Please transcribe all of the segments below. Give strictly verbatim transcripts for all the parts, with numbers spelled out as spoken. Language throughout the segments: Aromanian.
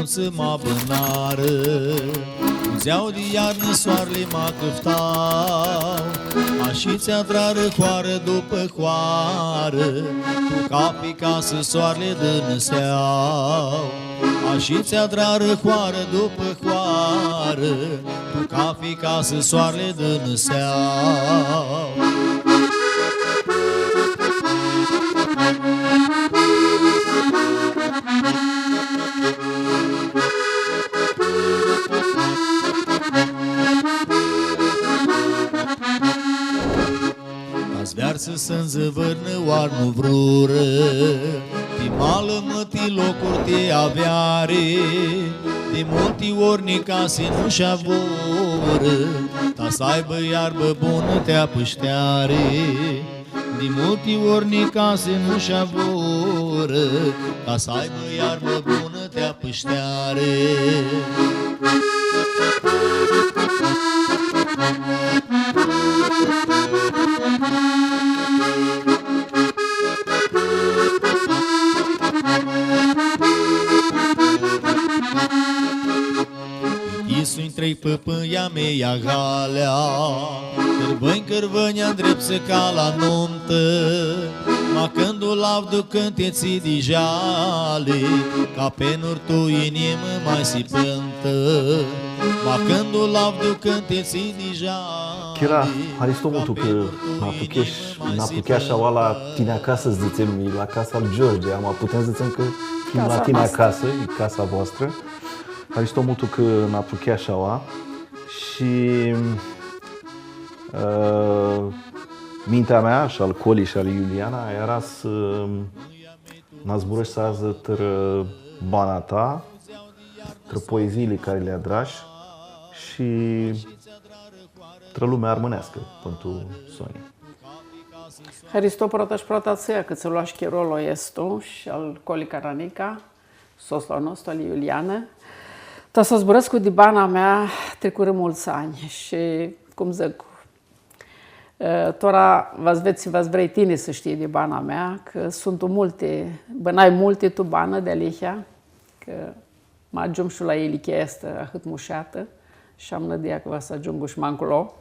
Muntsã ma bãnarã, cu dzeau di iarnã soarli ma cãftau, ashitsi adrarã hoarã dupã hoarã, tu cafi casã soarli dãnãseau. Ashitsi adrarã hoarã dupã hoarã, tu cafi casã soarli dãnãseau. Ca s-vearsã sãndzi vãrnã oarã nu vrurã, ti malã mãti locuri ti aveari, di multi ori nicasi nu sh-avurã, ta s-aibã iarbã bunã ti apãshteari. Di multi ori nicasi nu sh-avurã, ta s-aibã iarbã bunã ti apãshteari. Ti s-u ntreb pãpãnjlji a mei agalea, cãrvãnj, cãrvãnj andreptsã ca la numtã, ma cãndu lu avdu cãntitsi di jali, ca penuri tu inimã ma si pãntã. Ma cãndu lu avdu cãntitsi di jali. Chira, haristo multu cã nã apuchesh, nã apuchesh aua la tini acasã, dzãtsem, e la casa al George, ama putem s-dzãtsem cã him la tini acasã, e casa voastrã. Haristo multu cã nã apuchesh aua. Shi, ã, mintea mea shi al Coli shi al Iuliana eara s-, nã zburãsh adzã trã bana ta, trã poeziili cari li adrash shi trã lumea armãneascã, pãn tu soni. Haristo prota shi prota atsea, cã tsã loash chirolu aestu shi al Coli Caranica, sotslu a nostru, ali Iulianã. Ta s-zburãscu di bana mea, tricurã multsã anj shi, cum dzãc, e, tora va s-vedz, va s-vrei tini s-shtii di bana mea, cã suntu multi, bãnai multi tu banã dealihea, cã ma agiumshu la ilichia aestã ahãt mushatã shi am nãdia cã va s-agiungu shi ma nclo.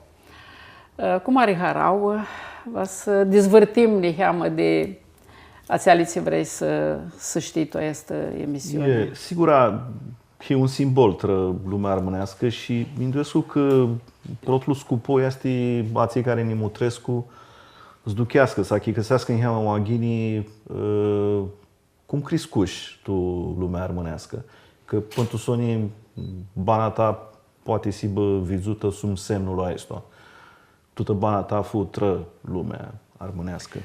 E, cu mari harauã, va s-dizvãrtim niheamã di atseali tsi vrei s-, s-shtii tu aestã emisiuni. E, sigura, e un simbol trã lumea armãneascã shi minduescu cã protlu scupu easti atselj cari nã mutrescu s-ducheascã, s-achicãseascã niheamã ma ghini, e, cum criscush tu lumea armãneascã. Cã pãn tu soni bana ta poati s-hibã vidzutã sum semnul aestu. Tutã bana ta fu trã lumea armãneascã.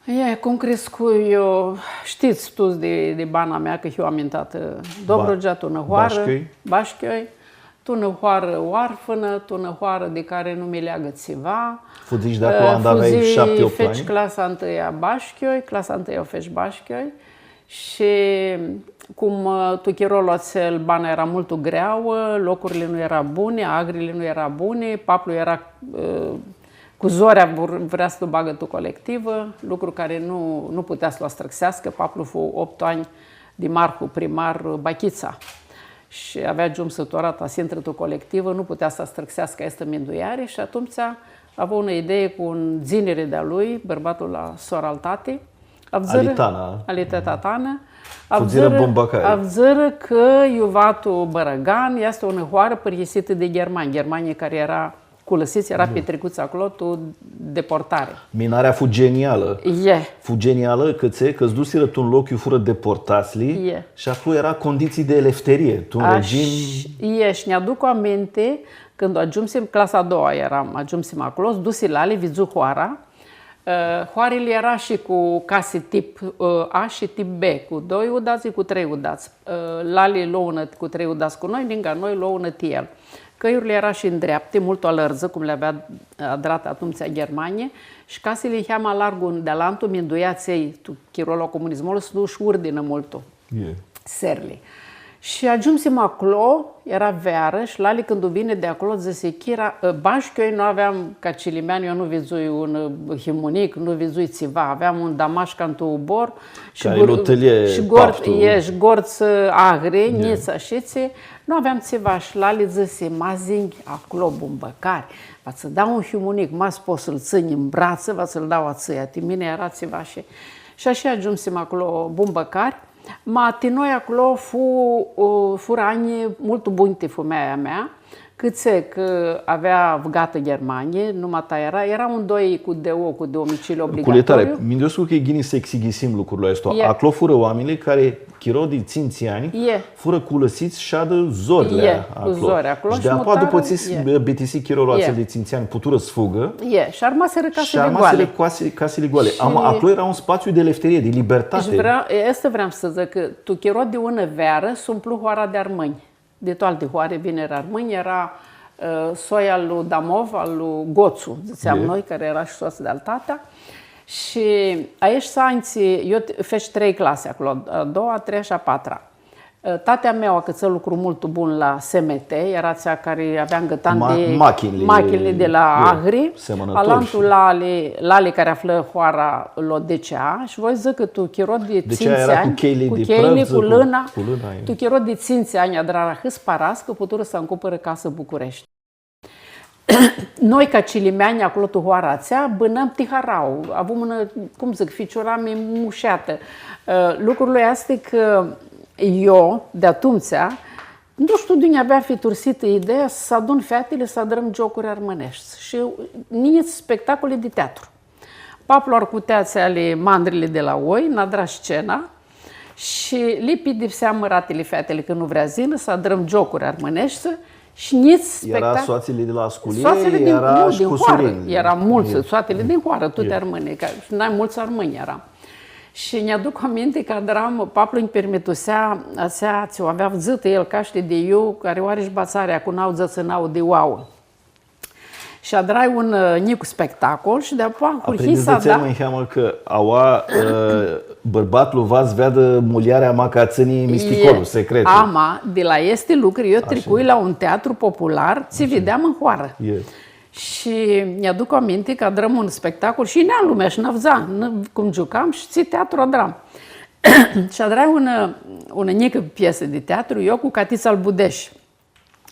E, cum criscui eu, shtits tuts di, di bana mea, cã hiu amintatã Dobrogea, tu nã hoarã, Bashchioi. Bashchioi, tu nã hoarã oarfãnã, tu nã hoarã di cari nu mi leagã tsiva. Fudzish di aclo, anda aveai shapti, optu anj? Feci clasa ntãia Bashchioi, clasa ntãia u feci Bashchioi. Shi cum, ã, tu chirolu atsel bana eara multu greauã, locurli nu eara buni, agrili nu eara buni, paplu eara, ã, cu zorea vr-, vrea s-lu bagã tu colectivã, lucru cari nu, nu putea s-lu astrãxeascã, paplu fu optu anj dimarhu, primar, Bachitsa. Shi avea agiumsã tora ta s-intrã tu colectivã, nu putea s-astrãxeascã aestã mindueari shi atumtsea avu unã idee cu un dziniri di-a lui, bãrbatlu la sora al tati, Avdzãrã, ali Tana. Ali teta Tana. Fudzirã avdzãrã, Bombacari. Avdzãrã cã iuva tu Bãrãgan easti unã hoarã pãryisitã di ghermanj. Ghermanjlji cari eara culãsits, eara pitricuts aclo tu deportari. Minarea fu genialã. E. Fu genialã, cã tsi, cã s-dusirã tu un loc iu furã deportatslji shi aclo eara conditsii di elefterie, tu un regim. E, shi nj-aduc aminti, cãndu agiumsim, clasa a doua earam, agiumsim aclo, s-dusi lali, vidzu hoara, Ã, hoarili eara shi cu casi tip, ã, A shi tip B, cu doi udats i cu trei udats. Ã, lali lo unã cu trei udats cu noi, ningã noi lo unã ti el. Cãljurli eara shi ndreapti, multu alãrdzã, cum li avea adrati atumtsea Ghermania, shi casili niheamã largu un di alantu, minduea atselj, tu chirolu a comunismului, s-nu sh-urdinã multu. E. Serli. Shi agiumsim aclo, eara vearã, shi lali cãndu vini di aclo, dzãsi, Chira, ã, Bashchioi nu aveam ca cilimeanj, eu nu vidzui un, ã, himunic, nu vidzui tsiva, aveam un damash ca tu ubor, shi Ca gur-, el u tãlje shi gor-, paptu. E, shi gortsã, ã, agri, E. njits, ashitsi, nu aveam tsiva, shi lali dzãsi, Ma s-yinj aclo Bumbãcari, va tsã dau un himunic, ma s-pots s-lu tsãnj tu bratsã, va tsã-l dau a tsãia, ti mini eara tsiva shi, shi ashi agiumsim aclo Bumbãcari. Ma ti noi aclo fu, ã, furã anj multu bunj ti fumealja mea, cãtse cã avea avgatã Ghermanie, numata eara, eara un doi cu D O, cu domiciliu Cu ljirtari, obligatoriu. Minduescu cã e ghini s-exighisim lucrul aestu. E. Aclo furã oaminjlji cari, chiro di tsintsi anj, E. furã culãsits s-shadã zorlea E, cu aclo. zori aclo Shi shi deapoa, mutarã, dupã tsi s-, e. bitisi chirolu E. atsel di tsintsi anj, puturã s-fugã. E, shi armasirã Shi casili armasirã goali. casi-, casili goali. Shi Ama aclo eara un spatsiu di lefterie, di libertati. Shi vrea, e, aestã vream s-dzãc, cã tu chiro di unã vearã s-umplu hoara di armãnj. Di tu alti hoari vinirã armãnj, eara, ã, soia al lui Damov, al lui Gotsu, dzãtseam E. noi, cari eara shi sots di-al tatea. Shi aeshti anj tsi, eu t-, feci trei clasi aclo, a doua, a treia shi a patra. Ã, tatea meu acãtsã lucru multu bun la S M T, eara atsea cari avea ngãtan Ma-, di machinili, machinili di la e, agri, semănători alantu shi lali, lali cari aflã hoara lo D C A shi voi dzãc cã tu chiro di D C A tsintsi eara cu anj, cheili cu di cheili, prãvdzã, cu cu, lãna, cu lãna, e. tu chiro di tsintsi anj adrarã ahãts paradz cã puturã s-ancupãrã casã Bucureshti. Noi, ca cilimeanj, aclo tu hoara atsea, bãnãm ti harau. Avum unã, cum dzãc, ficiurami mushatã. Ã, lucrul easti cã eu, di atumtsea, nu shtiu di unã avea fitursitã ideea s-adun featili s-adrãm giocuri armãneshti. Shi njits spectacole di teatru. Paplu arcutea atseali mandrili di la oi, nã adra scena shi li pidipsea mãratili featili cã nu vrea s-yinã, s-adrãm giocuri armãneshti shi njits Eara spectac-, soatsili di la sculii, soatsili din, eara nu, shi din hoarã. cusurinjli. Eara multsã, E. soatsili din hoarã, tuti E. armãnj, ca, shi nai multsã armãnj eara. Shi nj-aduc aminti cã adram, paplu nj-pirmitusea, atsea tsi u avea avdzãtã el, ca shtii di iu, cari u ari shi batsarea cu nauãdzãtsi nauã di oauã. Shi adrai un, ã, njic spectacol shi deapoa ahurhii Aprindi s-dzãtsem adra. niheamã cã aua, ã, bãrbatlu va s-veadã muljarea, ma cã tsãni misticolu, E, secretlu. ama, di la aesti lucri, eu Ashi. tricui la un teatru popular, tsi Ashi. videam tu hoarã. E. Shi nj-aduc aminti cã adrãm un spectacol shi yinea lumea shi nã avdza, nã, cum giucam shi tsi teatru adram. Shi adrai un, ã, un njicã piesã di teatru, eu cu Catitsa al Budesh.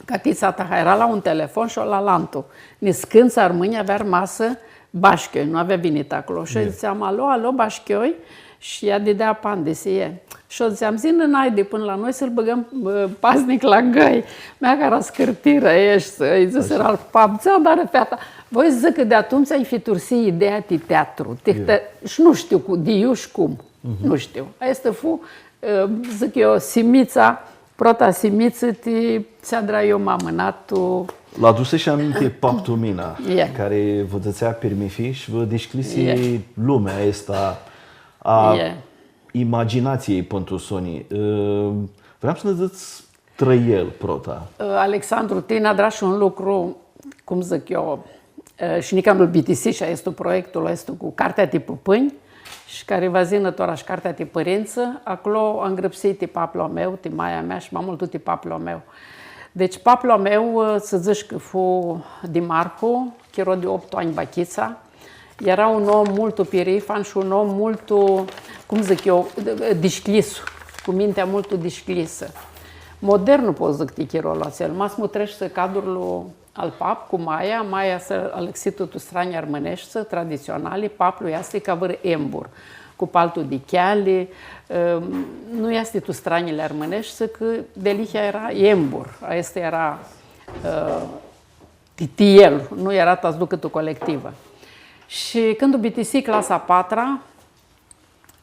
Catitsa taha eara la un telefon shi eu la alantu. Niscãntsã armãnj avea armasã Bashchioi, nu avea vinitã aclo. Shi eu Ie. dzãtseam, „Alo, alo, Bashchioi?” Shi ea didea apandisi, e. Shi eu dzãtseam, „Yin nai di pãnã la noi s-lu bãgãm, ã, paznic la gãi.” Mea cara scãrtirã eshti, ãlj dzãsirã al pap, tsi adarã feata. Voi s-dzãc cã di atumtsea nj-fitursii ideea ti teatru. Ti Ie. te-, shi nu shtiu cu, di iu shi cum. Mhm. Nu shtiu. Aestã fu, ã, dzãc eu, simitsa Prota simitsã ti tsi adrai eu ma amãnat tu. Lu aduseshi aminti pap tu mina, Ie. cari vã dzãtsea pirmithi shi vã dishcljisi Ie. lumea aestã a Ie. imaginatsiei pãn tu soni. Ã, vream s-nã dzãts trã el, prota. Ã, Alexandru, tini adrashi un lucru, cum dzãc eu, e, shi nica nu-l bitisishi, aestu proiectul aestu cu cartea ti pãpãnj, shi cari va s-yinã tora shi cartea ti pãrintsã, aclo angrãpsii ti paplu a meu, ti maia mea shi ma multu ti paplu a meu. Deci, paplu a meu, e, s-dzãts cã fu dimarhu, chiro di optu anj Bachitsa, eara un om multu pirifan shi un om multu, cum dzãc eu, dishcljis, cu mintea multu dishcljisã. Modernu, pot s-dzãc, ti chirolu atsel, ma s-mutreshti cadrul al pap cu maia, maia s-alãxi tu stranji armãneshti, traditsionali, paplu easti ca vãrã embur, cu paltu di cheali, ãm, nu easti tu stranjili armãneshti, cã dealihea eara embur, aestã eara, ã, ti, ti el, nu eara ta s-ducã tu colectivã. Shi cãndu bitisii clasa a patra,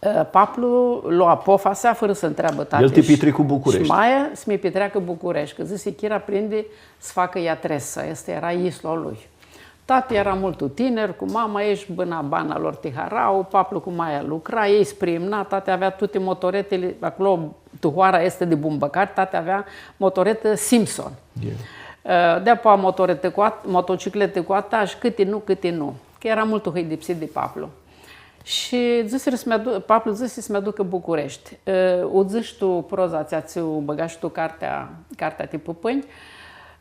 Ã, paplu lo apofasea, fãrã s-ntreabã tati El ti shi, pitricu Bucureshti. shi maia, s-mi pitreacã Bucureshti, cã dzãsi, Chira prindi s-facã iatresã, aestã eara yislu a lui. Tati eara multu tinir, cu mama, eshti bãna bana lor ti harau, paplu cu maia lucra, elj s-priimna, tati avea tuti motoretili, aclo, tu hoara aestã di Bumbãcari, tati avea motoretã Simpson. Ie. Ã, deapoa motoretã cu at-, motocicletã cu atash, cãti nu, cãti nu. Cã eara multu hãidipsit di paplu. Shi dzãsirã s-mi adu-, paplu dzãsi s-mi aducã Bucureshti. Ã, u dzãsh tu proza atsea tsi u bãgash tu cartea, cartea ti pãpãnj.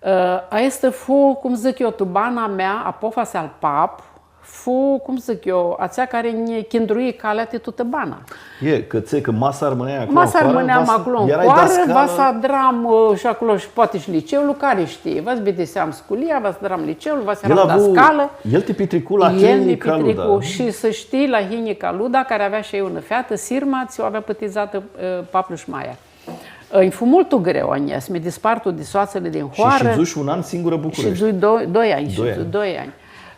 Ã, aestã fu, cum dzãc eu, tu bana mea, apofasea al pap, fu, cum dzãc eu, atsea cari nji chindrui calea ti tutã bana. E, cã tsi, cã ma s-armãneam aclo Masa armãneam aclo în hoară, va s-adram, ã, shi aclo shi poati shi liceul, cari shtii, va s-bitisem sculia, va s-adram liceul, va s-eram dascalã. El ti pitricu la Hini Caluda. Shi s-shtii, la Hini Caluda, cari avea shi el unã featã, Sirma, tsi u avea pãtidzatã, ã, paplu shi maia. Ã, nji fu multu greu a njia, s-mi dispartu di soatsãli din hoarã. Shi shidzush un an singurã Bucureshti. Shidzui doi, doi anj, shidzui doi anj.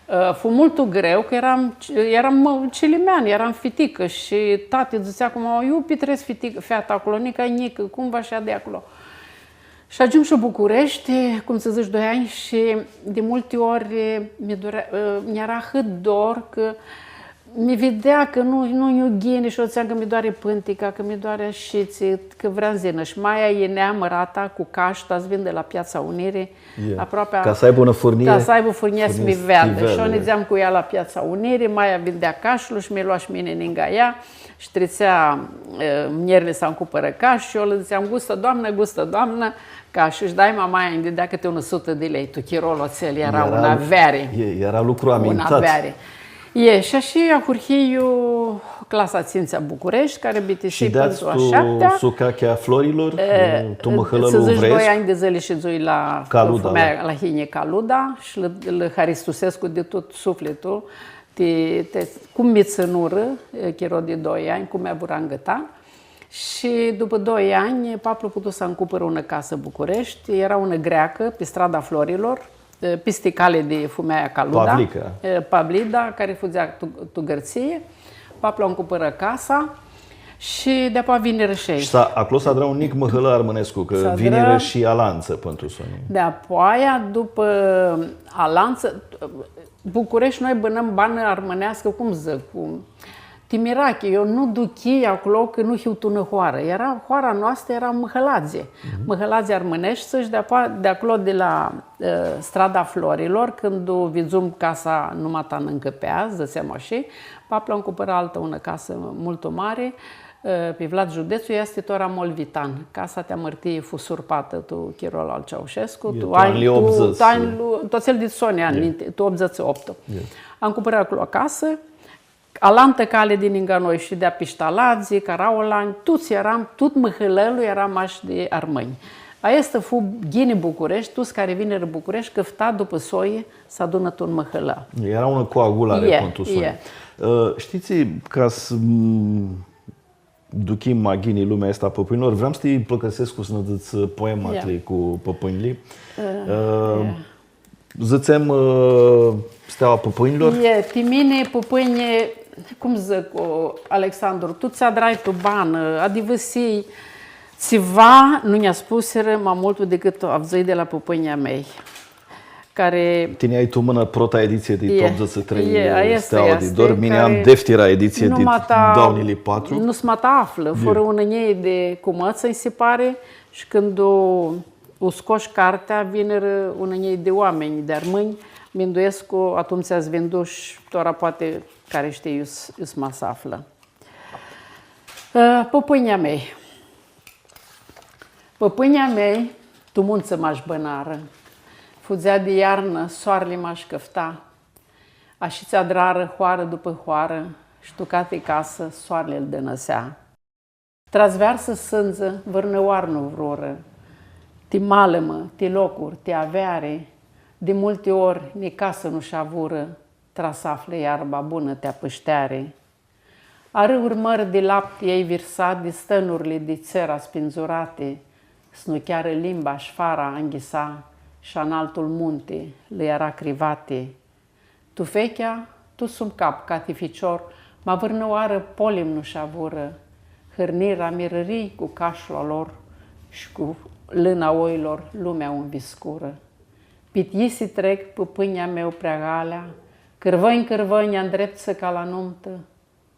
Ã, fu multu greu, cã eram, eram, mã, cilimean, eram fiticã shi tati dzãtsea, cum, „Iu pitrets fitic-, feata aclo, nica njicã, cum va shadã aclo?” Shi agiumshu Bucureshti, cum s-dzãts, doi anj shi di multi ori mi durea, ã, nj-eara ahãt dor cã mi videa cã nu, nu, nu ghini shi eu dzãtseam cã mi doari pãntica, cã mi doari ashitsi, cã vrea s-yinã. Shi maia yinea, mãrata, cu cash, ta s-vindã la Piatsa Unirii, aproapi ca s-aibã unã furnjii, ca s-aibã furnjii s-mi veadã. Shi eu nidzeam cu ea la Piatsa Unirii, maia vindea cashlu shi mi lua shi mini ningã ea. Shi tritsea, e, muljerli s-ancupãrã cash shi eu lã dzãtseam, „Gustã, doamnã, gustã, doamnã”, cash. Shi daima maia nji dãdea cãti unã sutã di lei, tu chirolu atsel eara unã aveari. Eara lucru amintat. Unã aveari. E, shi ashi ahurhii iu clasa a tsintsea Bucureshti, cari bitisii pãnã tu a shaptea. Shi deats tu sucachea a Florilor, tu mãhãlãlu Vresc? Doi anj di dzãli shidzui la Caluda, la Hini Caluda shi lã, lã haristusescu di tut suflitlu, ti, ti, cum mi tsãnurã, e, chiro di doi anj, cum mi avurã angãtan. Shi dupã doi anj, paplu putu s-ancupãrã unã casã Bucureshti, eara unã greacã, pi strada Florilor, e, pisti cali di fumealja Caluda, Pavlica. E, Pavlida, cari fudzea tu, tu Gãrtsii. Paplu ancupãrã casa shi deapoa vinirã shi elj. Shi s-, aclo s-adrã un njic mãhãlã armãnescu, cã vinirã shi alantsã pãn tu soni. Deapoaia, dupã alantsã, Bucureshti, noi bãnãm banã armãneascã, cum dzãc, cu, ti mirachi, eu nu duchii aclo cã nu hiu tu nã hoarã. Eara, hoara noastrã eara Mãhãladze. Mãhãladze armãneshti shi deapoa, di aclo, di la, e, strada Florilor, cãndu vidzum casa numata n-ncãpea, dzãtsem ashi, paplu ancupãrã altã unã casã multu mari, e, pi Vlad Judetsu, easti tora Mall Vitan. Casa ti amãrtii fu surpatã tu chirolu al Ceaușescu, tu anjlu, tu anjlu optzeci. Tu anjlu, tu atsel di soni anj, tu optzeci și opt. Ancupãrã aclo casã, alantã cali di ningã noi, shidea Pishtaladzi, Caraolanj, tuts earam, tut mãhãlãlu eara mash di armãnj. Aestã fu ghini Bucureshti, tuts cari vinirã Bucureshti, cãfta dupã soi s-adunã tu un mãhãlã. Eara unã coagulari, pãn tu soni. Ã, shtii tsi, ca s-, m, duchim ma ghini lumea aestã a pãpãnjlor, vream s-ti pãlãcãrsescu s-nã dzãts poema a tãljei cu pãpãnjlji. Ã, dzãtsem, ã, Steaua a pãpãnjlor? E, ti mini, pãpãnj, cum dzãc, o, Alexandru, tu tsi adrai tu banã, adivãsii, tsiva nu nj-aspusirã ma multu dicãt avdzãi di la pãpãnjlji a mei. Cari... Tini ai tu mãnã prota editsii di optzeci și trei, Steaua di Dor, mini am deftira editsii di doauã njilji patru. Nu s-ma ta aflã, furã unã njilji di cumãts, nji si pari, shi cãndu u scosh cartea, vinirã unã njilji di oaminj, di armãnj, minduescu, atumtsea s-vindush, tora poati cari shtii iu s-, iu s-ma s-aflã. Ã, pãpãnjlji a mei. Pãpãnjlji a mei, tu muntsã mash bãnarã. Fudzea di iarnã, soarli mash cãfta. Ashi tsi adrarã hoarã dupã hoarã, shi tu cati casã soarli lj-dãnãsea. Tra s-vearsã sãndzã, vãrnãoarã nu vrurã. Ti malãmã, ti locuri, ti aveari, di multi ori, ni casã nu sh-avurã, tra s-aflã iarba bunã ti apãshteari. Arãuri mãri di lapti elj virsa di stãnurli di tsera spindzurati, s-nu chearã limba sh-fara anghisa, sh-analtul munti lã eara crivati. Tufechea, tu sum cap, cati ficior, ma vãrnãoarã polim nu sh-avurã, hãrnirã amirãrii cu cashlu a lor, sh-cu lãna oilor lumea u nviscurã. Pit yisi trec pãpãnjlji a meu prea galea, cãrvãnj, cãrvãnj andreptsã ca la numtã,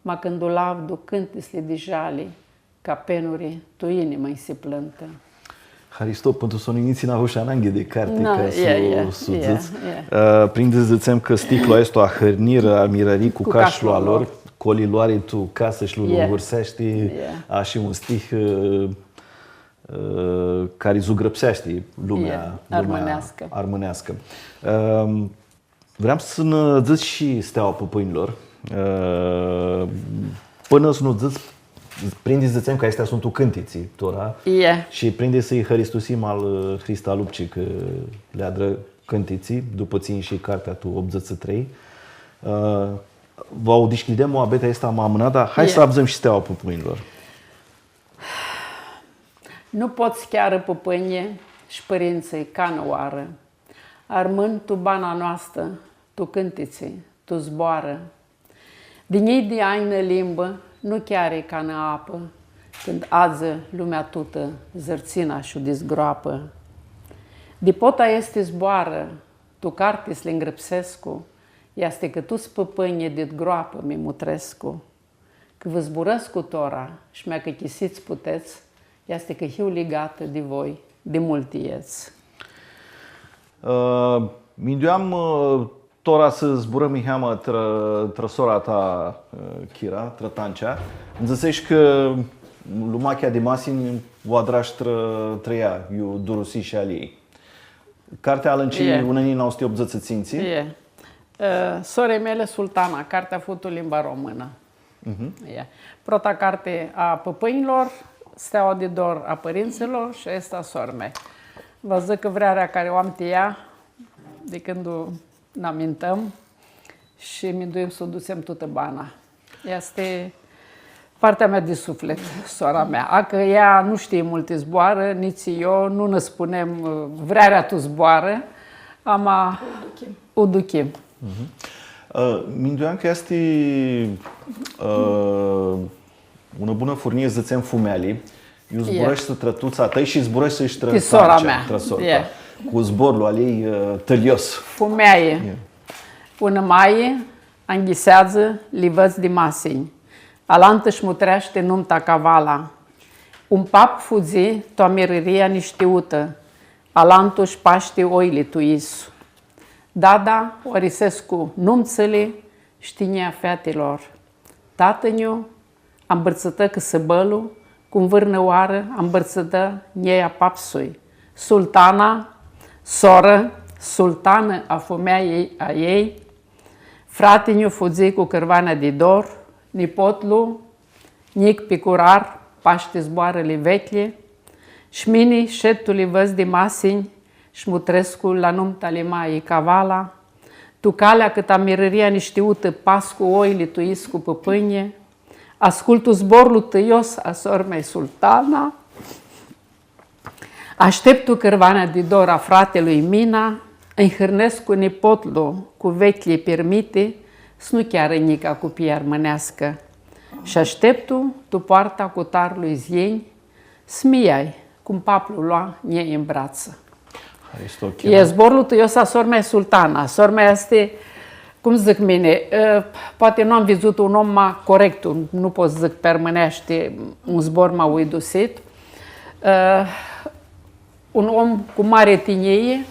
ma cãndu lj-avdu cãntitsli di jali, ca penuri, tu inimã nji si plãntã. Haristo, pãn tu soni nitsi n-avush ananghi di carti ca s-u dzãts. Ã, prindi s-dzãtsem cã sticlu aestu, Ahãrnirã amirãrii cu cashlu a lor, poliloari tu casã shi lu lungurseashti, ashi un stih, ã, ã, cari zugrãpseashti lumea, lumea armãneascã. Armãneascã. Ãm, vream s-nã dzãts shi Steaua Pãpãnjlor. Ã, pãnã s-nu dzãts, prindi s-dzãtsem cã aesti suntu cãntitsi, tora. Shi prindi s-lji hãristusim al, ã, Hrista Lupci, cã li adrã cãntitsi, dupã tsi inshi cartea tu optzeci și trei. Ã, va u dishcljidem muabetea aestã ma amãnat, dar hai s-avdzãm shi Steaua Pãpãnjlor. Nu pot s-chearã pãpãnjlji sh-pãrintsãlj canãoarã. Armãn tu bana noastã, tu cãntitsi, tu zboarã. Di njilji di anj nã limbã nu cheari canã apã, cãndu adzã lumea tutã zãrtsina sh-u disgroapã. Di pot aesti zboarã, tu carti s-li ngrãpsescu, easti cã tuts pãpãnjlji dit groapã mi mutrescu. Cã vã zburãscu tora, sh-mea cã chisits putets, easti cã hiu ligatã di voi di multi ets. Ã, minduiam, ã, tora s-zburãm niheamã trã, trã sora ta, ã, Kira, trã Tancea. Nji dzãseshi cã lumachea di masinj u adrash trã, trã ea, iu durusishi ali. Cartea alãnci tu unã njilji nauã suti optzeci shi tsintsi. Ã, Sorei mele Sultana, cartea fu tu limba românã. Mhm. Ia. Prota carti a pãpãnjlor, Steaua di dor a pãrintsãlor shi aestã a sor-mei. Va dzãc cã vrearea cari u am ti ea, di cãndu nã amintãm shi minduim s-u dutsem tutã bana. Easti partea mea di suflit, sora mea. A, cã ea nu shtii multi zboarã, nitsi eu, nu nã spunem, ã, vrearea tu zboarã, ama u duchim. Mhm. Ã, minduiam cã easti, ã, unã bunã furnjii, dzãtsem, fumealji, iu zburãshti trã tuts a tãi shi zburãshti shi trã sora mea, trã sora ta. Cu zborlu a ljei, ã, tãljios. Fumealji. Unã maie anghiseadzã livãdz di masinj. Alantã sh-mutreashti numta cavala. Un pap fudzi tu amirãria nishtiutã. Alantu sh-pashti oili tu isu. Dada u arisescu numtsãli sh-tinjia featilor. Tatã-nju ambãrtsãtã cãsãbãlu, cum vãrnãoarã ambãrtsãtã njeia papsui. Sultana, sorã, sultanã a fumealji a ljei, frati-nju fudzi cu cãrvanea di dor, nipotlu, njic picurar, pashti zboarãli veclji, sh-mini shed tu livãdz di masinj, sh-mutrescu la numta ali maie cavala, tu calea cãtã amirãria nishtiutã pascu oili tu iscu pãpãnjlji, ascultu zborlu tãljios a sor-mei Sultana, ashteptu cãrvanea di dor a fratelui Mina, nj-hãrnescu nipotlu cu veclji pirmiti, s-nu chearã njica cupii armãneascã, sh-ashteptu tu poarta cu tarlu izljenj, s-mi ljai, cum paplu loa njei tu bratsã. Haristo, Kira. E zborlu tãljios a sor-mei Sultana. Sor-mea easti, cum dzãc mini, ã, poati nu am vidzutã un om ma corectu, nu pot s-dzãc pi armãneashti un zbor ma uidusit. Ã, un om cu mari tinjii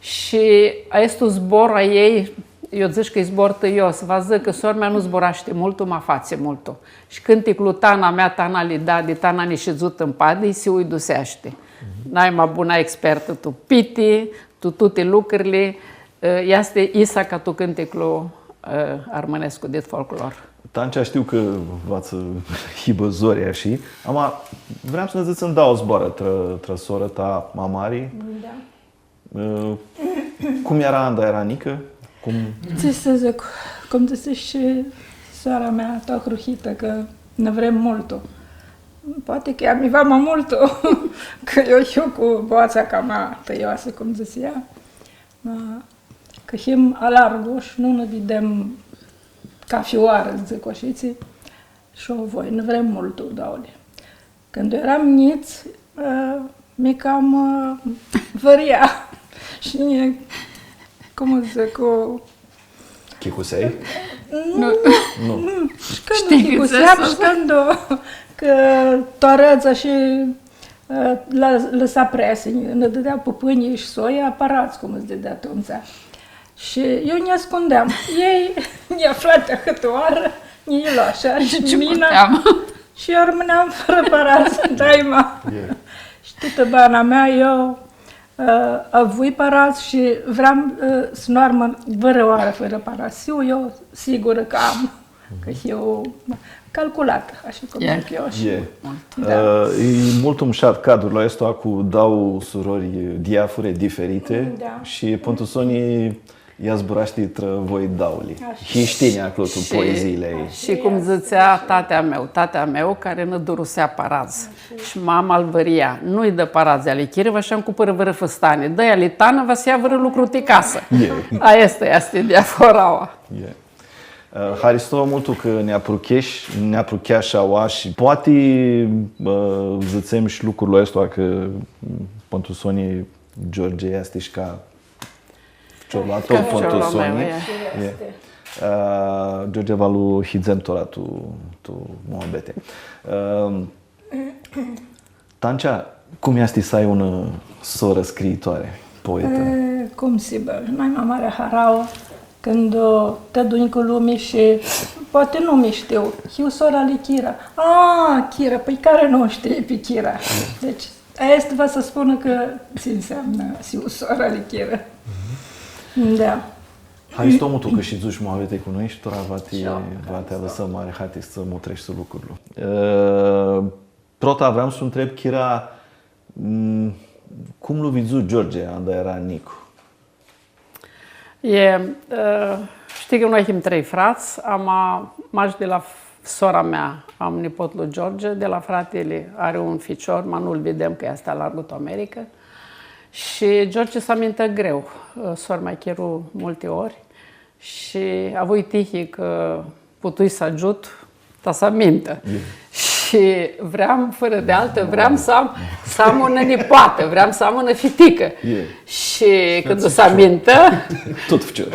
shi aestu zbor a ljei, eu dzãc cã e zbor tãljios, va dzãc cã sor-mea nu zburashti multu, ma fatsi multu. Shi cãnticlu Tana mea, Tana li dadi, Tana nishidzutã mpadi, lji si uiduseashti. Naima buna expertã tu piti, tu tuti lucrili, ã, easti isa ca tu cãnticlu, ã, armãnescu dit folclor. Tancea, shtiu cã va tsã hibã zori ashi, ama vream s-nã dzãts ndauã zboarã trã, trã sora ta ma mari. Da. Ã, cum eara anda eara njicã? Cum... Tsi s-dzãc, cum dzãsi shi soara mea, tu ahurhitã, cã nã vrem multu. Poati cã ea mi va ma multu, cã eu hiu cu boatsa cama tãljoasã, cum dzãsi ea. Ma, cã him alargu shi nu nã videm cafi oarã, dzãc ashitsi. Shi o voi, nã vrem multu, doauli. Cãndu eram njits, ã, mi cam, ã, vãria. Shi nji, cum dzãc, cu... Chicuseai? Nu, nu, nu. Shi cãndu chicuseam, shi cãndu, cã tu arãdz shi, ã, la, lãsa presi, nã dãdea pãpãnjlji shi soia aparats, cum s-dzãtsea atumtsea. Shi eu nj-ascundeam. Elj nj-afla di ahãtã oarã E, la ashi, shi mina, shi eu armãneam fãrã paradz, daima. E. Shi tutã bana mea, eu, ã, avui paradz shi vream, ã, s-nu armãn vãrãoarã fãrã paradz. Hiu eu sigurã cã am, cã hiu calculatã, ashi cum dzãc eu, shi... E. Da. Ã, e multu mushat cadrul aestu cu dauã surori diafuri, diferite, da, shi pãn tu soni ea zburashti trã voi dauli. Ashi. Hii shi tini aclo tu poeziili a ljei. Shi cum dzãtsea tatea a meu, tatea a meu cari nã durusea paradz. Ashi. Shi mama-l vãria, nu-lj dã paradz ali Chirã, va sh-acumpãrã vãrã fãstani, dã-lj ali Tana, va s-ljea vãrã lucru ti casã. E. Aestã easti diaforaua. E. Ã, haristo multu cã nã apruchesh, nã aprucheash aoa shi poati, ã, dzãtsem shi lucrul aestu, cã, pãn tu soni, George easti shi ca ficiorlu a tãu, ca ficiorlu a meu, pãn tu soni. E. E. Ã, George, va lu hidzem tora tu, tu muabeti. Ã, Tancea, cum easti s-ai unã sorã scriitoare, poetã? E, cum s-hibã, nai ma marea harauã, cãndu, ã, ti adunj cu lumi shi poati nu mi shtiu, hiu sora ali Chira. A, Chira, pãi cari nu u shtii pi Chira? Deci, aestã va s-spunã cã tsi nseamnã s-hiu sora ali Chira. Da. Haristo multu cã shidzush muabeti cu noi shi tora va ti, va ti alãsãm, ari hati, s-mutreshti lucrul. Ã, prota vream s-u ntreb, Chira, m, cum lu vidzu George anda eara njic? E, ã, shtii cã noi him trei frats, ama mash di la f-, sora mea am nipotlu George, di la fratili ari un ficior, ma nu-l videm cã easti alargu tu America. Shi George s-amintã greu, ã, sor-mea chiru multi ori shi avui tihi cã putui s-agiut, ta s-amintã. E. Shi vream, fãrã di altã, vream s-am, s-am unã nipoatã, vream s-am unã fiticã. E. Shi cãndu s-amintã,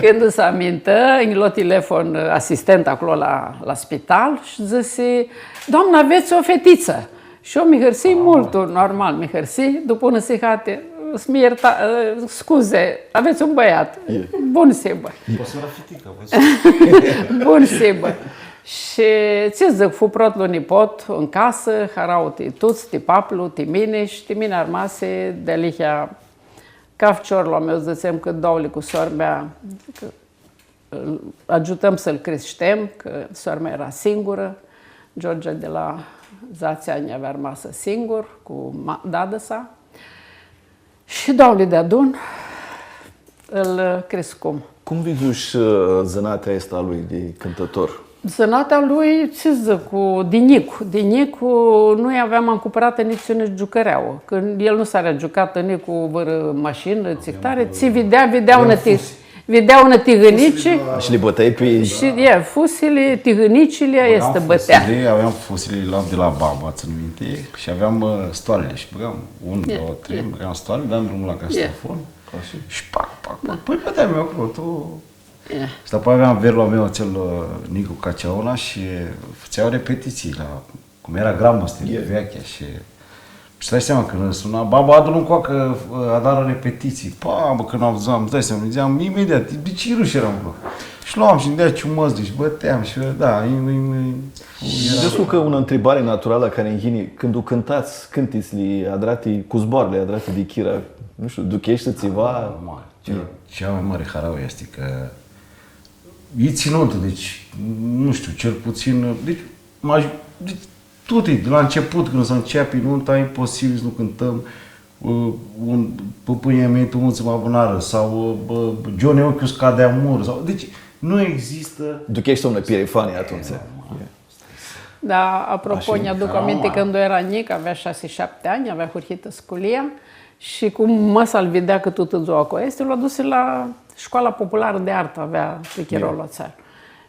cãndu s-amintã, nji lo telefon asistenta aclo la, la spital shi dzãsi: „Doamna, aveți o fetiță.” Shi eu mi hãrsii multu, normal, mi hãrsii, dupã unã sihati, s-mi ierta-, scuze, aveți un băiat. E. Bun s-hibã. Pots s-hibã. Bun s-hibã. Shi tsi dzãc, fu protlu nipot tu casã, harauã ti tuts, ti paplu, ti mini, shi ti mini armasi dealihea ca ficiorlu a meu, dzãtsem cã doauli cu sor-mea, cã ãl agiutãm s-lu crishtem, cã sor-mea eara singurã, George di la dzatsi anj avea armasã singur cu ma-, dadã-sa. Shi doauli deadun ãl criscum. Cum vidzush, ã, zãnatea aestã a lui di cãntãtor? Zãnatea lui, tsi dzãc, cu, di njic, di njic, nu-lj aveam ancupãratã nitsi unã giucãreauã, cã el nu s-ari agiucatã ni cu vãrã mashinã, tsi tari, tsi videa, videa unã ti-, videa unã tihãnici. Shi li bãteai pi... Shi, e, fusili, tihãnicili, aestã bãtea. Aveam fusili, aveam fusili la, di la baba, tsãn minti, shi aveam, ã, stoarili shi bãgam un, doauã, trei, bãgam stoarili, dam drumul la casetofon. Ashi. Shi pac, pac, pac. Pãi, bãteam eu aclo, tu. Shi dupã aveam verlu a meu atsel, ã, Nicu Caceauna shi fãtsea repetitsii la, cum eara grandmaster, vechea shi, shi dai seama, cãndu suna baba, adu-lu ncoa cã, ã, adarã repetitsii. Pa, bã, cãndu avdzam, dai seama, nidzeam imediat, di tsi rush eram aclo. Shi loam shi nidzeam ciumãts, deci bãteam shi, da, e, e, e, shi dzãc cã unã ntribari naturalã cari nji yini, cãndu cãntats cãntitsli adrati, cu zboarãli adrati di Chira, nu shtiu, ducheshti tsiva? Normal. Cea, cea mai mari harauã easti cã itsi nuntã, deci, nu shtiu, cel puțin, deci, maj-, deci, tuti, di la început, cãndu s-nceapi nunta, e imposibil s-nu cãntãm, ã, un, pãpãnjlji a mei tu muntsã ma bunarã, sau, ã, Gione, ochiul scade amur, sau, deci, nu există. Ducheshti unã pirifanii atumtsea. E. Da, apropo, nj-aduc aminti cãndu eara njic, avea shasi, shapti anj, avea ahurhitã sculia shi cum mã-sa-l videa cã tutã dzua aclo easti, lu adusi la Școala Populară de Artă, avea pi chirolu atsel.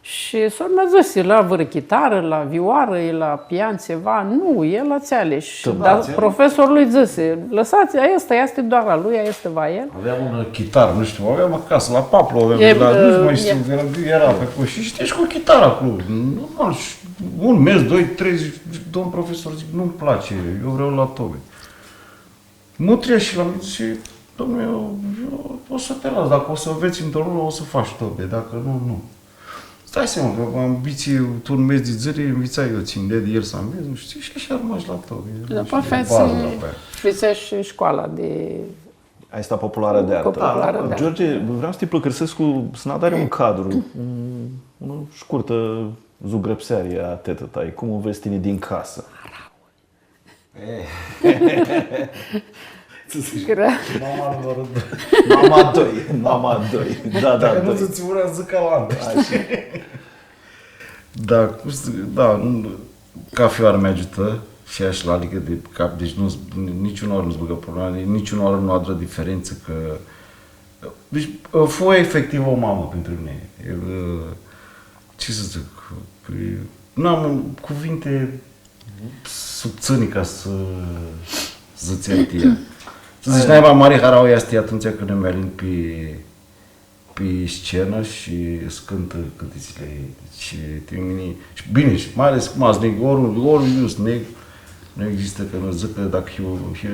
Shi sor-mea dzãsi, la vãrã chitarã, la vioarã, la pian, tsiva, nu, el atseali. Shi, da, profesorlu lji dzãsi, lãsats, aestã easti doar a lui, aestã va el. Aveam un chitar, nu shtiu, aveam acasã, la paplu aveam, la, nu mai shtiu, eara, eara pe acolo. Shi shteam shi cu chitara acolo. Normal, shi un mes, doi, trei, zic, „Domn profesor”, zic, „nu-mi place, eu vreau la tobe.” Mutrea shi la mini, zice, „Domnule, eu, eu o să te las, dacă o să înveți într-o lună, o să faci tobe, dacă nu, nu.” Stai seama, cu ambiții, tu un mes di dzãli, nvitsai eu tsi nj-deadi el s-anvets, nu shtiu, shi ashi armash la tãu. E, nu shtiu, fetsi, bază, la aia. Fetsi shi shcoala di... Aestã popularã di artã. Popularã di artã. George, vream s-ti plãcãrsescu s-nã adari un cadru, un, unã shcurtã zugrãpseari a tetã-ta, cum u vedz tini din casã. E. Tsi dzãts? Mama numãrul doi. Mama doi, mama doi. Da, da, doi. Dacã nu dzãts una, dzãc alantu. Ashi. Da, cum s-, da, nu, cafi oarã mi agiutã shi ea shi la, adicã di cap, deci nu, niciunã oarã nu s-bãgã problema, niciunã oarã nu adrã diferentsã, cã, deci, fu efectiv o mamã pentru mine. El, tsi s-dzãc, pãi, nu am cuvinte subtsãni ca s-dzãts ti ea. S-dzãts, nai ma mari harauã easti atumtsea cãndu mi alin pi, pi scenã shi s-cãntã cãntitsili a ljei. Deci, ti mini, shi bini, shi mai ales cum ashi, neg, ori, ori iu s-neg, nu existã cã nu dzãc cã dacã hiu, hiu,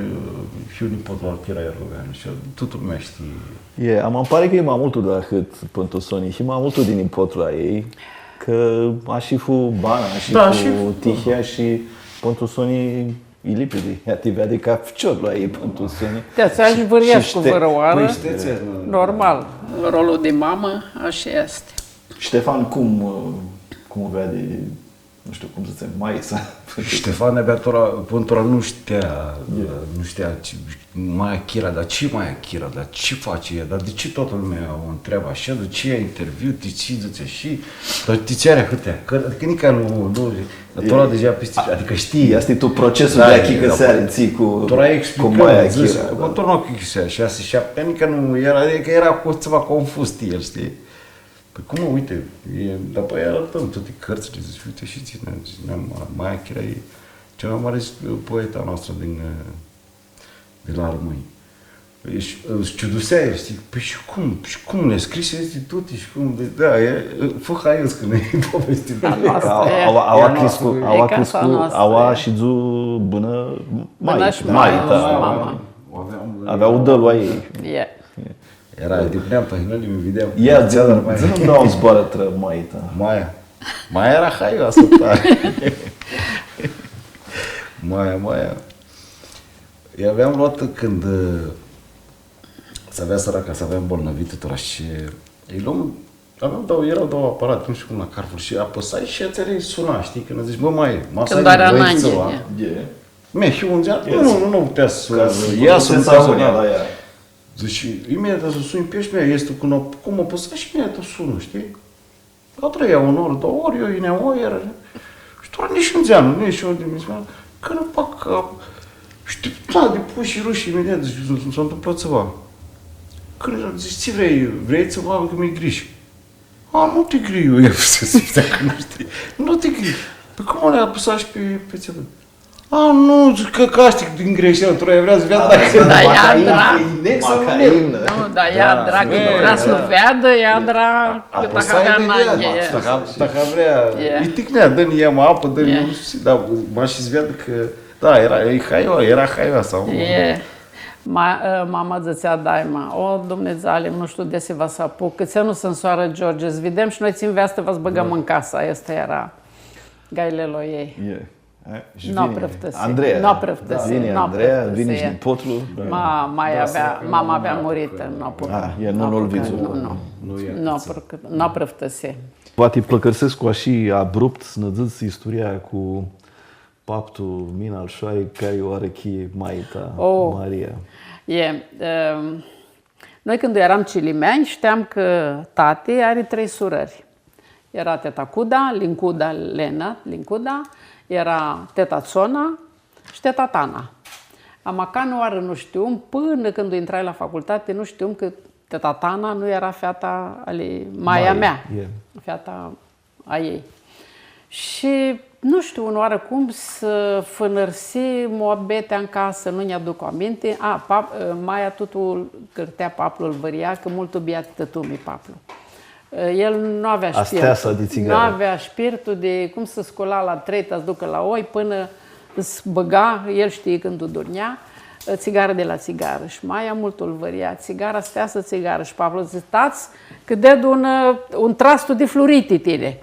hiu nipotlu al Chira Iorgoveanu shi tutã lumea shtii. E, ama nji pari cã e ma multu di ahãt, pãn tu soni, shi ma multu di nipotlu a ljei, cã ashi fu bana, ashi fu tihea shi pãn tu soni e limpidi. Ea ti veadi ca ficiorlu a ljei, pãn tu soni. Ti atsea shi vãryescu vãrãoarã. Pãi, normal. Rolul di mamã, ashi easti. Štefan, cum, cum u veadi, nu shtiu, cum s-dzãtsem, maia-sa? Štefan, abia tora, pãnã tora nu shtea, nu shtea tsi, maia Chira, dar tsi maia Chira, dar tsi fatsi ea, dar di tsi toatã lumea u ntreabã ashi, di tsi ia interviu, di tsi dzãtsi ashi, dar di tsi ari ahãtea cãrtsã, adicã nica nu, nu, dar tora deja pisti, adicã shtii. Easti tu procesul di achicãseari, tsi cu, cu maia Chira, da. Tora nu achicãsea, shasi, shapti anj, nica nu era, adicã era cu tsiva confuz el, shtii? Pãi cum, mã, uite, e, dar pãi arãtãm tuti cãrtsãli, dzãc, uite, shi tsi, dzãc, maia Chira e cel mai mare poet a nostru din, ã, di la armãnj. Pãi, shi, ã, s-ciudusea el, shtii, pãi shi cum, shi cum li scrisi aesti tuti, shi cum, da, e, fã haios cã nu e povesti. Aua, aua criscu, aua criscu, aua shidzu bãnã maia, maia ta. Avea un dãlu a ljei. Era, di puneam pãhãnãli, mi videam. Ia, dzã-nã, dzã-nã doauã zboarã trã maia ta. Maia. Maia era haioasã tari. Maia, maia. Ea aveam loatã cãndu, ã, s-avea sãraca, s-avea mbolnãvitã tora shi lji loam, aveam doauã, era doauã aparati, nu shtiu cum, la Carrefour shi apãsai shi atsea lji suna, shtii, cãndu dzãts, bã, maia, ma s-ai nevoie di tsiva. Cãndu ari ananghi. E. Mea, hiu nj-dzãtsea, nu, nu, nu putea s-, ca s-, ia s-, nu putea s-, da. Dzãc, imediat s-suni pi ashi, mea, easti cu no-, cum apãsai shi imediat sunã, shtii? Adrã ea unã oarã, doauã ori, eu yinea oarã, iar, shi tora nitsi un dzean, nitsi un di mi spunea, cã nu fac, cã, shtii, da, di push shi rush, imediat, dzãc, s-, s-, s-ntãmplã tsiva. Cãndu dzãc, tsi vrei, vrei tsiva, cã mi grishi. A, nu ti grii, eu, eu, s-, s-, s-, nu shtii, nu ti grii. Pãi cum, ori apãsash pi, pi tsiva? A, nu, dzãc, cã, cã shtii, din grishealã, tu vrea s-veadã dacã... Da, ea adrã. Macaimnã. Nu, da, ea adrã, cã vrea s-nu veadã, ea adrã, cã dacã avea ananghi. Dacã, dacã vrea, e, ticnea, dã-nj, ia, mã, apã, dã-nj, eu nu shtiu, da, ma shi s-veadã cã, da, era, e haio-, era haioasã, mã. E. Ma-, ã, mama dzãtsea daima, o, Dumnidzale, nu shtiu desi va s-apuc, cãtse nu s-nsoarã George, s-videm shi noi tsi nveastã va s-bãgãm tu casã, aestã era gailelu a ljei. E. E, shi nu vini Andreea. Nu aprãftãsi, da, vini Andreea, vini shi nipotlu. Ma-, maia avea, mama avea muritã, nu apucã. A, e, nu, nu-l vidzu. Nu, nu. Nu aprãftãsi. Va ti plãcãrsescu ashi abrupt s-nã dzãts isturia cu pap-tu, Mina al Shoai, cari u arãchi maia ta, Maria. E, em, noi cãndu eram cilimeanj, shteam cã tati ari trei surãri. Era teta Cuda, Lincuda, Lena Lincuda, era teta Tsona shi teta Tana. Ama canãoarã nu shtium, pãnã cãndu intrai la facultati, nu shtium cã teta Tana nu era feata ali maia mea, feata a ljei. Shi, nu shtiu, unãoarã cum s-fãnãrsi muabetea tu casã, nu nj-aduc aminti. A, pap-, maia tutu cãrtea paplu, ãl vãria, cã multu bia tãtumi paplu. El nu avea shpirtul. Asteasa di tsigarã. Nu avea shpirtul di cum s-scula la trei ta s-ducã la oi, pãnã s-bãga, el shtii cãndu durnjea. tsigarã di la tsigarã. Shi maia multu lu vãria, tsigarã, s-ti easã tsigarã. Shi paplu dzãtsi, tats, cã ded un, un trastu di fluriti tini.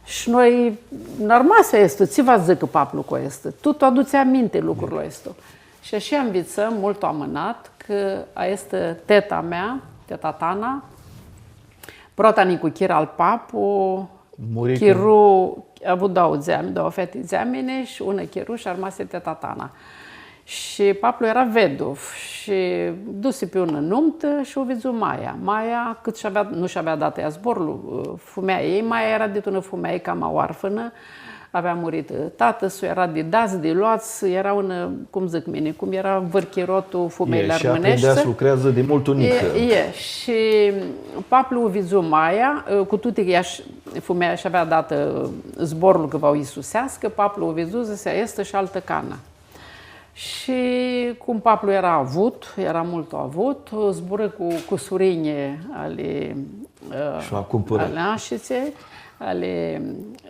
Shi noi, normal s-easti, tsi va dzãcã paplu cu aestã? Tu, tu aduts aminti lucrul aestu. Shi ashi anvitsãm, multu amãnat, cã aestã teta mea, teta Tana, prota nicuchirã al papu, muri, chiru, avu doauã dzeamini, doauã feati dzeamini shi unã chiru shi armasi teta Tana. Shi paplu eara veduv shi dusi pi unã numtã shi u vidzu maia. Maia, cãt sh-avea, nu sh-avea datã ea zborlu, fumea ei, maia eara dit unã fumealji cama oarfãnã, avea muritã tatã-su, eara di dats, di loats, eara unã, cum dzãc mini, cum eara vãr chiro tu fumealjli armãneshti. E, shi aprindeam s-lucreadzã di multu njicã. E, e, shi paplu u vidzu maia, cu tuti cã ea sh-, fumealja sh-avea datã zborlu cã va u isuseascã, paplu u vidzu, dzãsi, aestã shi altã canã. Shi cum paplu eara avut, eara multu avut, zburã cu cusurinjlji ali, ã, shi va cumpãrã, ali Ashitsi, ali,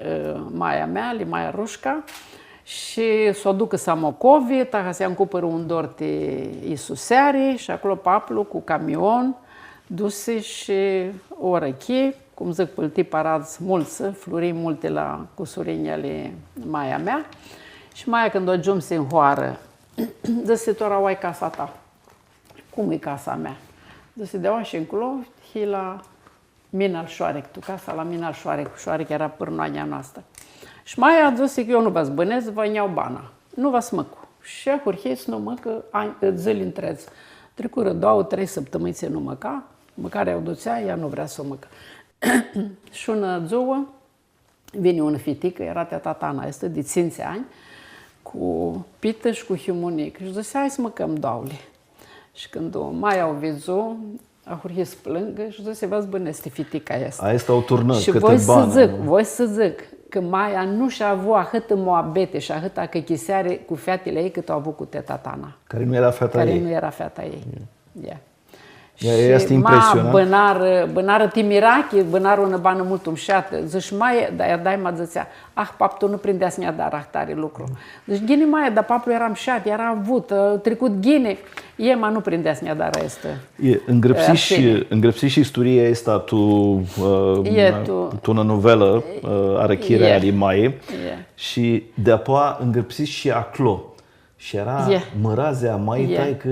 ã, maia mea, ali maia Rushca, shi s-u aducã Samocovi, taha s-lja ncumpãrã un dor ti isuseari, shi aclo paplu cu camion dusi shi u arãchi, cum dzãc, pãlti paradz multsã, fluri multi la cusurinjlji ali maia mea. Shi maia, cãndu agiumsi tu hoarã, dzãsi, tora u ai casa ta. Cum e casa mea? Dzãsi, di aoa shi nclo, hii la Mina al Shoarec, tu casa la Mina al Shoarec, Shoarec eara pãrnoanjlja a noastrã. Shi maia dzãsi cã eu nu va s-bãnedz, va nj-ljau bana. Nu va s-mãcu. Shi ahurhi s-nu mãcã anj-, dzãli ntredz. Tricurã doauã, trei sãptãmãnj tsi nu mãca, mãcarea u dutsea, ea nu vrea s-u mãcã. Shi unã dzuã, vini unã fiticã, eara teta Tana, easti di tsintsi anj, cu pitã shi cu himunicã. Shi dzãsi, hai s-mãcãm doauli. Shi cãndu maia u vidzu, ahurhi s-plãngã shi dzãsi, va s-bãnedz ti fitica aestã. Aestã u turnã. Shi cãtã voi s-dzãc, nu? Voi s-dzãc cã maia nu sh-avu ahãtã muabeti shi ahãtã acãchiseari cu featili a ljei cãt u avu cu teta Tana. Cari nu eara feata a ljei. Cari nu eara feata a ljei. Ia. Ea easti impresionant. Shi ma bãnarã, bãnarã ti mirachi, bãnarã unã banã multu mshatã. Dzãsh, maia, da, ea daima dzãtsea, ah, pap, tu nu prindeai s-nj-adari ahtari lucru. Dzãsh, ghini, maia, dar paplu eara mshat, eara avut, ã, tricut ghini. E, ma nu prindeai s-nj-adari aestã. E, ngrãpsish, ngrãpsish isturia aestã tu, ã, tu unã nuvelã, ã, Arãchirea ali maie. Shi di-apoea ngrãpsish shi aclo. Shi eara mãrazea a maii tai cã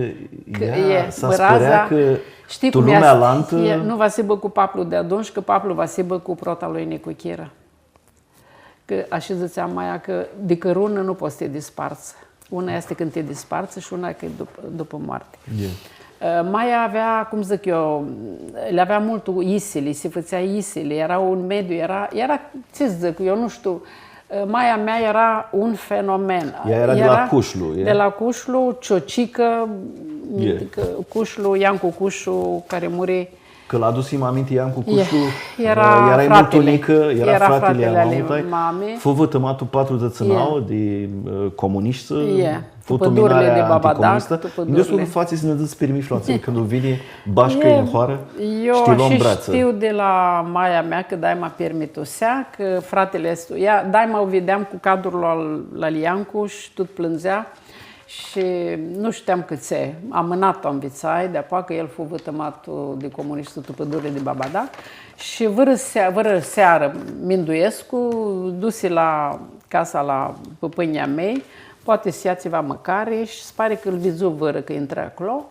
ea s-aspãrea cã tu lumea alantã, shtii cum easti, e, nu va s-hibã cu paplu di atumtsea, cã paplu va s-hibã cu prota lui nicuchirã. Cã ashi dzãtsea maia, cã di cãrunã nu pots s-ti dispartsã. Una easti cãndu ti dispartsã shi una cã e dup-, dupã moarti. Ã, maia avea, cum dzãc eu, li avea multu yisili, si fãtsea yisili, eara un mediu, eara, eara, tsi dzãc, eu nu shtiu, ã, maia mea eara un fenomen. Ea eara di la Cushlu, e? Di la Cushlu, Ciocicã, Cushlu, Iancu Cushu, cari muri. Cã l-adusim aminti, Iancu Cushu, eara multu njicã, eara fratili ali mami. Fu vãtãmat tu patrudzãtsi shi nauã di, ã, comunishti, fu tu minarea anticomunishtã. Minduescu cã fatsi s-nã dãts pirmithlu atsel cãndu vini bashcã tu hoarã, shi ti lom bratsã. Eu shtiu di la maia mea cã daima pirmitusea, cã fratili aestu, ea daima u videam cu cadurlu al, al Iancu shi tut plãndzea. Shi nu shteam cãtse, amãnat u anvitsai, di-apoea cã el fu vãtãmat di comunishti tu pãdurli di Babada. Shi vãrã se-, vãrã searã, minduescu, dusi la casa la pãpãnjlji a mei, poati s-lja tsiva mãcari shi s-pari cã-l vidzu vãrã cã intrã aclo.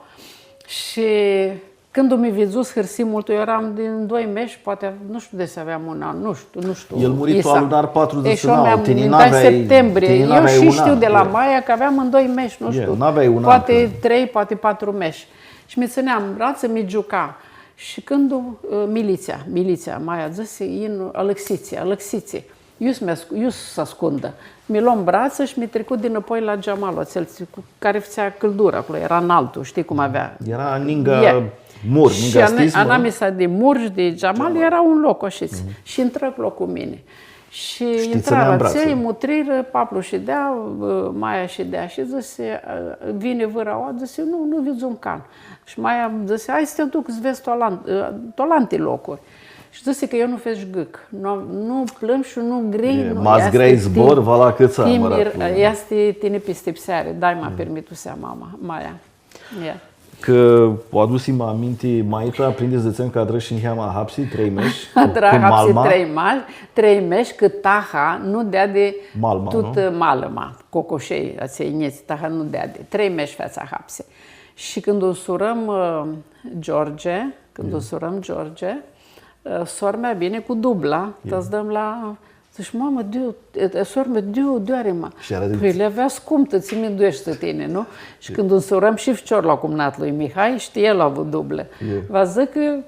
Shi Cãndu mi vidzu, s-hãrsi multu, eu earam di doi mesh, poati, nu shtiu desi aveam un an, nu shtiu, nu shtiu. El muri tu alunar patrudzãtsi shi nauã, tini n-aveai, septembrie. Eu shi shtiu di la maia cã aveam un doi mesh, nu shtiu, poati trei, poati patru mesh. Shi mi tsãnea tu bratsã, mi giuca. Shi cãndu, ã, militsia, militsia, maia dzãsi, yin alãxitsi, alãxitsi. Iu s-mi ascu-, iu s-ascundã. Mi lo tu bratsã shi mi tricu dinãpoi la geamalu atsel, tsi, cu cari fãtsea cãldurã aclo, eara analtu, shtii cum avea. Eara ningã mur, ningã stizmã. Shi ana-, anamisa di mur shi di geamal eara un loc, ashitsi. Shi intrã aclo cu mini. Shi intrarã atselj, mutrirã, paplu shidea, maia shidea shi dzãsi, vini vãrã aoa, dzãsi, nu, nu vidzu un can. Shi maia dzãsi, hai s-ti duc, s-vedz tu alan-, tu alanti locuri. Shi dzãsi cã eu nu fec gãc, nu, nu plãmb shi nu grin, e, nu, ma s-grei zbor, va la cãtsa, timir, mãratlu. Easti tini pistipseari, daima pirmitusea mama, maia. E. Cã u adusim aminti, maia ta, prindi s-dzãtsem cã adrã shi niheamã hapsi, trei mesh, adrã cu hapsi malma. Trei ma-, trei mesh, cã taha nu deadi malma, tut, nu? Malma, cocoshei, atselj njits, taha nu deadi. Trei mesh featsi hapsi. Shi cãndu nsurãm, ã, George, cãndu nsurãm George, ã, sor-mea vini cu dubla, ta s-dãm la Dzãc, mamã, di iu, e, e, sor-mea, di iu, di iu ari, ma? Shi eara di... Pãi, li avea scumtã, tsi mindueshti tini, nu? Shi cãndu nsurãm shi ficiorlu a cumnatlui Mihai, shtii, el a avut dublã. E. Va dzãc cã,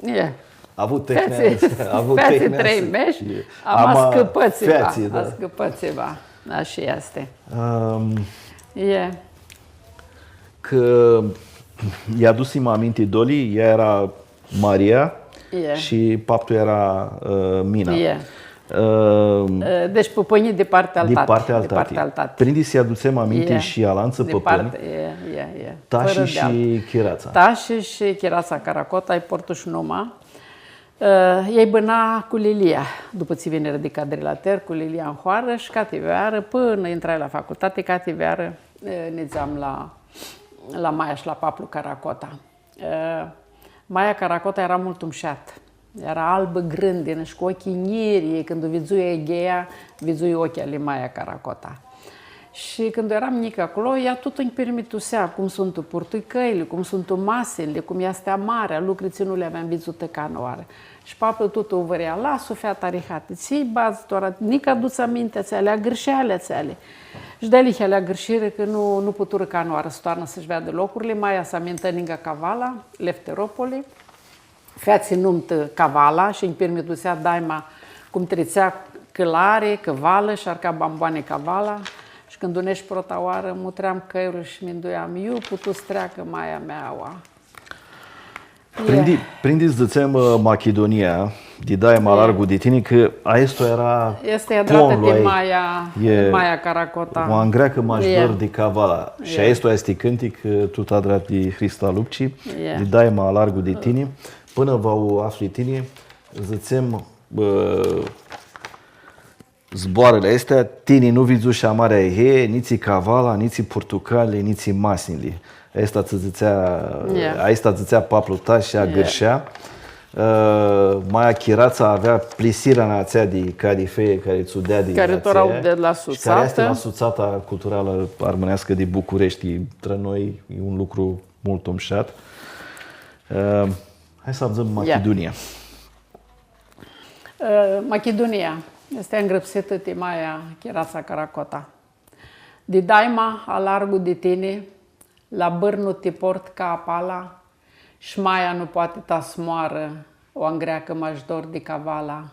e. A avut tehnea, featsi, a avut featsi tehnea trei mesh, e. Ama, ama scãpã tsiva, featsi, da. Scãpã tsiva. Ashi easti. Ãm, e. Cã lj-adusim aminti doilji, ea eara Maria, e, shi paplu eara, ã, Mina. E. Ã, e, deci pãpãnjlji di partea al tati. Di partea al tati. Di partea al tati. Prindi s-lj-adutsem aminti, e, shi alantsã pãpãnj. Di partea, e, e, e. Tashi shi Chiratsa. Tashi shi Chiratsa Caracota, lji portu shi numa. Ã, elj bãna cu Lilia, dupã tsi vinirã di Cadrilater, cu Lilia tu hoarã shi cati vearã, pãnã intrai la facultati, cati vearã, ã, nidzeam la, la maia shi la paplu Caracota. E, maia Caracota eara multu mushatã. Eara albã, grãndinã shi cu oclji njiri, cãndu vidzui Egeia, vidzui oclji ali maia Caracota. Shi cãndu earam njicã aclo, ea tut nji pirmitusea cum suntu purtucãljli, cum suntu masinjli, cum easti amarea, lucri tsi nu li aveam vidzutã canãoarã. Shi paplu tut u vãrea, las-u, feata arihati, tsi badz tora, nica aduts aminti atseali, agãrsheali atseali. Shi dealihea li agãrshirã cã nu, nu puturã canãoarã s-toarnã s-shi veadã locurli, maia s-amintã ningã Cavala, Lefteropoli, featsi numtã Cavala shi nji pirmitusea daima cum tritsea cãlari, cãvalã shi arca bamboani Cavala. Shi cãndu neshu prota oarã, mutream cãljul shi minduiam, iu putu s-treacã maia mea aua. Prindi, prindi s-dzãtsem, ã, Machidunia, di daima alargu di tini, cã aestu eara... Easti adratã di maia, maia Caracota. U angreacã mash dor di Cavala. Shi aestu easti cãntic, ã, tut adrat di Hrista Lupci, di daima alargu di tini, pãnã va u afli tini, dzãtsem, ã, zboarãli aesti, tini nu vidzushi amarea Egeie, nitsi Cavala, nitsi purtucãljli, nitsi masinjli. Aestã tsã dzãtsea, aestã dzãtsea paplu ta shi agãrshea. Ã, maia Chiratsa avea plisirana atsea di cadifei cari tsã u deadi, cari tora u deadi la sutsatã. Shi cari easti la Sutsata Culturalã Armãneascã di Bucureshti, trã noi, e un lucru multu mushat. Ã, hai s-avdzãm Machidunia. Ã, Machidunia easti ngrãpsitã ti maia Chiratsa Caracota. Di daima alargu di tini, la bãrnu ti port ca apala, sh-maia nu poati ta s-moarã, u angreacã mash dor di Cavala.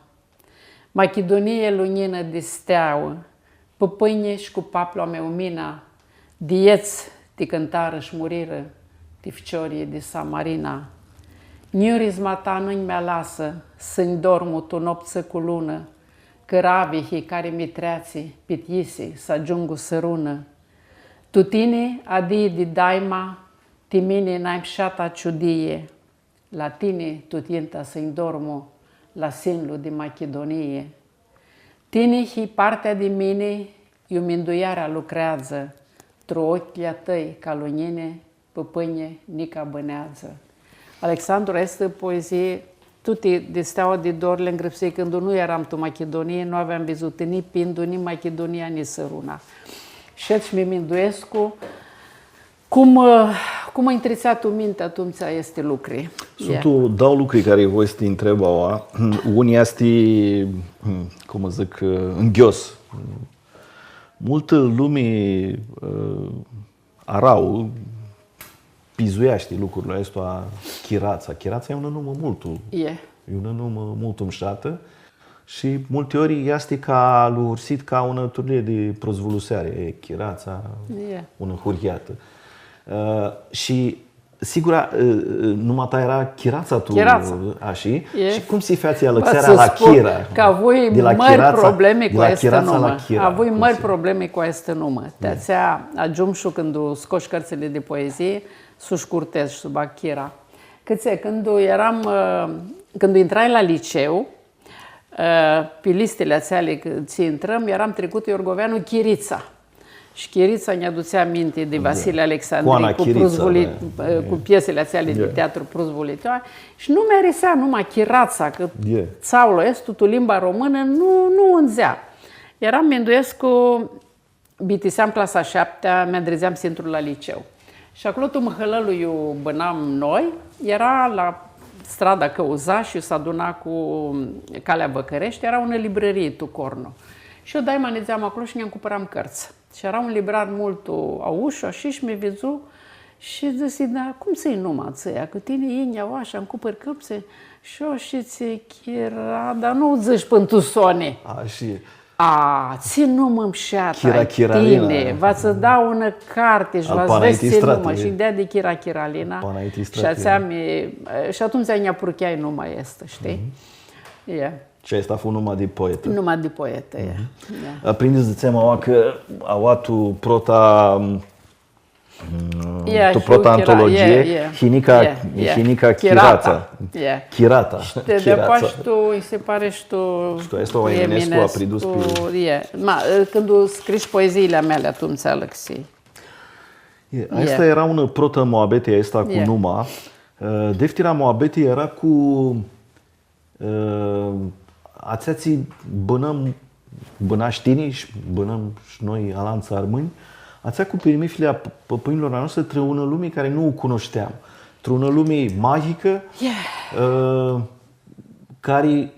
Machidunie, lunjinã di steauã, pãpãnjlji sh-cu paplu a meu Mina, di ets ti cãntarã sh-murirã, ti ficiorlji di Samarina. Njurizma ta nu nj-mi alasã, s-nj-dormu tu noptsã cu lunã, cã ravihi cari mi treatsi, pit yisi s-agiungu sãrunã. Tu tini, adii di daima, ti mini nai mshata ciudii, la tini tut yinta s-nj-dormu, la sinlu di Machidunii. Tini hii partea di mini, iu minduiarea lucreadzã, tru oclji a tãi ca lunjini, pãpãnjlji nica bãneadzã. Alexandru, aestã poezii, tuti di Steaua di Dor li ngrãpsii cãndu nu earam tu Machidunii, nu aveam vidzutã ni Pindu, ni Machidunia, ni Sãruna. Shi atumtsea mi minduescu, Cum, ã, cum nji tritsea tu minti atumtsea aesti lucri? Suntu dauã lucri cari voi s-ti ntreb aua. Unã easti, cum dzãc, nghios. Multã lumi, ã, arau, pizueashti lucrul aestu, Chiratsa. Chiratsa e unã numã multu, e, e unã numã multu mushatã. Shi multi ori easti ca luhursit ca unã turlii di prozvuluseari, e, Chiratsa, e, unã hurhiatã. Ã, shi, sigura, ã, ã, numa ta eara Chiratsa tu, Chiratsa. Ashi? E. Shi cum si featsi alãxearea la Chira? Cã avui mãri problemi cu aestã numã. Avui mãri problemi cu aestã numã. Ti atsea agiumshu cãndu scosh cãrtsãli di poezii, s-u shcurtedz shi s-u bag Chira. Cãtse, cãndu earam, ã, Cãndu intrai la liceu, ã, pi listili atseali cã tsi intrãm, eram tricutã Iorgoveanu Chiritsa. Shi Chiritsa nj-adutsea aminti di Vasile Alexandri, cu Prus Vulitoa, ã, cu piesili atseali di teatru Prus Vulitoa. Shi nu mi arisea numa Chiratsa, cã tsaulu aestu, tu limba românã, nu, nu undzea. Eram, minduescu, bitiseam clasa a shaptea, mi andridzeam s-intru la liceu. Shi aclo, tu mãhãlãlu iu bãnam noi, eara la strada Cãuzash, iu s-aduna cu calea Vãcãreshti, eara unã librãrii tu cornu. Shi eu daima nidzeam aclo shi nj-ancupãram cãrtsã. Shi eara un librar multu aushu, ashi, shi mi vidzu shi dzãsi: „Da, cum tsã-i numa atsea? Cã tini yinj aoa shi ancupãri cãrtsã?” Shi eu, shtii, Chira, dar nu dzãts pãn tu soni. Ashi. A, tsi numã mshatã ai tini, va tsã dau unã carti shi va s-vedz tsi numã. Shi deadi Chira Chiralina. Shi atsea mi, shi atumtsea nj-aprucheai numa aestã, shtii? E. Shi aestã fu numa di poetã. Numa di poetã, e. Prindi s-dzãtsem aoa cã aoa tu prota, tu prota antologii, Hinica, Hinica Chirata. Chirata. Shi ti deapoa shi tu, nji si pari shi tu, shi tu aestã u Eminescu, apridus pi... Ma, cãndu scrish poeziili a meali, atumtsea alãxii. Aestã eara unã protã muabeti aestã cu numa. Deftira muabeti eara cu Ã, atsea tsi bãnãm, bãnash tini shi bãnãm shi noi alantsã armãnj, atsea cu pirmithili a p-, pãpãnjlor a noshtri trã unã lumi cari nu u cunushteam, trã unã lumi maghicã, ã, cari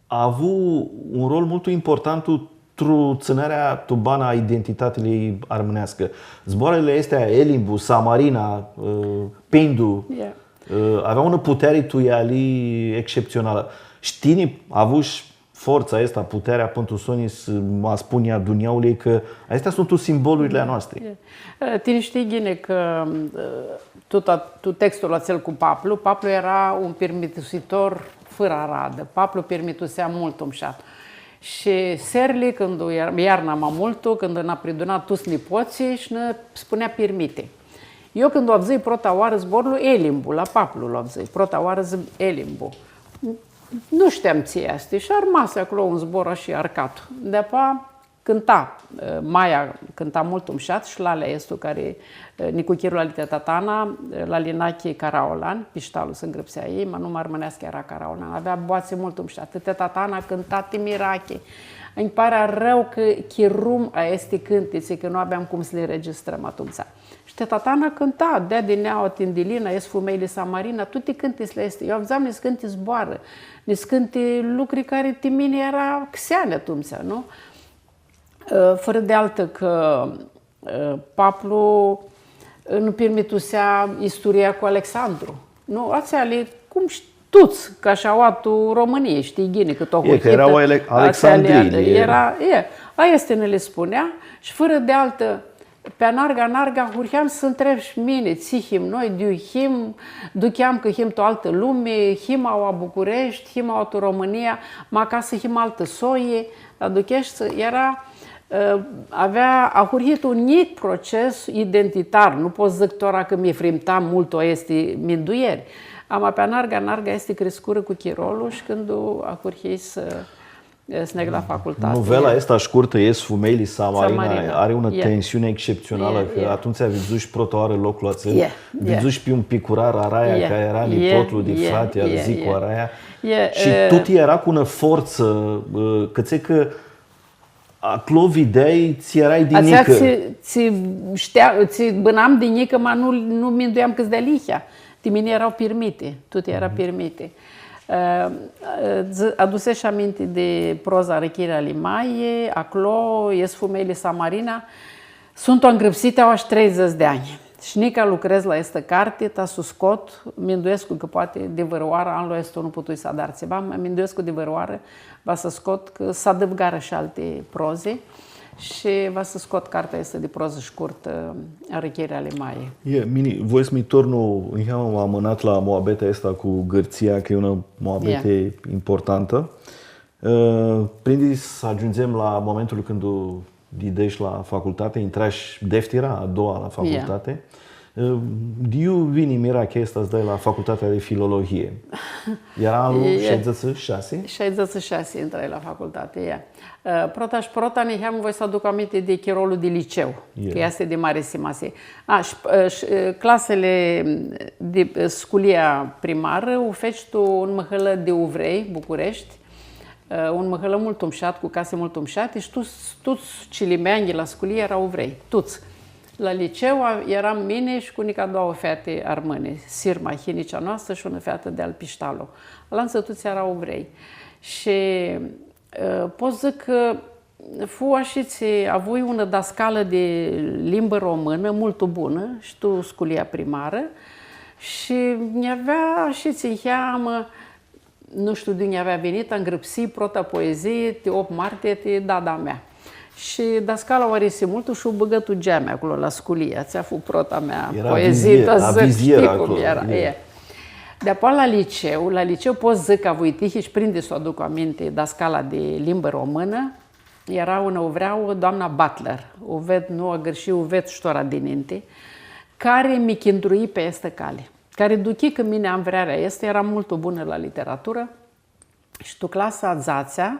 avu un rol multu importantu tru tsãnerea tu bana a identitatãljei armãneascã. Zboarãli aesti, Elimbu, Samarina, ã, Pindu, ã, avea unã puteari tu eali exceptsionalã. Shi tini avushi fortsa aestã, putearea pãn tu soni s-ma spunj a dunjaului cã aesti suntu simbolurli a noastri. E. Ã, tini shtii ghini cã, ã, tu, tu textul atsel cu paplu, paplu eara un pirmitusitor fãrã aradã. Paplu pirmitusea multu mushat. Shi searli, cãndu iar-, iarna ma multu, cãndu nã apriduna tuts nipotslji shi nã spunea pirmiti. Eu cãndu u avdzãi prota oarã zborlu, Elimbu, la paplu lu avdzãi, prota oarã dzã-, Elimbu. Nu shteam tsi easti shi armasi aclo un zbor ashi arcat. Deapoa cãnta, ã, maia cãnta multu mushat shi lalea aestu cari, ã, nicuchirlu ali teta Tana, ã, lali Nachi Caraolan, Pishtalu s-ngrãpsea ei, ma numa armãneascã eara Caraolan, avea boatsi multu mushat. Teta Tana cãnta ti mirachi. Nji pari arãu cã chirum aesti cãntitsi, cã nu aveam cum s-li nregistrãm atumtsea. Shi teta Tana cãnta, Deadi Neaua Tindilina, Eshti fumeili Samarina, tuti cãntitsli aesti. Eu avdzam niscãnti zboarã, niscãnti lucri cari ti mini eara xeani atumtsea, nu? Ã, fãrã di altã cã, ã, paplu, ã, nã pirmitusea isturia cu Alexandru. Nu? Atseali, cum sh-, tuts, ca shi aoa tu Romãnii, shtii ghini cã tu ahurhitã, cã eara ale-, Alexandriili, eara, e, aesti nã li spunea, shi fãrã di altã, pi anarga, anarga, ahurheam s-ntreb shi mini, tsi him noi, di iu him, ducheam cã him tu altã lumi, him aoa Bucureshti, him aoa tu Romãnia, ma acasã him altã soi, aducheshti, eara, ã, avea ahurhit un njic proces identitar, nu pot s-dzãc tora cã mi frimta multu aesti mindueri. Ama pi anarga, anarga aesti criscurã cu chirolu shi cãndu ahurhii s-, s-neg la facultati. Nuvela aestã shcurtã, Eshti fumeili Samarina, Samarina, ari unã tensiuni exceptsionalã, cã atumtsea vidzushi prota oarã loclu atsel, vidzushi pi un picurar Araia, cari eara nipotlu di frati al Zicu Araia. Shi tuti eara cu unã fortsã, ã, cãtse cã aclo videai, tsi earai di njicã. Atsea tsi, tsi shtea, tsi bãnam di njicã, ma nu, nu minduiam cã-s dealihea. Ti mini eara pirmiti, tuti eara pirmiti. Ã, ã, dz-, adusesh aminti di proza Arãchiri ali Mai, aclo, Eshti fumeili Samarina, suntu angrãpsiti aoa shi treidzãts di anj. Shi nica lucredz la aestã carti, ta s-u scot, minduescu cã poati di vãrãoarã, anlu aestu nu putui s-adar tsiva, ma minduescu di vãrãoarã va s-scot, cã s-adãvgarã shi alti prozi shi va s-scot cartea aestã di prozã shcurtã, Arãchiri ali Mai. E, mini, voi s-mi tornu niheamã ma amãnat la muabetea aestã cu Gãrtsia, cã e unã muabeti importantã. Ã, prindi s-agiundzem la momentul cãndu didesh la facultati, intrash deftira, a doua la facultati. Di iu vini mirachea aestã s-dai la Facultatea di Filologie? Eara anlu shaidzãtsi shasi? Shaidzãtsi shasi intrai la facultati, ia. Prota shi prota niheam voi s-aduc aminti di chirolu di liceu, cã easti di mari simasii. A, shi, shi clasili di sculia primarã u feci tu un mãhãlã di uvrei, Bucureshti, un mãhãlã multu mushat, cu casi multu mushati shi tuts, tuts cilimeanjlji la sculii eara uvrei, tuts. La liceu earam mini shi cu nica doauã feati armãni, Sirma, hinicea noastrã, shi unã featã di al Pishtalu. Alantsã tuts eara uvrei. Shi pot s-dzãc cã fu ashitsi, avui unã dascalã di limbã românã, multu bunã, shi tu sculia primarã, shi nj-avea ashitsi niheamã, nu shtiu di unã avea vinitã, ngrãpsii prota poezii ti optu martie ti dada mea. Shi dascala u arisi multu shi u bãgã tu geami aclo la sculii. Atsea fu prota mea poezii, ta s-dzãc, shtii cum eara. Deapoa la liceu, la liceu pot s-dzãc cã avui tihi shi prindi s-u aduc aminti dascala di limbã românã, eara unã uvreauã, doamna Butler, u ved, nu agãrshii, u ved shi tora dininti, cari mi chindrui pi aestã cali. Cari duchi cã mini am vrearea aestã, earam multu bunã la literaturã shi tu clasa a dzatsea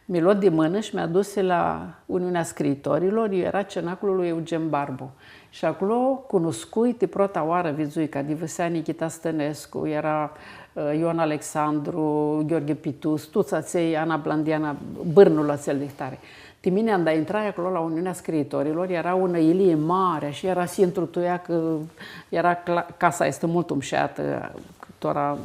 mi lo di mãnã shi mi adusi la Uniunea Scriitorilor, iu eara cenaclu lui Eugen Barbu. Shi aclo cunuscui ti prota oarã, vidzui cã adivãsea Nichita Stănescu, eara Ion Alexandru, Gheorghe Pitus, tuts atselj, Ana Blandiana, bãrnul atsel dihtari. Ti mini, anda intrai aclo la Uniunea Scriitorilor, eara unã yilii mari, shi eara s-intru tu ea, cã eara cla-, casa easti multu mushatã, tora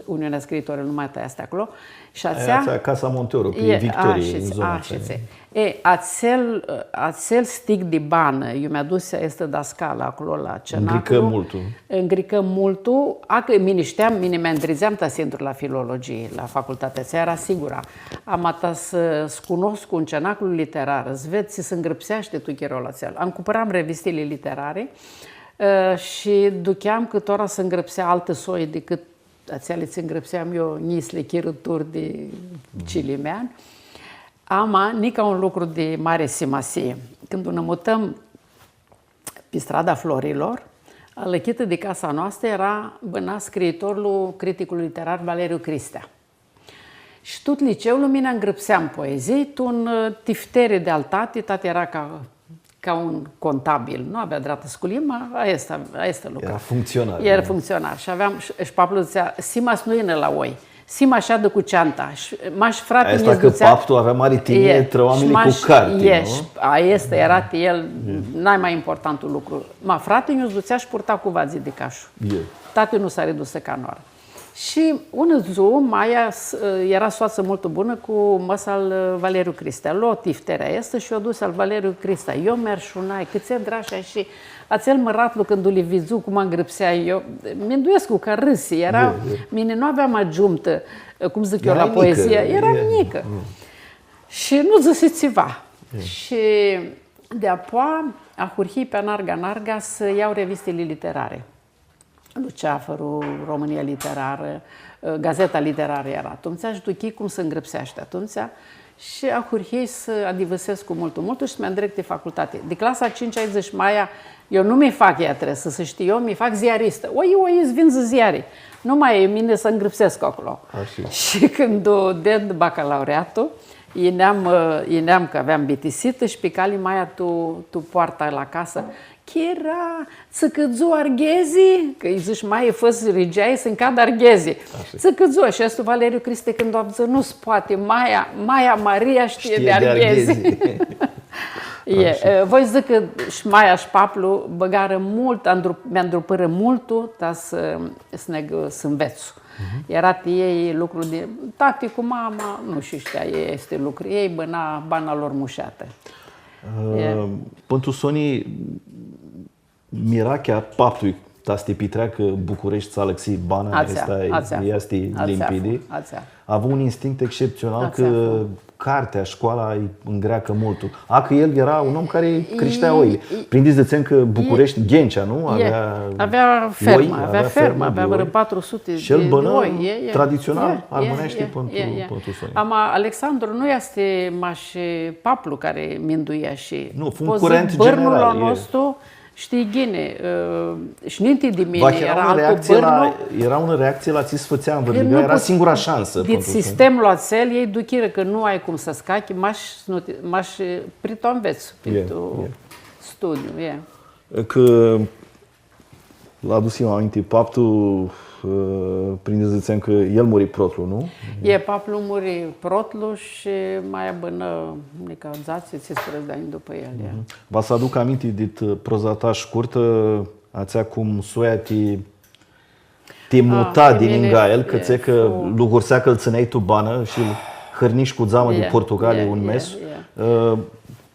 Uniunea Scriitorilor nu ma easti aclo. Shi atsea, atsea Casa Montoro, pi Victorie, în zona atsea. E, atsel, atsel stic di banã, iu mi adusi aestã dascalã aclo la cenaclu. Ngricã multu. Ngricã multu, a, cã mini shteam, mini mi ndridzeam ta s-intru la filologii, la facultatea atsea, eara sigura. Ama ta s-, s-cunoscu un cenaclu literar, s-ved tsi s-ngrãpseashti tu chirolu atsel. Ancumpãram revistili literari, ã, shi ducheam cã tora s-ngrãpsea altã soi dicãt atseali tsi ngrãpseam eu, njisli chirãturi di cilimean. Ama, nica un lucru di mari simasii. Cãndu nã mutãm pi Strada Florilor, alãchitã di casa noastrã eara bãnat scriitorlu, criticlu literar Valeriu Cristea. Shi tut liceulu mini ngrãpseam poezii, tu un, ã, tifteri di al tati, tati eara ca, ca un contabil, nu avea adratã sculii, ma aestã, aestã lucra. Eara funcționar, da? Eara funcționar. Shi aveam, shi, shi paplu dzãtsea, Simas nu yinã la oi. Simas shadã cu ceanta. Shi mash frati-nju s-dutsea. Aestã cã paplu avea mari tinjii, e, trã oaminjlji cu carti, nu? Aestã eara ti el nai ma importantul lucru. Ma frati-nju s-dutsea shi purta cuvadz di cashu. E. Tati nu s-aridusã canãoarã. Shi unã dzuã, maia s-, eara soatsã multu bunã cu mã-sa al Valeriu Cristea. Lo tifterea aestã shi u dusi al Valeriu Cristea. Eu mi arshunai, cãtse ndrashi, shi atsel mãratlu, cãndu li vidzu cum ngrãpseai eu, minduescu cã risi, eara, mini nu aveam agiumtã, cum dzãc eu, la poezii, earam njicã. Shi nu dzãsi tsiva. Shi deapoa ahurhii pi anarga-anarga s-ljau revistili literari. Luceafărul, România Literară, Gazeta Literară eara atumtsea, shi duchii cum s-ngrãpseashti atumtsea shi ahurhii s-adivãsescu multu, multu shi s-mi andreg ti facultati. Di clasa a cincea dzãsh, maia, eu nu mi fac iatresã, s-shtii, eu mi fac ziaristã. Oi, oi, s-vindzã ziari. Nu ma e mini s-ngrãpsescu aclo. Ashi. Shi cãndu ded bacalaureatul, yineam, yineam cã aveam bitisitã shi pi cali maia tu, tu poarta la casã, Chira, tsicãdzu arghezi, cã lji dzãsh, maie, fã s-rigeai, s-nj-cad arghezi. Ashi. Tsicãdzu, shi aestu Valeriu Cristea, cãndu avdzã, nu s-poati, maia, maia Maria shtii di arghezi. E, voi s-dzãc cã shi maia shi paplu bãgarã multu, andru-, mi andrupãrã multu, ta s-, s-neg s-nvets. Eara ti elj lucru di, tati cu mama, nu shtiu, shtia, elj aesti lucri, elj bãna bana lor mushatã. Pãn tu soni, mirachea a paptui ta s-ti pitreacã Bucureshti, s-alãxi bana, atsea, aestã easti limpidi. Avu un instinct excepțional cã cartea, școala îi îngreacă multul. A, cã el eara un om cari crishtea oili. Prindi s-dzãtsem cã Bucureshti, Ghencea, nu? Avea fermã, avea fermã, avea vãrã patru suti di oi. Shi el bãna traditsional armãneashti pãn tu, pãn tu soni. Ama Alexandru nu easti mash paplu cari minduia shi... Nu, fu un curent general. Bãrnul a nostru Shtii ghini, ã, shi ninti di mini eara altu bãrnu. Eara unã reactsii la tsi s-fãtsea anvãrliga, eara singura shansã. Dit sistemlu atsel, elj duchirã cã nu ai cum s-scachi, mash, nu ti, mash pri tu anvets, pri tu studiu, e. Cã l-adusim aminti, pap-tu, ã, prindi s-dzãtsem cã el muri protlu, nu? E, paplu muri protlu shi maia bãnã nica dzatsi, tsisprãdzatsi di anj dupã el, e. Va s-aduc aminti dit, ã, proza ta shcurtã, atsea cum soia ti, ti muta di ningã el, cã tsi cã lugursea cã-l tsãneai tu banã shi-l hãrnish cu dzamã di purtucalii un mes. Ã,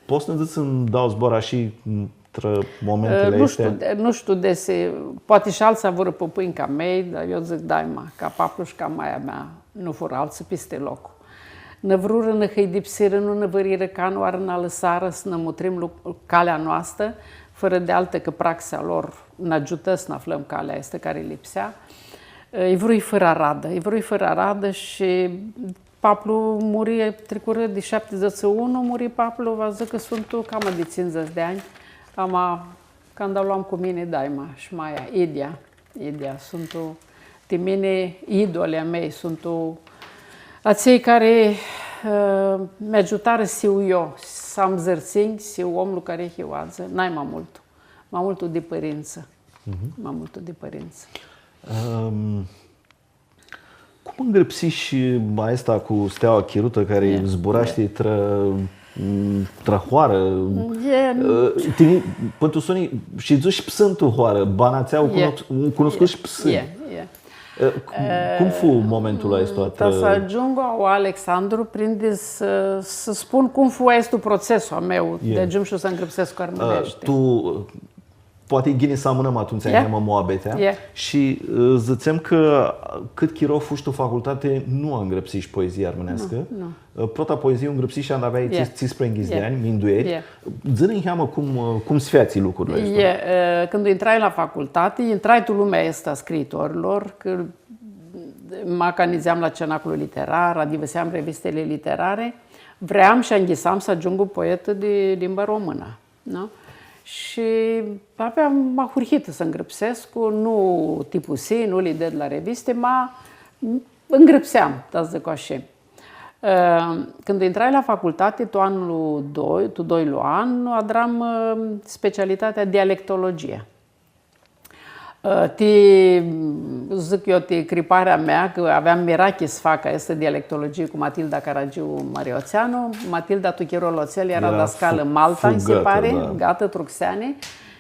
pots s-nã dzãts ndauã zboarã shi trã momentili aesti? Ã, nu shtiu, de, nu shtiu desi, poati shi altsã avurã pãpãnj ca mei, dar eu dzãc daima, ca paplu shi ca maia mea, nu furã altsã pisti loc. Nã vrurã, nã hãidipsirã, nu nã vãrirã canãoarã, nã alãsarã s-nã mutrim lu-, calea noastrã, fãrã di altã cã praxea lor nã agiutã s-nã aflãm calea aestã cari lipsea. Ã, lji vrui fãrã aradã, lji vrui fãrã aradã shi paplu muri, tricurã di shaptidzãts shi unu, muri paplu, va dzãc cã suntu cama di tsindzãts di anj. Ama, canda lu am cu mini, daima, shi maia, idyea, idyea, suntu, ti mini, idolii a mei, suntu atselj cari, ã, mi agiutarã s-hiu eu, s-am zãrtsinj, s-hiu omlu cari hiu adzã, nai ma multu, ma multu di pãrintsã, ma multu di pãrintsã. Ãm, Cum ngrãpsishi aestã cu steaua chirutã cari zburashti trã, trã hoarã? Ã, tini, pãn tu soni, shidzushi psãn tu hoarã, bana atsea u cunosc-, u cunuscushi psãn. Ã, cum, cum fu momentlu aestu? Ta s-agiungu a Alexandru, prindi s-, s-spun cum fu aestu procesul a meu, di agiumshu s-ngrãpsescu armãneashti. Ã, tu, Poati ghini s-amãnãm atumtsea niheamã muabetea. Shi, ã, dzãtsem cã cãt chiro fushi tu facultati nu angrãpsishi poezia armãneascã. Nu, nu. Ã, prota poezii u ngrãpsishi anda aveai tsi-, tsisprãyinghits di anj, mindueri. Dzã-nã niheamã cum, ã, cum s-featsi lucrul aestu. E, ã, cãndu intrai la facultati, intrai tu lumea aestã a scriitorilor, cã ma cã nidzeam la Cenaclu Literar, adivãseam revistili literari, vream shi anghisam s-agiungu poetã di limba românã. Nu? Shi aveam ahurhitã s-ngrãpsescu, nu tipusii, nu li ded la revisti, ma ngrãpseam, ta s-dzãc ashi. Ã, cãndu intrai la facultati, tu anlu doi, tu doilu an, adram, ã, specialitatea dialectologie. Ã, ti, dzãc eu, ti criparea mea, cã aveam mirachi s-fac aestã dialectologii cu Matilda Caragiu Marioțeanu. Matilda, tu chirolu atsel, eara dascalã Malta, nji si pari, gata, Truxeani.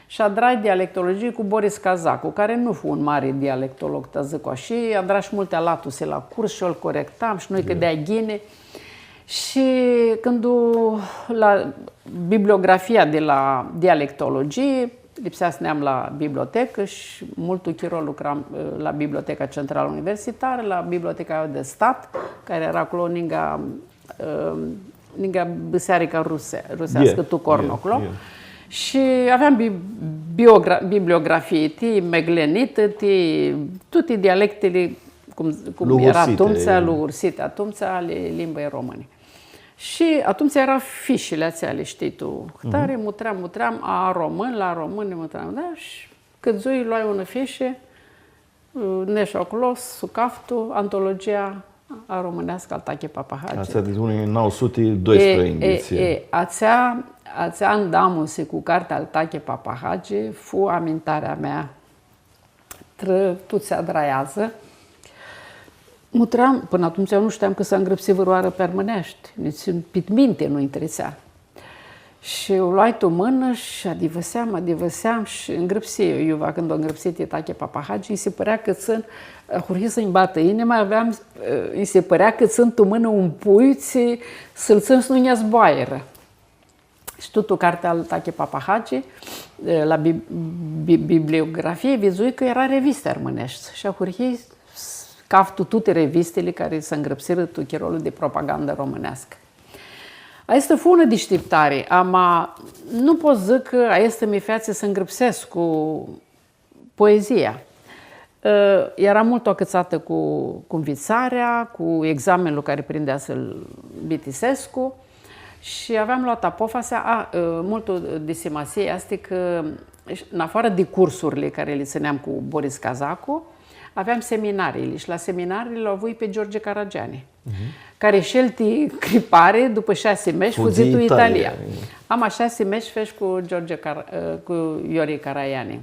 Shi adrai dialectologii cu Boris Cazacu, cari nu fu un mari dialectolog, ta dzãc ashi, adra shi multi alatusi la curs shi eu lu corectam shi nu-lj cãdea ghini. Shi cãndu la bibliografia di la dialectologii, lipsea s-neam la bibliotecã shi multu chiro lucram, ã, la Biblioteca Centrală Universitară, la Biblioteca de Stat, cari eara aclo ningã, ã, ningã bisearica ruse-, ruseascã, tu cornu aclo. Shi aveam bi-, biogra-, bibliografii, ti meglenitã, ti tuti dialectili, cum, cum eara atumtsea, lugursiti atumtsea, ali limbãljei romãni. Shi atumtsea eara fishili atseali, shtii tu, htari, mutream, mutream, a român, la români, mutream, da, shi cãdzui, loai unã fishi, neshu aclo, s-u caftu, Antologia aromãneascã al Tachi Papahagi. Atsea di unã njilji nauã suti doisprãyinghits. E, e, atsea, atsea andamusi cu cartea al Tachi Papahagi fu amintarea mea. Trã, tu tsi adrai adzã. Mutream, pãnã atumtsea eu nu shteam cã s-angrãpsi vãrãoarã pi armãneashti, nitsi pit minti nu-nj tritsea. Shi u loai tu mãnã shi adivãseam, adivãseam shi ngrãpsii, iu va cãndu u ngrãpsii ti Tachi Papahagi, nji si pãrea cã tsãn, ahurhi s-nji batã inima, aveam, nji si pãrea cã tsãn tu mãnã un pui, tsi, s-lu tsãn s-nu nj-zboarã. Shi tu, tu cartea al Tachi Papahagi, la bi-, bi-, bibliografii, vidzui cã eara revisti armãneshti. Shi ahurhii s-caftu tuti revistili cari s-ngrãpsirã tu chirolu di propagandã romãneascã. Aestã fu unã dishtiptari, ama nu pot s-dzãc cã aestã mi featsi s-ngrãpsescu poezia. Ã, earam multu acãtsatã cu, cu nvitsarea, cu examenlu cari prindea s-lu bitisescu. Shi aveam loatã apofasea, a, ã, multu di simasii easti cã, în afară di cursurile care le țineam cu Boris Cazacu, aveam seminariile shi la seminariile lu avui pe George Caragiani, care shi el ti cripari, dupã shasi mesh, fudzi tu Italia. Ama shasi mesh fesh cu George Car-, ã, cu Iori Caraiani.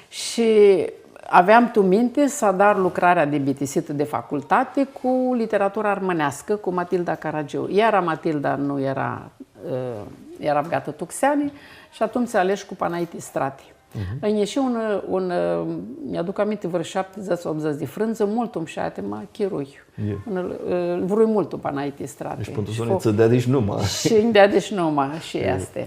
Shi aveam tu minti s-adar lucrarea di bitisitã di facultati cu literatura armãneascã, cu Matilda Caragiu. Ea eara Matilda, nu eara, ã, eara bãgatã tu xeani, shi atumtsea alescu Panaiti Strati. Nj-ishi un, un, ã, nj-aduc aminti, vãrã shaptidzãts, optudzãts di frãndzã, multu mushat, ma chirui. Un, ã, vrui multu Panaiti Strati. Deci, pãnã tu soni, tsã deadi shi numa. Shi nj-deadi shi numa, shi easti.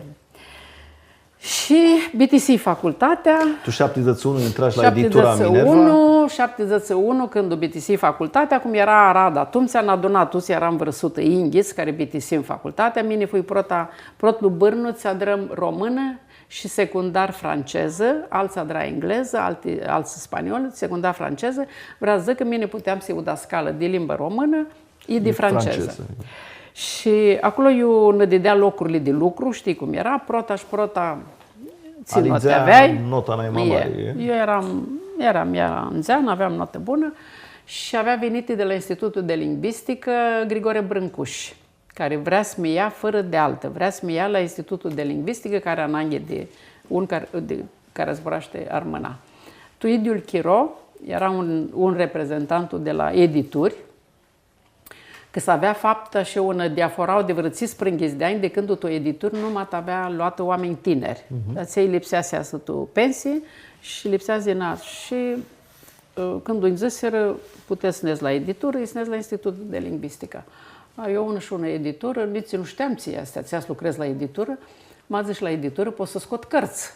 Shi bitisii facultatea. Tu shaptidzãts unu intrash la editura Minerva? Shaptidzãts unu, shaptidzãts unu, cãndu bitisii facultatea, cum eara arada atumtsea, nã adunam tuts, earam vãrã sutã yinghits cari bitisim facultatea. Mini fui prota, protlu bãrnu tsi adrãm românã shi secundar francezã, altsã adra englezã, altsã, altsã spaniolã, secundar francezã. Vrea s-dzãcã cã mini puteam s-hiu dascalã di limbã românã, i di francezã. Shi aclo iu nã didea locurli di lucru, shtii cum eara, prota shi prota tsi noti aveai. Nota nai ma mari. Eu earam, earam, earam ndzeanã, aveam notã bunã shi avea vinitã di la Institutul de Lingvisticã Grigore Brâncuș, cari vrea s-mi ia fãrã di altã, vrea s-mi ia la Institutul de Lingvisticã, cari ananghi di un cari, di, cari zburashti armãna. Tu idyiul chiro, eara un, un reprezentantu di la edituri, cã s-avea faptã shi unã diaforauã di vãrã tsisprãyinghits di anj di cãndu tu edituri numa avea loatã oaminj tiniri. Dar tsi lipsea s-easã tu pensii shi lipsea s-yinã shi, ã, cãndu nji dzãsirã, putets s-nedz la editurã, s-nedz la Institutul de Lingvisticã. A, eu unã shi unã editurã, nitsi nu shteam tsi easti, tsi s-lucredz la editurã, ma dzãsh la editurã, pot s-scot cãrtsã.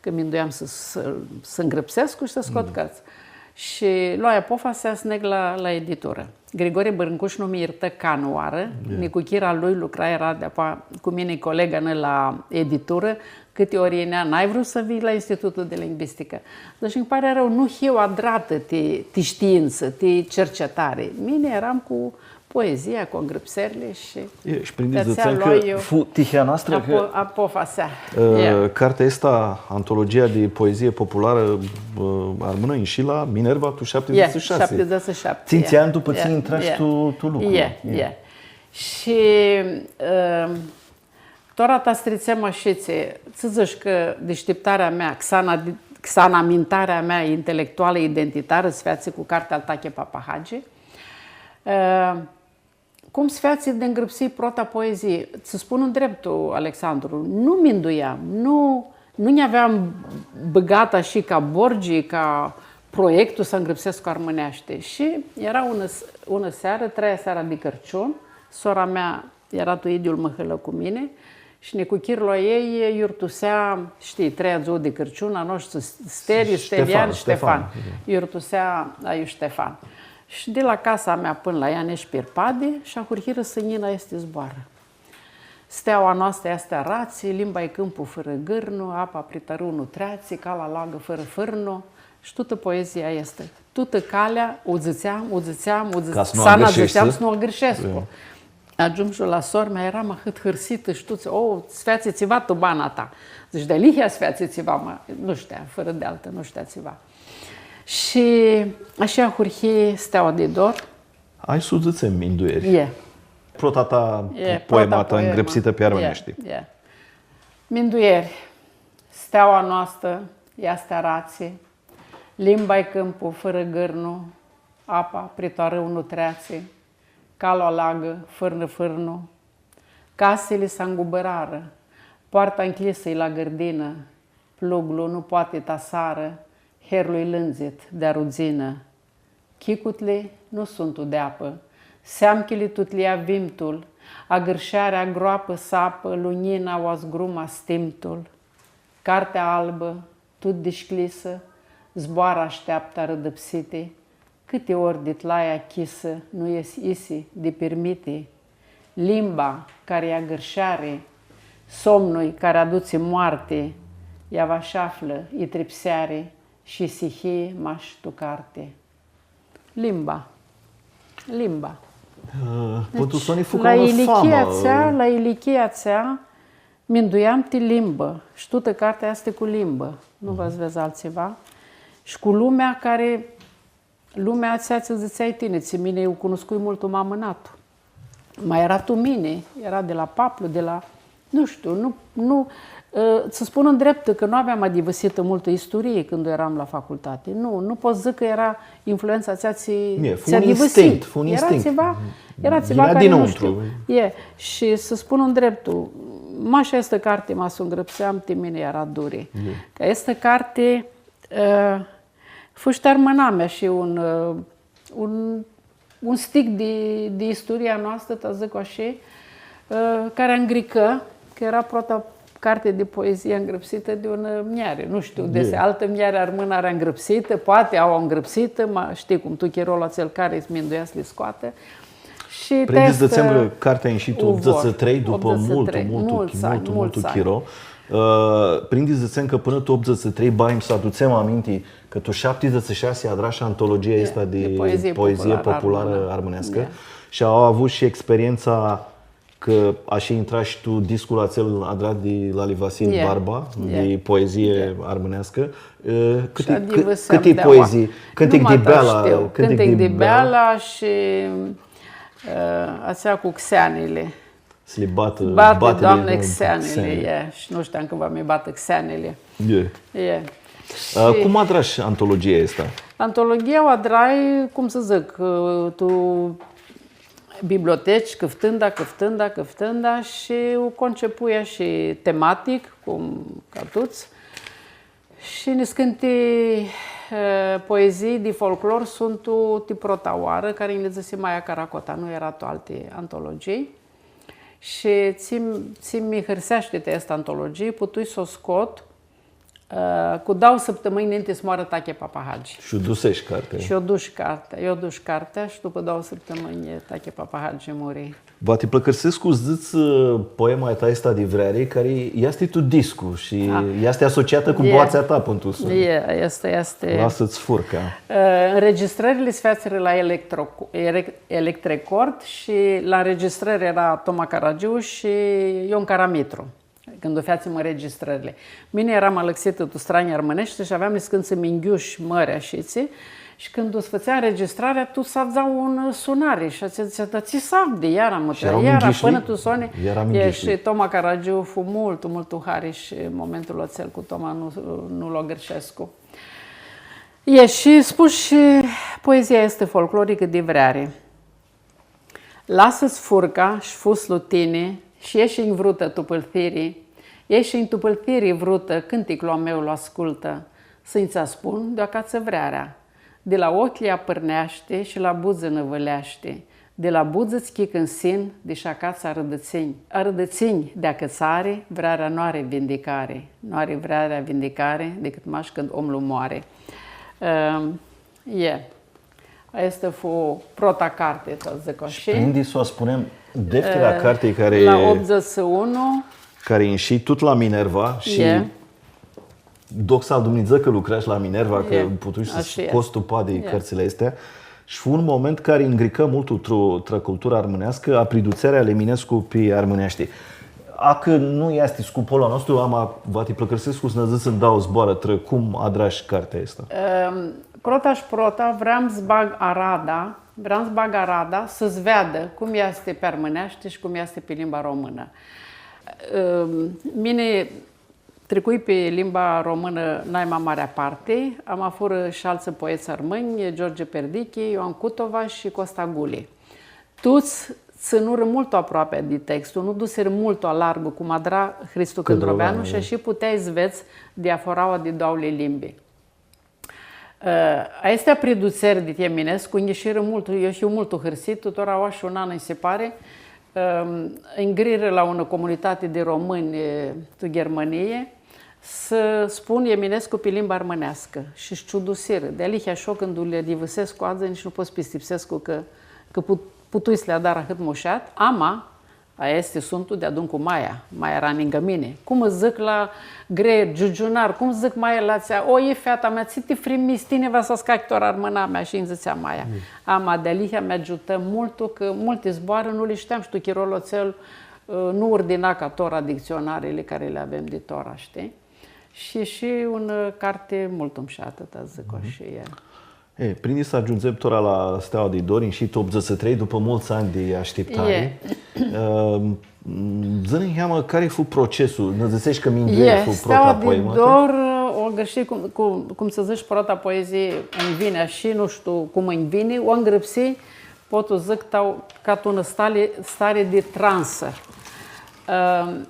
Cã minduiam s-, s-, s-ngrãpsescu shi s-scot cãrtsã. Shi loai apofasea s-neg la, la editurã. Grigore Brâncuș nu mi irtã canãoarã, nicuchira lui lucra, eara di-apoea cu mini colegã nã la editurã, cãti ori yinea, „N-ai vrut s-vii la Institutul de Lingvisticã?” Dzãsh, „Nji pari arãu, nu hiu adratã ti, ti shtiintsã, ti cercetari.” Mini earam cu poezia, cu ngrãpserli shi... E, shi prindi s-dzãtsem cã fu tihea noastrã cã, ã, cartea aestã, antologia di poezie popularã, ã, armãnã, inshi la Minerva tu shaptidzãts shi shasi. Shaptidzãts shi shapti, tsintsi anj dupã tsi intrash tu, tu lucru. E, e. Shi, ã, tora ta s-tritsem ashitsi, tsã dzãsh cã dishtiptarea mea, xana, xanamintarea mea intelectualã, identitarã, s-featsi cu cartea al Tache Papahagi. Ã, Cum s-featsi di ngrãpsii prota poezii? Tsã spun ndreptu, Alexandru, nu minduiam, nu, nu nj-aveam bãgatã shi ca borgi, ca proiectu s-ngrãpsescu armãneashti. Shi eara unã s-, unã searã, treia seara di Cãrciun, sora mea eara tu idyiul mãhãlã cu mini, shi nicuchirlu a ljei iurtusea, shtii, treia dzuã di Cãrciun, a noshtri s-, steri, Stelian, Shtefan. Iurtusea a lui Shtefan. Shi di la casa mea pãnã la ea nesh pirpadi, shi ahurhirã s-yinã aesti zboarã. Steaua noastrã easti aratsi, limba-i cãmpu fãrã gãrnu, apa pri tãrãu nu treatsi, cala lagã fãrã fãrnu, shi tutã poezia easti. Tutã calea u dzãtseam, u dzãtseam, u dzãtseam, s-nu agãrshescu. Agiumshu la sor-mea, earam ahãt hãrsitã shi tuts, „O, s-featsi tsiva tu bana ta.” Dzãsh, „Dealihea s-featsi tsiva, ma nu shtea, fãrã di altã, nu shtea tsiva.” Shi ashi ahurhi Steaua di Dor. Hai s-u dzãtsem Mindueri. E. Prota ta poemã ta ngrãpsitã pi armãneashti. E. Mindueri. Steaua noastrã easti aratsi, limba-i cãmpu fãrã gãrnu, apa pri tu arãu nu treatsi, cala lagã fãrnu fãrnu. Casili s-angubãrarã, poarta ncljisã-i la gãrdinã, pluglu nu poati ta s-arã, herlu-i lãndzit di arudzinã. Chicutli nu suntu di apã, seamchili tu tli ia vimtul, agãrsharea groapã sapã, lunjina u azgruma stimtul. Cartea albã, tut dishcljisã, zboarã ashteaptã arãdãpsiti, cãti ori di tlaia chisã nu es isi di pirmiti. Limba cari agãrshari, somnu-i cari adutsi moarti, ea va sh-aflã itripseari shi isihii mash tu carti. Limba. Limba. Ã, pãn tu soni fu ca unã famã. La ilichia atsea, la ilichia atsea, minduiam ti limbã. Shi tutã cartea easti cu limbã. Nu va s-vedz altsiva. Shi cu lumea cari, lumea atsea tsi dzãtseai tini, tsi mini u cunuscui multu ma amãnat. Ma eara tu mini, eara di la paplu, di la, nu shtiu, nu, nu, ã, tsã spun ndreptu cã nu aveam adivãsitã multã isturii cãndu eram la facultati. Nu, nu pot s-dzãc cã eara influentsa atsea tsi, tsi adivãsii. Fu un instinct, fu un instinct. Eara tsiva, eara tsiva cari nu shtiu. Yinea dinãuntru. E, shi s-spun ndreptu, mash aestã carti, ma s-u ngrãpseam, ti mini eara duri. Cã aestã carti, ã, fu shi ti armãnamea shi un, ã, un, un stick di, di isturia noastrã, ta s-dzãc ashi, ã, cari angricã, cã eara prota carti di poezii angrãpsitã di unã mljari. Nu shtiu desi altã mljari armãnã ari angrãpsitã, poati au angrãpsitã, ma shtii cum tu, chirolu atsel cari s-minduia s-li scoatã. Shi prindi s-dzãtsem cã cartea a inshit tu optudzãts shi trei, dupã multu, multu, multu, multu chiro. Ã, prindi s-dzãtsem cã pãnã tu optudzãts shi trei, ba, nji s-adutsem aminti cã tu shaptidzãts shi shasi adrash antologia aestã di poezii popularã armãneascã. Shi au avut shi experientsa cã ashi intrash tu discul atsel adrat di lali Vasili Barba, di poezii armãneascã. Ã, cãti, cãti poezii? Cãntic di Beala, Cãntic di Beala shi, ã, atsea cu xeanili. S-li batã, batã, Doamne, xeanili, e. Shi nu shteam cã va mi batã xeanili. E. Ã, cum adrash antologia aestã? Antologia u adrai, cum s-dzãc, ã, tu biblioteci, cãftãnda, cãftãnda, cãftãnda shi u concepui shi tematic, cum ca tuts. Shi niscãnti, ã, poezii di folclor suntu ti prota oarã, cari nji li dzãsi Maia Caracota, nu eara tu alti antologii. Shi tsi, tsi mi hãrseashti ti aestã antologii, putui s-u scot, ã, cu dauã sãptãmãnj ninti s-moarã Tachi Papahagi. Shi u dusesh cartea. Shi u dush cartea, u dush cartea shi dupã dauã sãptãmãnj Tachi Papahagi muri. Va ti plãcãrsescu s-dzãts, ã, poema ta aestã di vreari, cari easti tu discu shi easti asociatã cu boatsea ta, pãn tu soni. E, easti, easti. Lasã-ts furca. Ã, înregistrările se făcură la Electro-, Ele-, Electrecord shi la înregistrări eara Toma Caragiu shi Ion Caramitru. Cãndu featsim înregistrările. Mini earam alãxitã tu stranji armãneshti shi aveam niscãntsã mingiushi mãri ashitsi, shi cãndu s-fãtsea înregistrarea, tuts avdza un sunari shi atsea dzãtsea, „Da tsi s-avdi?” Iara mutrea, iara, pãnã tu soni. Shi Toma Caragiu fu multu, multu hari shi momentul atsel cu Toma nu, nu lu agãrshescu. E, shi spush, poezia easti folcloricã di vreari. Lasã-ts furca sh-fuslu tini, sh-eshinj vrutã tu pãlthiri, eshinj tu pãlthiri vrutã, cãnticlu a meu lu ascultã, s-nji tsã spun di-u acatsã vrearea. Di la oclji apãrneashti shi la budzã nã vãleashti, di la budzã-ts chicã nsin, di sh-acatsã arãdãtsinj. Arãdãtsinj di acãtsari, vrearea nu ari vindicari, nu ari vrearea vindicari, dicãt mash cãndu omlu moari. Ãm, e. Aestã fu prota carti, ta dzãc ashi. Shi prindi s-u spunem, deftira carti cari, la optudzãts shi unu, cari inshi tut la Minerva shi doxa al Dumnidzã cã lucrash la Minerva, cã putush s-scots tu padi cãrtsãli aesti. Shi fu un moment cari ngricã multu tru, tra cultura armãneascã, apridutsearea al Eminescu pi armãneashti. Acã nu easti scopul a nostru, ama va ti plãcãrsescu s-nã dzãts ndauã zboarã trã cum adrash cartea aestã. Ãm, prota shi prota, vream s-bag arada, vream s-bag arada, s-veadã cum easti pi armãneashti shi cum easti pi limba românã. Ãm, mini tricui pi limba românã naima marea parti, ama furã shi altsã poets armãnj, George Perdichi, Ioan Cutova shi Costa Guli. Tuts tsãnurã multu aproapea di textul, nu dusirã multu alargu, cum adra Hristu Cãndroveanu, shi ashi puteai s-vedz diaforaua di doauãli limbi. Ã, aesti apridutseri di Eminescu nj-ishirã multu, eu hiu multu hãrsitã, tora aoa shi un an, nji si pari, ãm, ngrirã la unã comunitati di romãnj, e, tu Ghirmãnii, s-spun Eminescu pi limba armãneascã. Shi s-ciudusirã. Dealihea shi eu, cãndu li adivãsescu adzã, nitsi nu pot s-pistipsescu cã, cã put-, putui s-li adar ahãt mushat, ama, Aesti suntu deadun cu maia. Maia eara ningã mini. Cum dzãc la grer, giugiunar, cum dzãc maia la atsea, „O, e, feata mea, tsi ti frimishi, tini va s-ascachi tora armãnamea?” Shi nji dzãtsea maia. Mm. Ama dealihea mi agiutã multu, cã multi zboarã nu li shteam, shi tu chirolu atsel, ã, nu urdina ca tora dictsionarili cari li avem di tora, shtii? Shi, shi unã, ã, carti multu mushatã, ta s-dzãc, mhm, shi ea. E, prindi s-agiundzem tora la Steaua di Dor, inshi tu optzeci și trei, dupã multsã anj di ashtiptari. E. Ãm, dzã-nã niheamã cari fu procesul, nã dzãseshi cã Minduirea fu prota poemã, Steaua di Dor, o gãshtii, cum, cum, cum s-dzãts, prota poezii nj-vini shi nu shtiu cum nj-vini, u ngrãpsii, pot s-dzãc, tau, ca tu unã stali-, stari di transã. Ãm,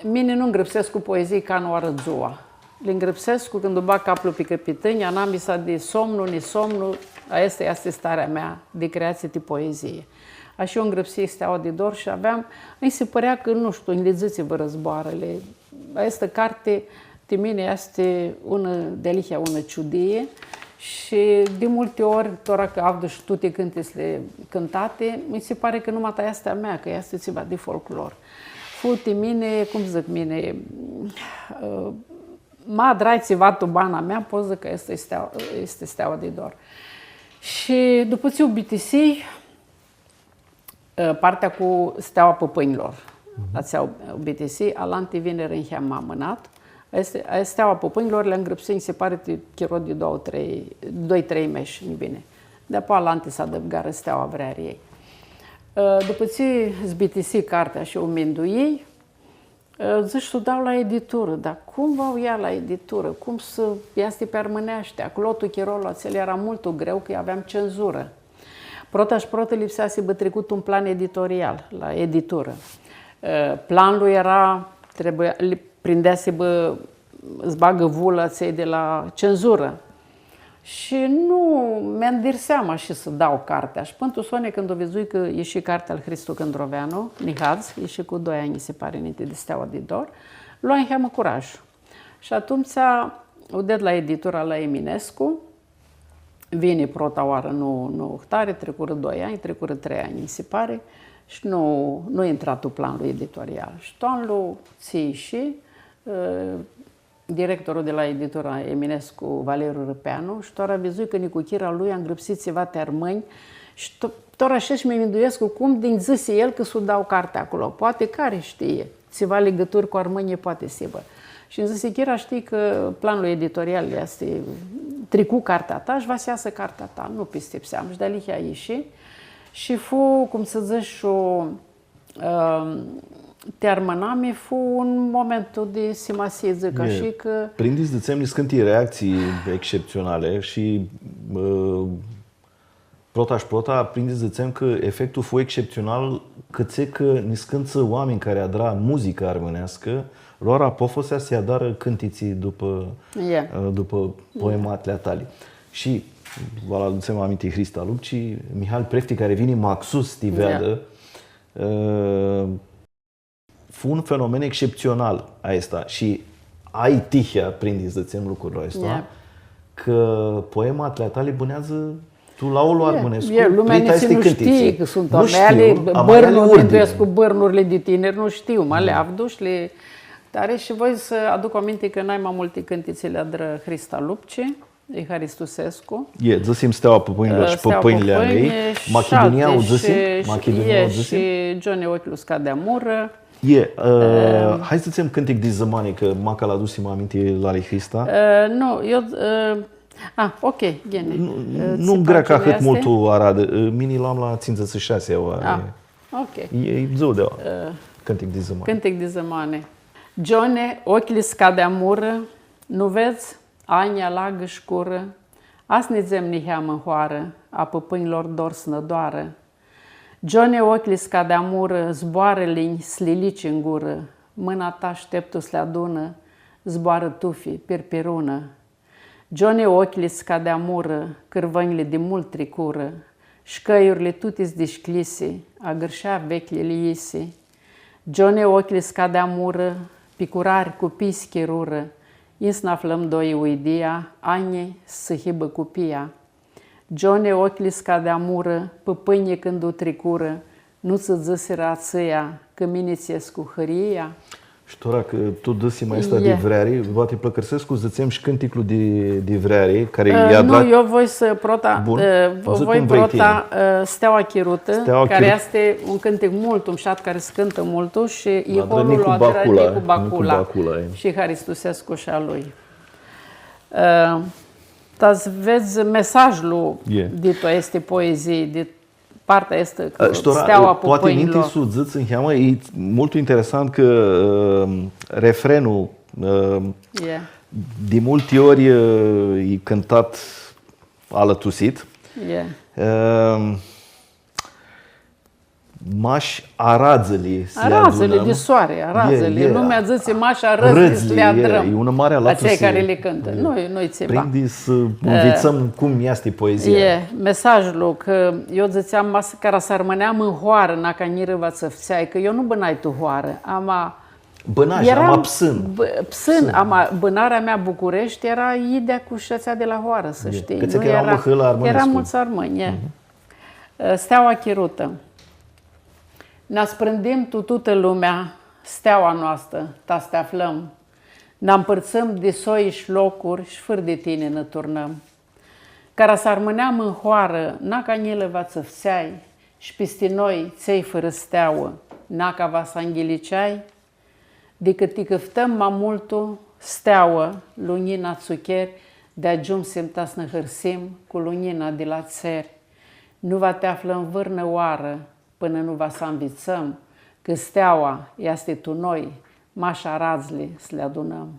Mini nu ngrãpsescu poezii canãoarã dzua. Li ngrãpsescu cãndu bag caplu pi cãpitãnj, anamisa di somnu, nisomnu, aestã easti starea mea di creatsii ti poezii. Ashi u ngrãpsii Steaua di Dor shi aveam, nji si pãrea cã, nu shtiu, nji li dzãtsi vãrã zboarãli. Aestã carti, ti mini, easti unã dealihea, unã ciudii. Shi di multi ori, tora cã avdu shi tuti cãntitsli cãntati, nji si pari cã numata easti a mea, cã easti tsiva di folclor. Fu ti mini, cum dzãc mini, ã, ma adrai tsiva tu bana mea, pot s-dzãc cã easti Steaua, easti Steaua di Dor. Shi dupã tsi u bitisii, ã, partea cu Steaua Pãpãnjlor. Mhm. Atsea u bitisii, alanti vinirã niheamã ma amãnat. Aesti, aesti Steaua Pãpãnjlor li ngrãpsii, nji si pari, ti chiro di doauã, trei, doi, trei mesh nji vini. Deapoa alanti s-adãvgarã Steaua Vreariljei. Ã, dupã tsi s-bitisii cartea shi u minduii, ã, dzãsh s-u dau la editurã, dar cum va u ljau la editurã? Cum s-easti pi armãneashti? Aclo, tu chirolu atsel, eara multu greu, cã aveam cenzurã. Prota shi prota lipsea s-hibã tricut un plan editorial la editurã. Ã, planlu eara, trebuia, li-, prindea s-hibã, s-bagã vula atselj di la cenzurã. Shi nu, mi andirseam ashi s-dau cartea. Shi pãn tu soni, cãndu vidzui cã ishi cartea al Hristu Cãndroveanu, Nihadz, ishi cu doi anj, nji si pari, ninti di Steaua di Dor, loai niheamã curajlu. Shi atumtsea u ded la editura la Eminescu, vini prota oarã, nu, nu ahtari, tricurã doi anj, tricurã trei anj, nji si pari, shi nu, nu intra tu planlu editorial. Shi tu anlu tsi ishi, ã, directorlu di la editura Eminescu, Valeriu Rãpeanu, shi tora vidzui cã nicuchira lui angrãpsi tsiva ti armãnj, shi to-, tora ashi shi mi minduescu cum di nj-dzãsi el cã s-u dau cartea aclo. Poati, cari shtii, tsiva ligãturi cu armãnjlji poati s-hibã. Shi nj-dzãsi: „Chira, shtii cã planlu editorial easti, tricu cartea ta shi va s-easã cartea ta.” Nu pistipseam. Shi dealihea ishi. Shi fu, cum s-dzãc, shi, ãm, ti armãnami fu un momentu di simasii, dzãc, e, ashi cã prindi s-dzãtsem niscãnti reactsii exceptsionali shi, ã, prota shi prota, prindi s-dzãtsem cã efectul fu exceptsional, cãtse cã niscãntsã oaminj cari adra muzicã armãneascã, loarã apofasea s-adarã cãntitsi dupã, e, ã, dupã poematli a tali. Shi va lu adutsem aminti Hrista Lupci, Mihal Prefti, cari vini maxus ti veadã, ã, fu un fenomen exceptsional aestu shi ai tihea, prindi s-dzãtsem lucrul aestu, cã poematli a tali bãneadzã tu laolu armãnescu, e, lumea prota nitsi aesti nu cãntitsi. Shtii cã suntu a meali, bãrnurli, minduescu, bãrnurli di tiniri nu shtiu, ma li avdu shi li tari. Shi voi s-aduc aminti cã naima multi cãntitsi li adrã Hrista Lupci. Iharistusescu. E, dzãsim Steaua Pãpãnjlor shi Pãpãnjlji a ljei. Machidunia, u dzãsim? Machidunia, u dzãsim? Shi Gione, oclju s-cadi amurã. E, ã, hai s-dzãtsem Cãntic di Zãmani, cã maca lu adusim aminti la ali Hrista. Ã, nu, eu, ã, a, ok, ghini. Nu, nu-nj greacã ahãt multu aradã, ã, mini lu am la tsindzãts shi shasi, aua. A, ok. E, e dzua di aua. Ã, Cãntic di Zãmani. Cãntic di Zãmani. Gione, oclji s-cadi amurã, nu vedz? Anjlji alagã sh-curã, a s-nidzem niheamã n hoarã, a pãpãnjlor dor s-nã doarã. Gione, oclji s-cadi amurã, zboarãli-nj s-lilici n gurã, mãna ta ashteptu s-li adunã, zboarã tufi, pirpirunã. Gione, oclji s-cadi amurã, cãrvãnjli di multu tricurã, sh-cãljurli tuti s-dishcljisi, agãrshea vecljili yisi. Gione, oclji s-cadi amurã, picurari, cupii s-chirurã, yin s-nã aflãm doi uidia, anjlji s-hibã cupia. Gione, oclji s-cadi amurã, pãpãnjlji cãndu tricurã, Nu tsã dzãsirã atsia cã mini tsã escu hãria? Shi tora cã tu dzãsi ma aestã di vreari, va ti pãlãcãrsescu s-dzãtsem shi cãnticlu di, di vreari, cari e adrat. Nu, eu voi s-, prota, voi prota, ã, Steaua Chirutã, cari easti un cãntic multu mushat, cari s-cãntã multu shi iholu lu adrã Nicu Bacula. Shi haristusescu shi a lui. Ã, ta s-vedz mesajlu di tu aesti poezii, di partea aestã, Steaua a pãpãnjlor. Poati ninti s-u dzãts niheamã, e multu interesant cã, ã, refrenul, ã, di multi ori, ã, e cãntat alãtusit. Ã, mash aradzãli s-li adunãm. Aradzãli di soari, aradzãli. Lumea dzãtsi mash aradzãli s-li adrãm. E unã mari alãtusi. Atselj cari li cãntã. Noi, noi tsiva. Prindi s-nvitsãm cum easti poezia. E, mesajlu, cã eu dzãtseam, ma s-, cara s-armãneam tu hoarã, na ca njirã va tsã ftsai, cã eu nu bãnai tu hoarã, ama bãnash, ama psãn. Psãn, ama bãnarea mea Bucureshti eara idyea cu shi atsea di la hoarã, s-shtii. Cã tsi cã eara mãhãlã armãnescu. Eara multsã armãnj, e. Steaua Chirutã. Nã asprãndim tu tutã lumea, steaua noastã, ta s-ti aflãm. Nã mpãrtsãm di soi shi locuri shi fãr di tini nã turnãm. Cara s-armãneam tu hoarã, na ca njilã va tsã ftsai, shi pisti noi, tsi-i fãrã steauã, na ca va s-anghiliceai, dicãt ti cãftãm ma multu steauã, lunjina tsu cheri, di agiumsim ta s-nã hãrsim cu lunjina di la tseri. Nu va ti aflãm vãrnã oarã, pãnã nu va s-anvitsãm, cã steaua easti tu noi, mash aradzli s-li adunãm.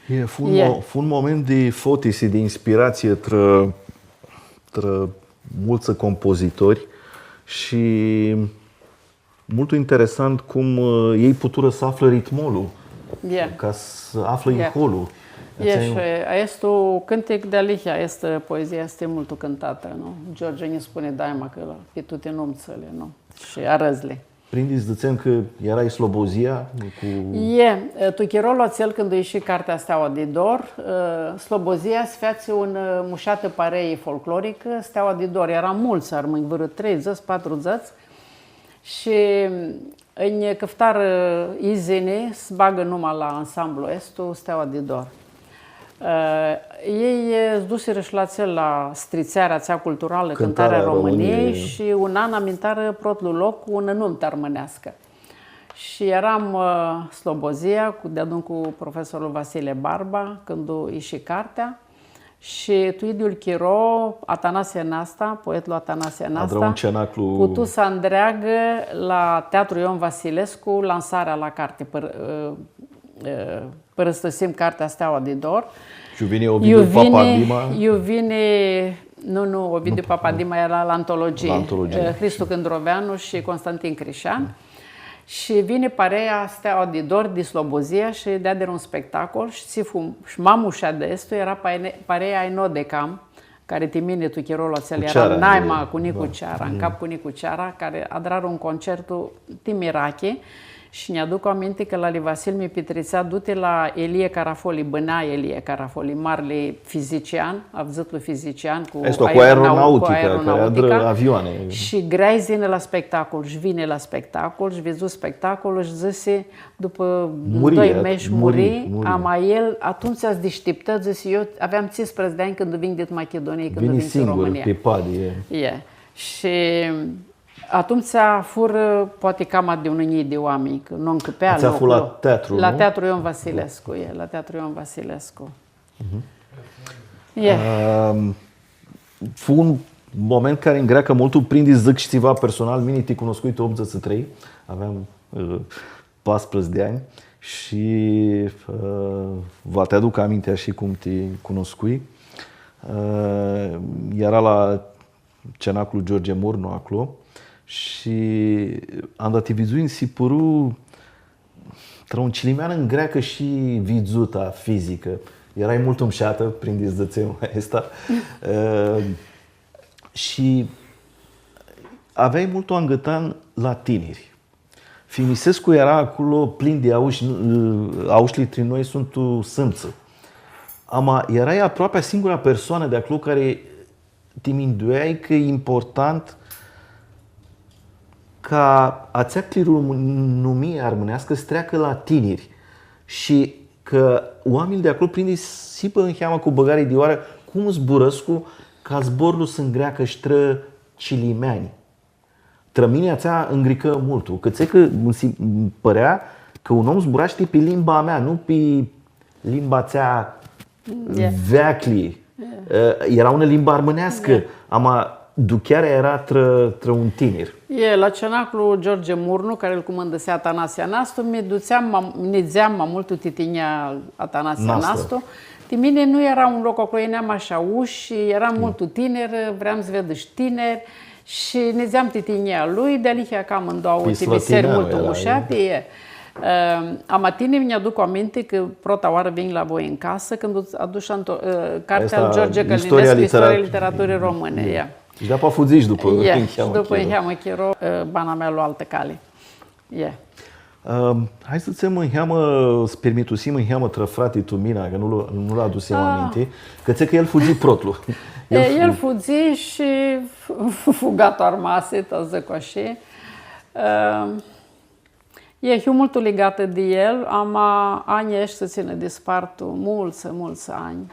E, fu un mo-, fu un moment di fotisi, di inspiratsii trã, trã multsã compozitori shi multu interesant cum, ã, elj puturã s-aflã ritmolu, ca s-aflã iholu. E, shi aestu cãntic dealihea, aestã poezii easti multu cãntatã, nu? George nji spuni daima cã la, pi tuti numtsãli, nu? Shi arãdzli. Prindi s-dzãtsem cã eara Slobozia cu... E, tu chirolu atsel cãndu ishi cartea Steaua di Dor, ã, Slobozia s-featsi unã, ã, mushatã parei folcloricã, Steaua di Dor. Eara multsã armãnj, vãrã treidzãts, patrudzãts, shi nj-cãftarã izini s-bagã numa la ansamblu aestu, Steaua di Dor. Ã, elj, ã, s-dusirã shi la atsel, la stritsearea atsea culturalã, Cântarea României, shi un an amintarã protlu loc, unã numtã armãneascã. Shi earam, ã, Slobozia, cu, deadun cu profesorlu Vasile Barba, cãndu ishi cartea. Shi tu idyiul chiro, Atanasie Nasta, poetlu Atanasie Nasta, putu s-andreagã la Teatru Ion Vasilescu lansarea la carti, pãr-, ã, ã, pãrãstãsim cartea Steaua di Dor. Shi vini Ovidiu Papadima. Iu vini, nu, nu, Ovidiu Papadima eara la antologii. La antologii. Ã, Hristu Cãndroveanu shi Constantin Crishan. Shi vini parea Steaua di Dor di Slobozia shi deadirã un spectacol shi tsi fu, shi ma mushat di aestu eara parea, parea Ai Nodecam, cari ti mini tu chirolu atsel eara naima cu Nicu Ceara, ncap cu Nicu Ceara, cari adrarã un concertu ti mirachi. Shi nj-aduc aminti cã lali Vasil mi pitritsea, du-ti la Elie Carafoli, bãna Elie Carafoli, marli fizician, avdzãtlu fizician cu aeronautica, cari adrã avioani. Shi grea s-yinã la spectacol, shi vini la spectacol, shi vidzu spectacolul, shi dzãsi, dupã doi mesh muri, ama el atumtsea s-dishtiptã, dzãsi, eu aveam tsisprãdzatsi di anj cãndu vinj dit Machidunii, cãndu vinj tu Romãnia. Vini singur, pi padi, e. E. Shi atumtsea furã, poati, cama di unã njilji di oaminj, cã nu ncãpea loclu. Atsea fu la teatru, nu? La Teatru Ion Vasilescu, e, la Teatru Ion Vasilescu. E. Fu un moment cari ngreacã multu, prindi s-dzãc shi tsiva personal, mini ti cunuscui tu optudzãtsi shi trei, aveam, ã, paisprãdzatsi di anj shi, ã, va ti aduc aminti ashi cum ti cunuscui. Ã, eara la Cenaclu George Murnu aclo shi anda ti vidzui nji si pãru tra un cilimean ngreacã shi vidzuta fizicã. Earai multu mushatã, prindi s-dzãtsem aestã. Ã, shi aveai multu angãtan la tiniri. Fimisescu eara aclo plin di aush-, aushlji tri noi suntu sãmtsã. Ama earai aproapea singura persoanã di aclo cari ti mindueai cã e important ca atsea clirunumii armãneascã s-treacã la tiniri shi cã oaminjlji di aclo prindi s-hibã niheamã cu bãgari di oarã cum zburãscu ca zborlu s-ngreacã sh-trã cilimeanj. Trã mini atsea ngricã multu, cãtse cã nji si pãrea cã un om zburashti pi limba a mea, nu pi limba atsea veaclji. E, eara unã limbã armãneascã, ama duchearea eara trã, trã un tinir. E, la cenaclu George Murnu, cari lu cumãndãsea Atanasie Anastu, mi dutseam ma, nidzeam ma multu ti tinjia Atanasie Anastu. Ti mini nu eara un loc aclo, yineam ashi ushi, eram multu tinirã, vream s-ved shi tiniri shi nidzeam ti tinjia lui, dealihea cã am un doauã timiseri multu mushati, e. Ehm, ama tiniri nj-aduc aminti cã prota oarã vinj la voi în casă, cãndu adush anto-, e, cartea al George Călinescu, Istoria Literaturii Române, e. Shi dupã fudzish dupã niheamã chiro. Dupã niheamã chiro, e, bana mea lu altã cali. E. Ehm, hai s-dzãtsem niheamã, s-pirmitusim niheamã trã frati tu Mina, cã nu lu, nu lu adusem aminti, cãtse cã el fudzi protlu. E, el fudzi shi f-, f-, fugatu armasi, ta s-dzãc ashi. Ehm, E, hiu multu ligatã di el, ama anjlji aeshti s-tsãnã dispartu multsã, multsã anj.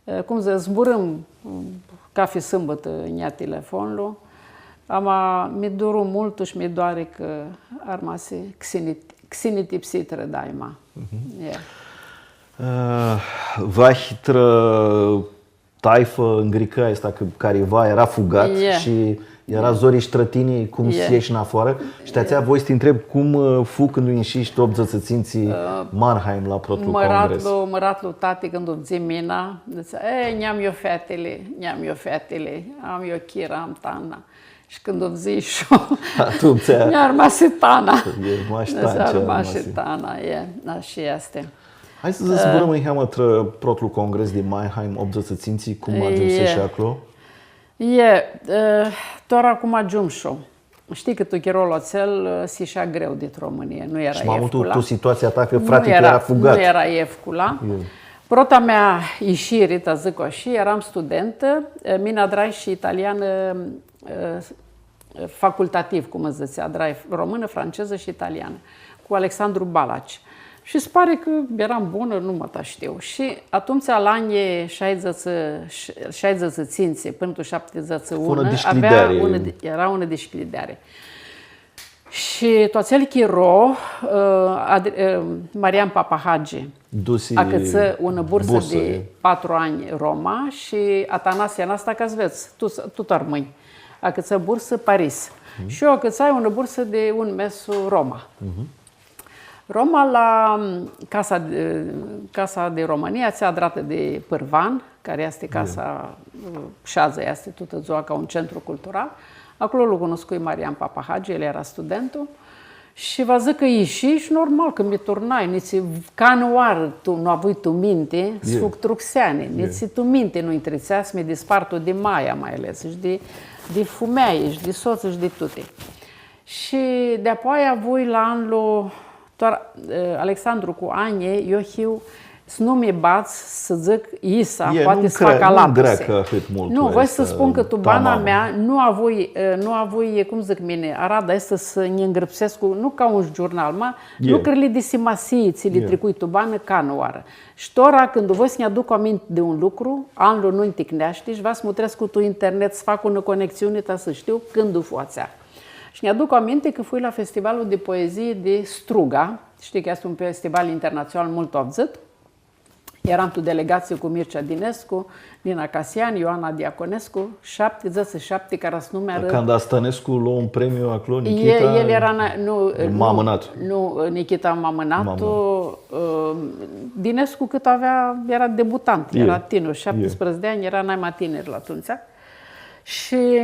E, cum dzãc, zburãm, mm, cafi sãmbãtã nj-ia telefonlu, ama mi duru multu shi mi doari cã armasi xinit-, xinitipsit trã daima. Mhm. E. E, vahi trã taifã ngricã aestã cã cariva eara fugat shi eara zori shi trã tini cum s-eshi nafoarã. Shi ti atsea voi s-ti ntreb cum, ã, fu cãndu inshish tu optudzãtsi tsintsi Mannheim la protlu congres. Mãratlu, mãratlu tati, cãndu u vidzi Mina, dzãtsea, „E, nj-am eu featili, nj-am eu featili, am eu Kira, am Tana.” Shi cãndu u vidzi shi nj-armasi Tana. Nj-armasi Tana, e, ashi easti. Hai s-zburãm niheamã trã protlu congres di Mannheim, optudzãtsi tsintsi, cum agiumseshi aclo? E, e, tora cum agiumshu. Shtii cã tu chirolu atsel, e, s-ishea greu dit Romãnii, nu eara efcula. Shi ma multu tu situatsia ta, cã fratili eara fugat. Nu eara efcula. Prota mea ishiri, ta dzãc ashi, eram studentã, e, mini adrai shi italianã, e, facultativ, cum dzãtsi, adrai românã, francezã shi italianã, cu Alexandru Balaci. Shi s-pari cã eram bunã, nu ma ta shtiu. Shi atumtsea, la anjlji shaidzãts, shaidzãts tsintsi pãnã tu shaptidzãts unu, avea unã di-, eara unã dishcljideari. Shi tu atsel chiro, ã, Adri-, ã, Marian Papahagi acãtsã unã bursã di patru anj Roma shi Atanasie Nasta, ca s-vedz, tuts, tuts armãnj. Acãtsã bursã Paris. Mhm. Shi eu acãtsai unã bursã di un mes Roma. Mhm. Roma la, mm, Casa di, Casa di România, atsea adratã di Pârvan, cari easti casa, mm, shi adzã easti tutã dzua ca un centru cultural. Aclo lu cunuscui Marian Papahagi, el eara studentu. Shi va dzãc cã ishi shi normal cã mi turnai, nitsi canãoarã tu, nu avui tu minti s-fug trã xeani, nitsi tu minti nu-nj tritsea s-mi dispartu di maia, mai ales, shi di, di fumealji, shi di sots, shi di tuti. Shi di-apoaia avui la anlu, tora, e, Alexandru, cu anjlji, eu hiu, s-nu mi bats, s-dzãc, isa, poati s-fac alapsi. Nu, voi s-spun cã tu bana mea nu avui, e, nu avui, cum dzãc mini, arada aestã s-nj-ngrãpsescu, nu ca un giurnal, ma lucrili di simasii tsi li tricui tu banã canãoarã. Shi tora, cãndu voi s-nj-aduc aminti di un lucru, anlu nu-nj ticneashti shi va s-mutrescu tu internet, s-fac unã conexiuni, ta s-shtiu cãndu fu atsea. Shi nj-aduc aminti cã fui la Festivalul di Poezii di Struga, shtii cã easti un festival internatsional multu avdzãt. Eram tu delegatsii cu Mircea Dinescu, Nina Casian, Ioana Diaconescu, shaptidzãts shi shapti, cara s-numearã. Canda Stănescu lo un premiu aclo, Nichita, el eara, nu, nu, Nikita Mamãnatu. Mamãnatu, ã, Dinescu cãt avea, eara debutant, eara tinir, shaptisprãdzatsi di anj, eara naima tinir la atumtsea. Shi,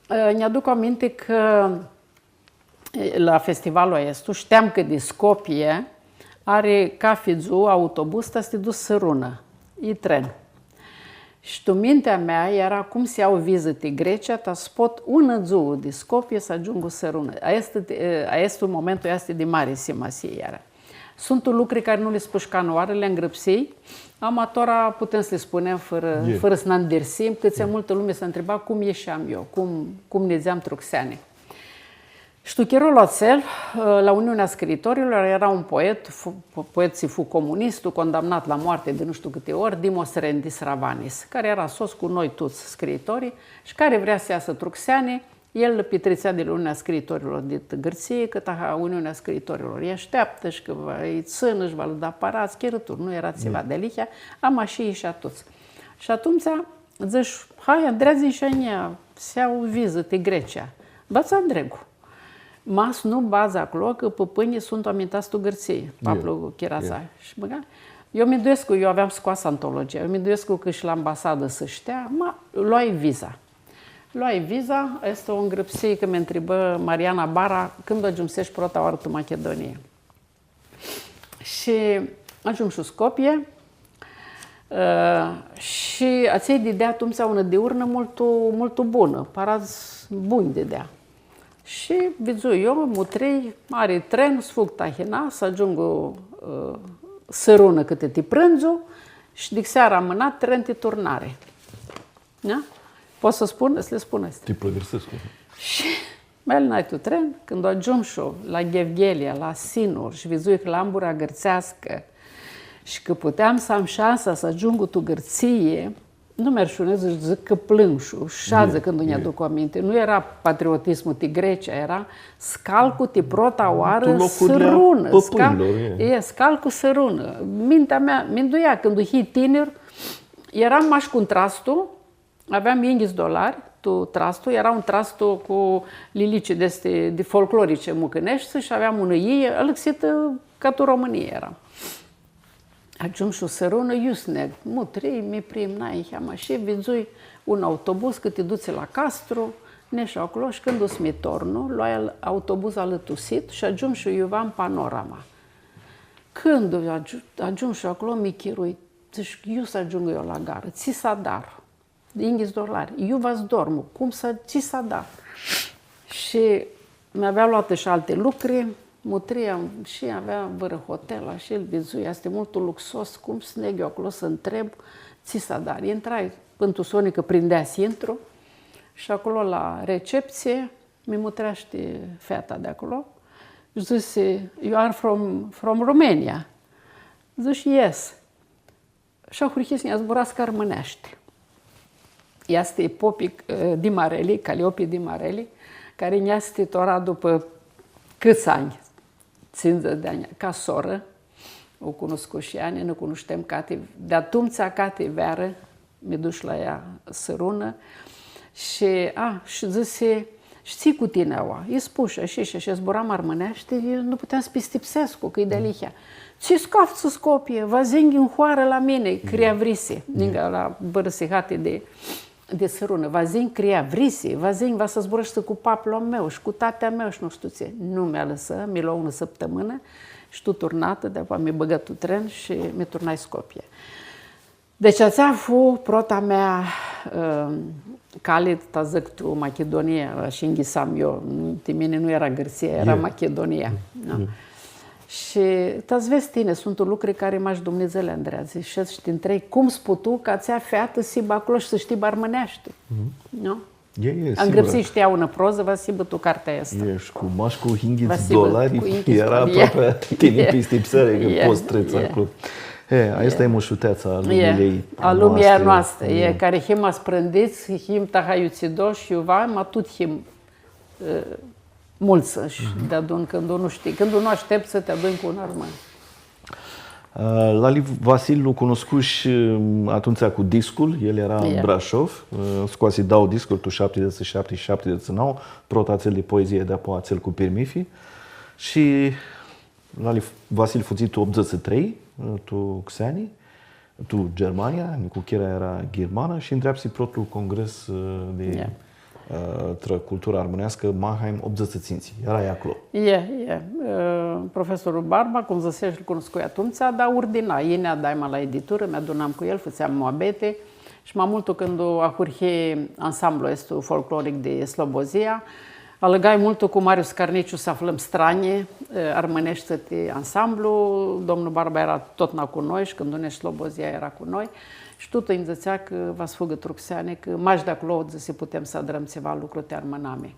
ã, nj-aduc aminti cã la festivalul aestu, shteam cã di Scopie ari cafi dzuã autobuz ta s-ti duts Sãrunã, i tren. Shi tu mintea mea eara cum s-ljau vizã ti Grecia, ta s-pot unã dzuã di Scopie s-agiungu Sãrunã. Aestu, aestu momentul easti di mari simasii, eara. Suntu lucri cari nu li spush canãoarã, li ngrãpsii, ama tora putem s-li spunem fãrã, fãrã s-nã ndirsim, cãtse multã lumi s-ntriba cum isheam eu, cum, cum nidzeam trã xeani. Shi tu chirolu atsel, la Uniunea Scriitorilor, era un poet, fu, po-, poet tsi fu comunistu, condamnat la moarte di nu shtiu cãti ori, Dimos Rendis Ravanis, cari era sots cu noi tuts scriitorii shi cari vrea s-easã tu xeani, el pitritsea di la Uniunea Scriitorilor di Gãrtsii, cã taha Uniunea Scriitorilor lj-ashteaptã shi cã va lji tsãnã shi va lã da parats, chirãturi, nu era tsiva dealihea, ama shi ishi tuts. Shi atumtsea, dzãsh, hai, andreadz-nj shi a njia, s-ljau vizã ti Grecia. Ba tsã andregu. Ma s-nu badz aclo, cã pãpãnjlji suntu amintats tu Gãrtsii, paplu Chirasa. Shi bãga, eu minduescu, eu aveam scoasã antologia, eu minduescu cã shi la ambasadã s-shtea, ma loai viza. Loai viza, aestã u ngrãpsii cã mi ntribã Mariana Bara, cãndu agiumsesh prota oarã tu Machidunii? Shi agiumshu Scopie, ã, shi atselj didea atumtsea unã diurnã multu, multu bunã, paradz bunj didea. Shi vidzui eu, mutrii, ari tren, s-fug tahina, s-agiungu, ã, Sãrunã cãtã ti prãndzu, shi di seara amãnat tren ti turnari. Da? Pot s-spun? S-li spun aesti. Ti pãlãrsescu. Shi mi alinai tu tren, cãndu agiumshu la Ghevghelia, la Sinur, shi vidzui cljambura gãrtseascã, shi cã puteam s-am shansa s-agiungu tu Gãrtsii, nu mi arshunedz, dzãc cã plãmshu, shi adzã cãndu nj-aduc aminti. Nu era patriotismul ti Grecia, era s-calcu ti prota oarã Sãrunã. Scal-, e, s-calcu Sãrunã. Mintea mea, minduia, cãndu hii tinir, eram mash cu un trastu, aveam yinghits dolari, tu trastu, era un trastu cu lilici di aesti, di folclorice mucãneshti shi aveam unã yii, alãxitã ca tu Romãnii era. Agiumshu Sãrunã, iu s-negu, mutrii, mi primnai, niheamã, shi vidzui un autobuz cã ti dutsi la Castru, neshu aclo shi cãndu s-mi tornu, loai al-, autobuz alãtusit shi agiumshu iuva tu Panorama. Cãndu agiu-, agiumshu aclo, mi chirui, dzãsh, iu s-agiungu eu la garã, tsi s-adar? Yinghits dolari. Iu va s-dormu, cum s-, tsi s-adar? Shi mi avea loatã shi alti lucri, mutria shi avea vãrã hotel, shi lu vidzui, easti multu luxos, cum s-negu eu aclo s-ntreb, tsi s-adar? Intrai pãn tu soni cã prindea s-intru shi aclo la receptsie mi mutreashti feata di aclo shi dzãsi, "You are from, from Romania?" Dzãsh, "Yes." Shi ahurhi s-nj-zburascã armãneashti. Easti Popi, ã, Dimareli, Caliopi Dimareli, cari nj-easti tora dupã cãts anj, tsindzãts di anj, ca sorã, u cunuscu shi ea, nã cunushteam cati, di atumtsea cati vearã, mi dush la ea Sãrunã, shi, a, shi dzãsi, Shtii cu tini aua? Lji spush, ashi, shi, shi zburam armãneashti, eu nu puteam s-pistipsescu, cã-i dealihea. Tsi s-caftsã Scopie? Va s-yinj tu hoarã la mini, Criavrisi, ningã la bãrãsihati di, di Sãrunã. Va s-yinj Criavrisi, va s-yinj, va s-zburãshti cu paplu a meu shi cu tati a meu shi nu shtiu tsi. Nu mi alãsã, mi lo unã sãptãmãnã shi tu turnatã, di-apoea mi bãgã tu tren shi mi turnai Scopie. Deci, atsea fu prota mea, ã, cali, ta dzãc, tu Machidunia, shi yinghitsam eu, nu, ti mini nu eara Gãrtsia, eara Machidunia. Da. Shi ta s-vedz tini, suntu lucri cari mash Dumnidzã li andreadzi. Shi ti ntreghi, cum s-putu ca atsea featã s-hibã aclo shi s-shtibã armãneashti? Nu? E, e, sigur. Angrãpsii shtia unã prozã, va s-hibã tu cartea aestã. E, shi cu, mash cu yinghits dolari, eara aproapi tini pistipseari cã pots s-tretsi aclo. E, aestã e mushuteatsa a lumiljei a noastri. A lumiljei a noastri, e, cari him asprãndits, him taha iutsidoshi, iuva, ma tut him, e, multsã shi deadun, cãndu nu shtii, cãndu nu ashteptsã, ti adunj cu un armãn. Ã, Lali Vasil lu cunuscush, ã, atumtsea cu discul, el eara tu Brashov, ã, scoasi dauã discuri, tu shaptidzãts shi shapti shi shaptidzãts shi nauã, prota atsel di poezii, di-apoea atsel cu pirmithi. Shi Lali Vasil fudzi tu optudzãts shi trei, ã, tu xeani, tu Germania, nicuchira eara ghirmanã, shi ndreapsi protlu congres, ã, di ã, trã cultura armãneascã, Mannheim, optudzãts shi tsintsi. Earai aclo. E, e. Ã, profesorlu Barba, cum dzãsesh, lu cunuscui atumtsea, dar urdina, yinea daima la editurã, mi adunam cu el, fãtseam muabeti. Shi ma multu cãndu ahurhi ansamblu aestu folcloric di Slobozia, alãgai multu cu Marius Carniciu s-aflãm stranji, ã, armãneshti ti ansamblu. Domnul Barba eara totna cu noi shi cãndu neshu Slobozia eara cu noi. Shi tut nji dzãtsea cã va s-fugã tu xeani, cã mash di aclo, dzãsi, putem s-adrãm tsiva lucru ti armãnami.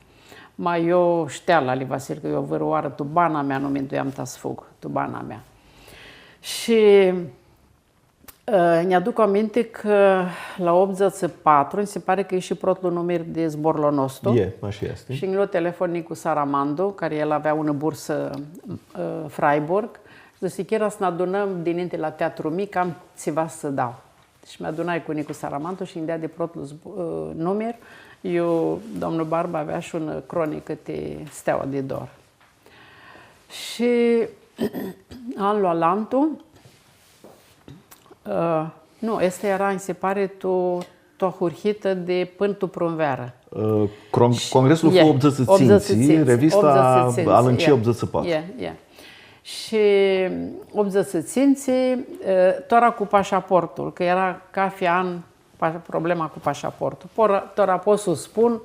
Ma eu shtea, lali Vasil, cã eu vãrãoarã tu bana mea nu minduiam ta s-fug, tu bana mea. Shi, ã, nj-aduc aminti cã la optzeci și patru, nji si pari cã ishi protlu numir di Zborlu a nostru. E, ashi easti. Shi nj-lo telefon Nicu Saramandu, cari el avea unã bursã, ã, Freiburg, shi dzãsi: „Chira, s-nã adunãm dininti la Teatru Mic, am tsiva s-tsã dau.” Shi mi adunai cu Nicu Saramandu shi nj-deadi protlu zbo-, ã, numir. Iu, domnul Barba avea shi unã cronicã ti Steaua di Dor. Shi anlu alantu, ã, nu, aestã eara, nji si pari, tu, tu ahurhitã di pãn tu prunvearã. Ã, cron-, Shi congreslu e, fu optzeci și cinci, optzeci și cinci, revista optzeci și cinci, Alãnci e, optzeci și patru. E, e. Shi optzeci și cinci, e, tora cu pașaportul, cã eara cafi an pa-, problema cu pașaportul. Pora-, tora pot s-u spun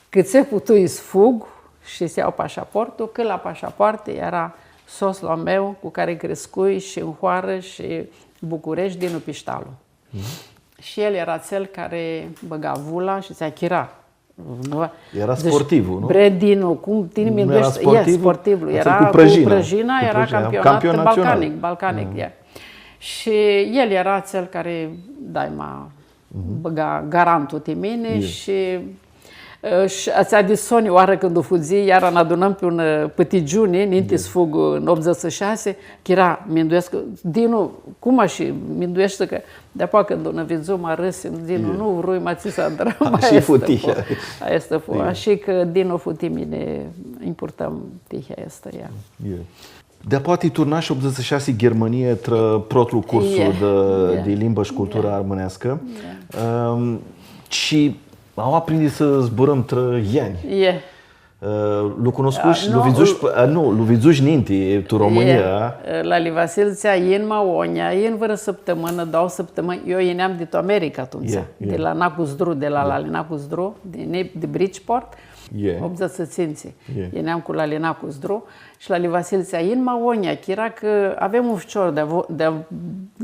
cã tsi putui s-fug shi s-ljau pașaportul, cã la pașapoarte eara soslu a meu cu cari criscui shi tu hoarã shi Bucureshti, Dinu Pishtalu. Mhm. Shi el eara atsel cari bãga vula shi dzãtsea: „Chira.” Nu, eara dzãc, sportivlu, nu? „Bre, Dinu, cum tini mindueshti?” Nu eara sportivlu? E, sportivlu. Atsel eara cu prãjina. Cu prãjina, cu eara prãjina, campionat, campionat național. Balcanic, balcanic, e. Shi el eara atsel cari daima bãga garantul ti mini shi, ã, shi atsea di soni, oarã cãndu fudzii, iara nã adunãm pi un, ã, pãtigiuni, ninti s-fug tu optzeci și șase, chira, minduescu, Dinu, cum ashi, mindueshti cã Deapoa cãndu nã vidzum, arãsim, Dinu, nu vrui, ma tsi s-adrãm. Ashi fu tihea. Aestã fu, ashi cã Dinu fu ti mini, nj-purtãm tihea aestã, ia. Deapoa ti turnashi optzeci și șase Ghirmãnii trã protlu cursu di, di limbã shi culturã armãneascã. Ãm, shi aua prindi s-zburãm trã Iani. Ã, lu cunuscushi, lu vidzushi, ã, nu, lu vidzushi ninti, tu Romãnia. Lali Vasil dzãtsea: „Yin ma onja, yin vãrã sãptãmãnã, dauã sãptãmãnj.” Eu yineam di tu America atumtsea, di la Nacu Zdru, di la lali Nacu Zdru, di, di Bridgeport, optzeci și cinci. Yineam cu lali Nacu Zdru shi lali Vasil dzãtsea: „Yin ma onja, chira, cã avem un ficior di, di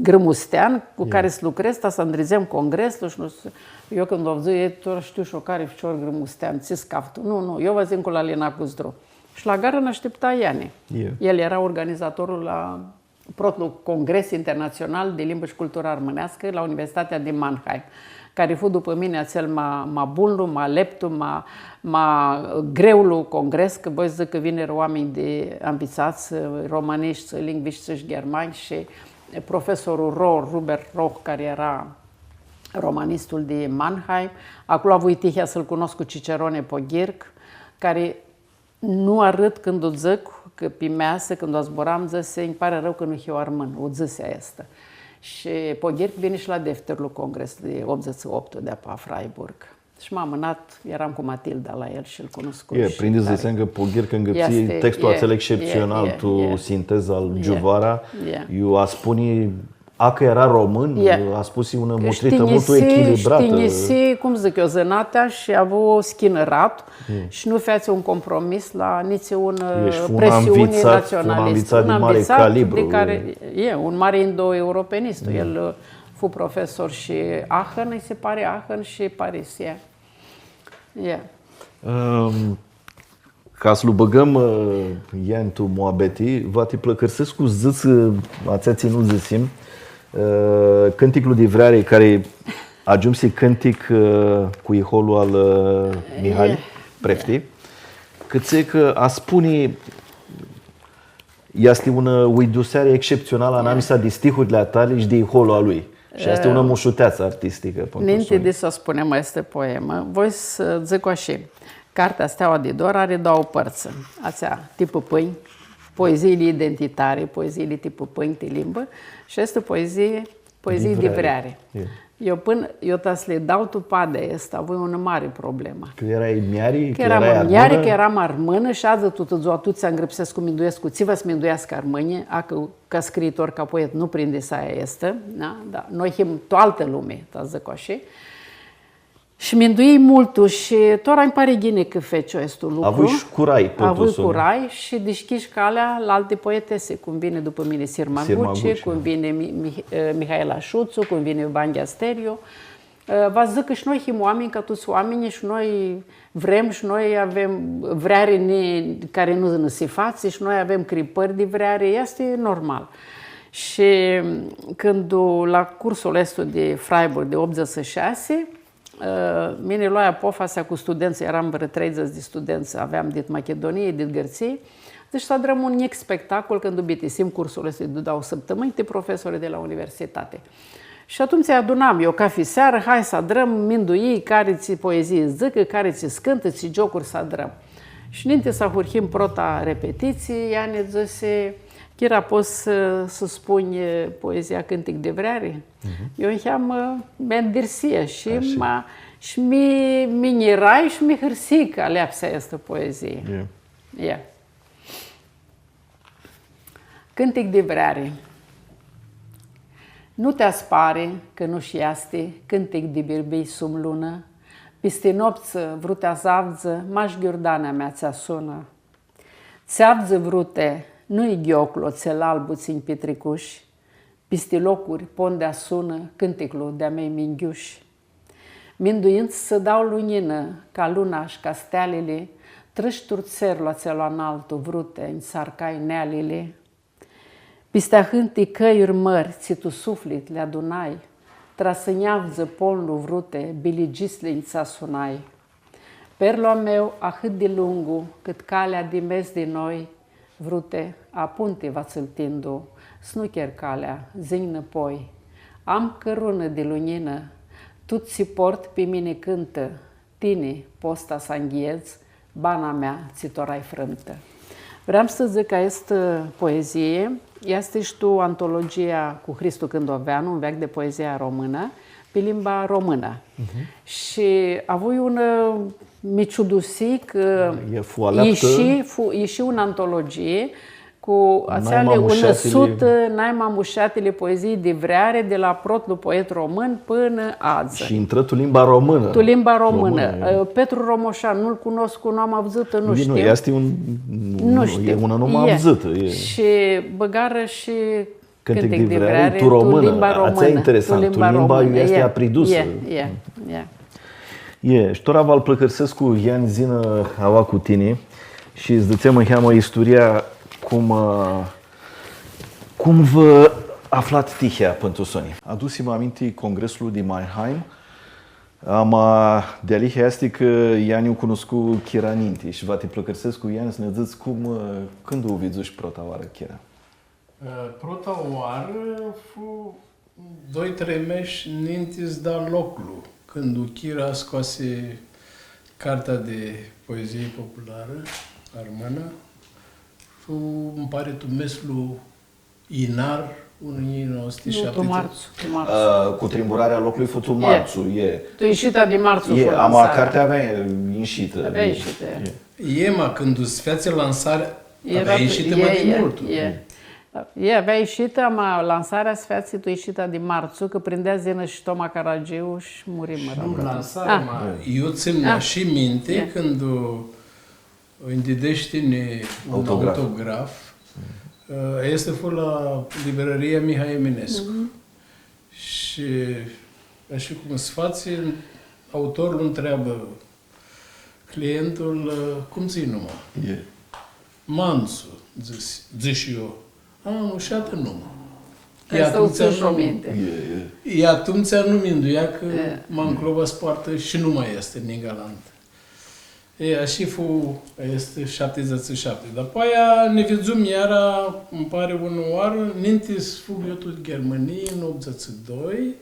grãmustean cu cari s-lucredz, ta s-andridzem congreslu shi nu s-” Eu cãndu avdzãi, e, tu shtiu shi eu cari ficior grãmustean, tsi s-caftu. Nu, nu, eu va s-yin cu lali Nacu Zdru. Shi la garã nã ashtipta Iani. El eara organizatorlu la protlu Congres Internatsional di Limbã shi Culturã Armãneascã la Universitatea di Mannheim, cari fu dupã mini atsel ma, ma bunlu, ma leptu, ma, ma greulu congres, cã voi s-dzãc cã vinirã oaminj di anvitsats, romanishti, lingvishti shi ghermanj shi profesorlu Rohr, Robert Rohr, cari eara romanistul di Mannheim. Aclo avui tihea s-lu cunoscu Cicerone Poghirc, cari nu arãd cãndu u dzãc, cã pi measã, cãndu zburam, dzãsi: „Nji pari arãu cã nu hiu armãn”, u dzãsi aestã. Shi Poghirc vini shi la deftirlu congres di optzeci și opt di la Freiburg. Shi ma amãnat, eram cu Matilda la el shi-l cunuscui. E, prindi s-dzãtsem cã Poghirc ãngãpsi textul atsel exceptsional, tu sinteza al Giuvara, iu aspuni, a, cã eara român, a spusi unã mutritã multu echilibratã. Shi tinjisi, cum dzãc eu, zãnatea shi avu schinãrat shi nu featsi un compromis la nitsi un, ã, presiuni naționalistă. Un anvitsat di mari calibru. Di cari, e, un mari indo-europenist. El, ã, fu profesor shi Aachen, nji si pari, Aachen shi Paris, e. Ãm, ca s-lu bãgãm, ã, Iani tu muabeti, va ti pãlãcãrsescu s-dzãts, ã, atsea tsi nu dzãsim, ã, cãnticlu di vreari cari agiumsi cãntic, ã, cu iholu al, ã, Mihali Prefti, cãtse cã aspuni Easti unã uiduseari exceptsionalã anamisa di stihurli a tali shi di iholu a lui. Shi easti unã mushuteatsã artisticã, pãn tu soni. Ninti di s-u spunem aestã poemã, voi s-dzãc ashi. Cartea Steaua di Dor ari dauã pãrtsã. Atsea, ti pãpãnj, poeziili identitari, poeziili ti pãpãnj, ti limbã, shi aestã poezii Poezii di vreari. Eu pãnã, eu ta s-li dau tu padea aestã, avui unã mari problemã. Cã erai mljari, cã erai armãnã? Cã eram mljari, cã eram armãnã shi adzã tutã dzua tuts ngrãpsescu, minduescu, tsi va s-minduiascã armãnjlji, a, cã, ca scriitor, ca poet, nu prindi s-ai aestã, da? Da. Noi him tu altã lumi, ta s-dzãc ashi. Shi minduii multu shi tora nji pari ghini cã feci aestu lucru. Avui shi curai, pãn tu soni. Avui curai shi dishcljish calea la alti poetesi, cum vini dupã mini Sirma Guci, cum vini Mi-, Mi-, eh, Mihaela Shutsu, cum vini Banghea Steriu. Ã, va dzãcã shi noi him oaminj ca tuts oaminjlji shi noi vrem shi noi avem vreari ni-, cari nu nã si fatsi shi noi avem cripãri di vreari, easti normal. Shi cãndu la cursul aestu di Freiburg di optzeci și șase, ã, mini loai apofasea cu studentsã, eram vãrã treidzãts di studentsã, aveam dit Machidunii, dit Gãrtsii, dzãc, s-adrãm un njic spectacol, cãndu bitisim cursul aestu di dauã sãptãmãnj, ti profesorlji di la universitati. Shi atumtsea adunam eu cafi searã, hai s-adrãm, minduii cari tsi poezii s-dzãcã, cari tsi s-cãntã, tsi giocuri s-adrãm. Shi ninti s-ahurhim prota repetitsii, ea nã dzãsi, Chira, pots s-, s-spunj, e, poezia Cãntic di Vreari? Mhm. Eu niheamã, ã, mi-andirsia shi Ashi. ma, shi mi, mi njirai shi mi hãrsii cã aleapsi aestã poezii. E. E. Cãntic di vreari. Nu ti aspari cã nu-sh easti cãntic di birbilj sum lunã, pisti noptsã, vrute, s-avdzã, mash ghiurdanea mea tsã asunã. Tsã avdzã, vrute, nu-i ghioclu atsel albu tsi-nj pitricush, pisti locuri, pon di asunã, cãnticlu di-a mei minghiush. Minduind s-dau lunjinã ca luna sh-ca stealili, trãsh tu tserlu atsel analtu, vrute, nj-sarcai nealili. Pisti ahãnti cãljuri mãri tsi tu suflit li adunai, tra s-nj-avdzã ponlu, vrute, biligisli nj-asunai. Perlu a meu ahãt di lungu, cãt calea di mes di noi, vrute, apunti va tsã-l tindu, s-nu cher calea, dz-nj nãpoi. Am cãrunã di lunjinã, tut tsi port pi mini cãntã, tini pots ta s-anghiedz, bana mea tsi tora-i frãmtã. Vream s-dzãc cã aestã poezii easti shi tu antologia cu Hristu Cãndoveanu, Un veac di poezia română, pi limba română. Mhm. Shi avui un, ã, mi ciudusii cã E, fu aleaptã. ishi, fu, ishi unã antologii cu atseali unã sutã, nai ma mushatili poezii di vreari, di la protlu poet român pãnã adzã. Shi intrã tu limba românã. Tu limba românã. Românã, e. Ã, Petru Romoșan, nu-l cunoscu, nu am avdzãtã, nu shtiu. Nu, easti un, Nu nu, shtiu. e unã numã E. avdzãtã, e. Shi bãgarã shi Cãntic di vreari, tu românã. Atsea e interesant, tu limba iu easti apridusã. E, e, e. E, shi tora va-l plãcãrsescu Iani s-yinã aoa cu tini shi s-dzãtsem niheamã isturia cum, ã, cum vã aflat tihea pãn tu soni. Adusim aminti congreslu di Mannheim, ama dealihea easti cã Iani u cunuscu Chira ninti shi va ti plãcãrsescu, Iani, s-nã dzãts cum, ã, cãndu u vidzushi prota oarã Chira. Ã, prota oarã fu doi, trei mesh ninti s-da loclu, cãndu Chira scoasi cartea di poezii popularã armãnã, fu, nji pari, tu meslu inar, unã njilji nauã suti shaptidzãts. Nu, tu martsu, tu martsu. Ã, cu trimburarea loclui fu tu martsu, e. Tu ishita di martsu fu lansarea. E, ama cartea avea ishitã. Avea ishitã, e. E. E, ma cãndu s-featsi lansarea, avea ishitã ma di multu. E. E, avea ishitã, ma lansarea s-featsi tu ishita di martsu, cã prindea s-yinã shi Toma Caragiu shi murimã. Nu, lansarea, ma, eu tsãn shi minti cãndu nj-dideshti tini un autograf. Ã, aestã fu la librãria Mihai Eminescu. Mhm. Shi, ashi cum s-fatsi, autorlu ntreabã clientul, ã, „Cum tsã-i numa?” E. „Mantsu”, dzãsh, dzãsh eu. „A, mushatã numã.” E, atumtsea nu, e, e. E, atumtsea nu minduia cã ma nclo va s-poartã shi numa aestã, ningã alantã. E, ashi fu, easti shaptidzãts shi shapti. Dapoaia nã vidzum iara, nji pari, unã oarã, ninti s-fug eu tu Ghirmãnii, tu optzeci și doi,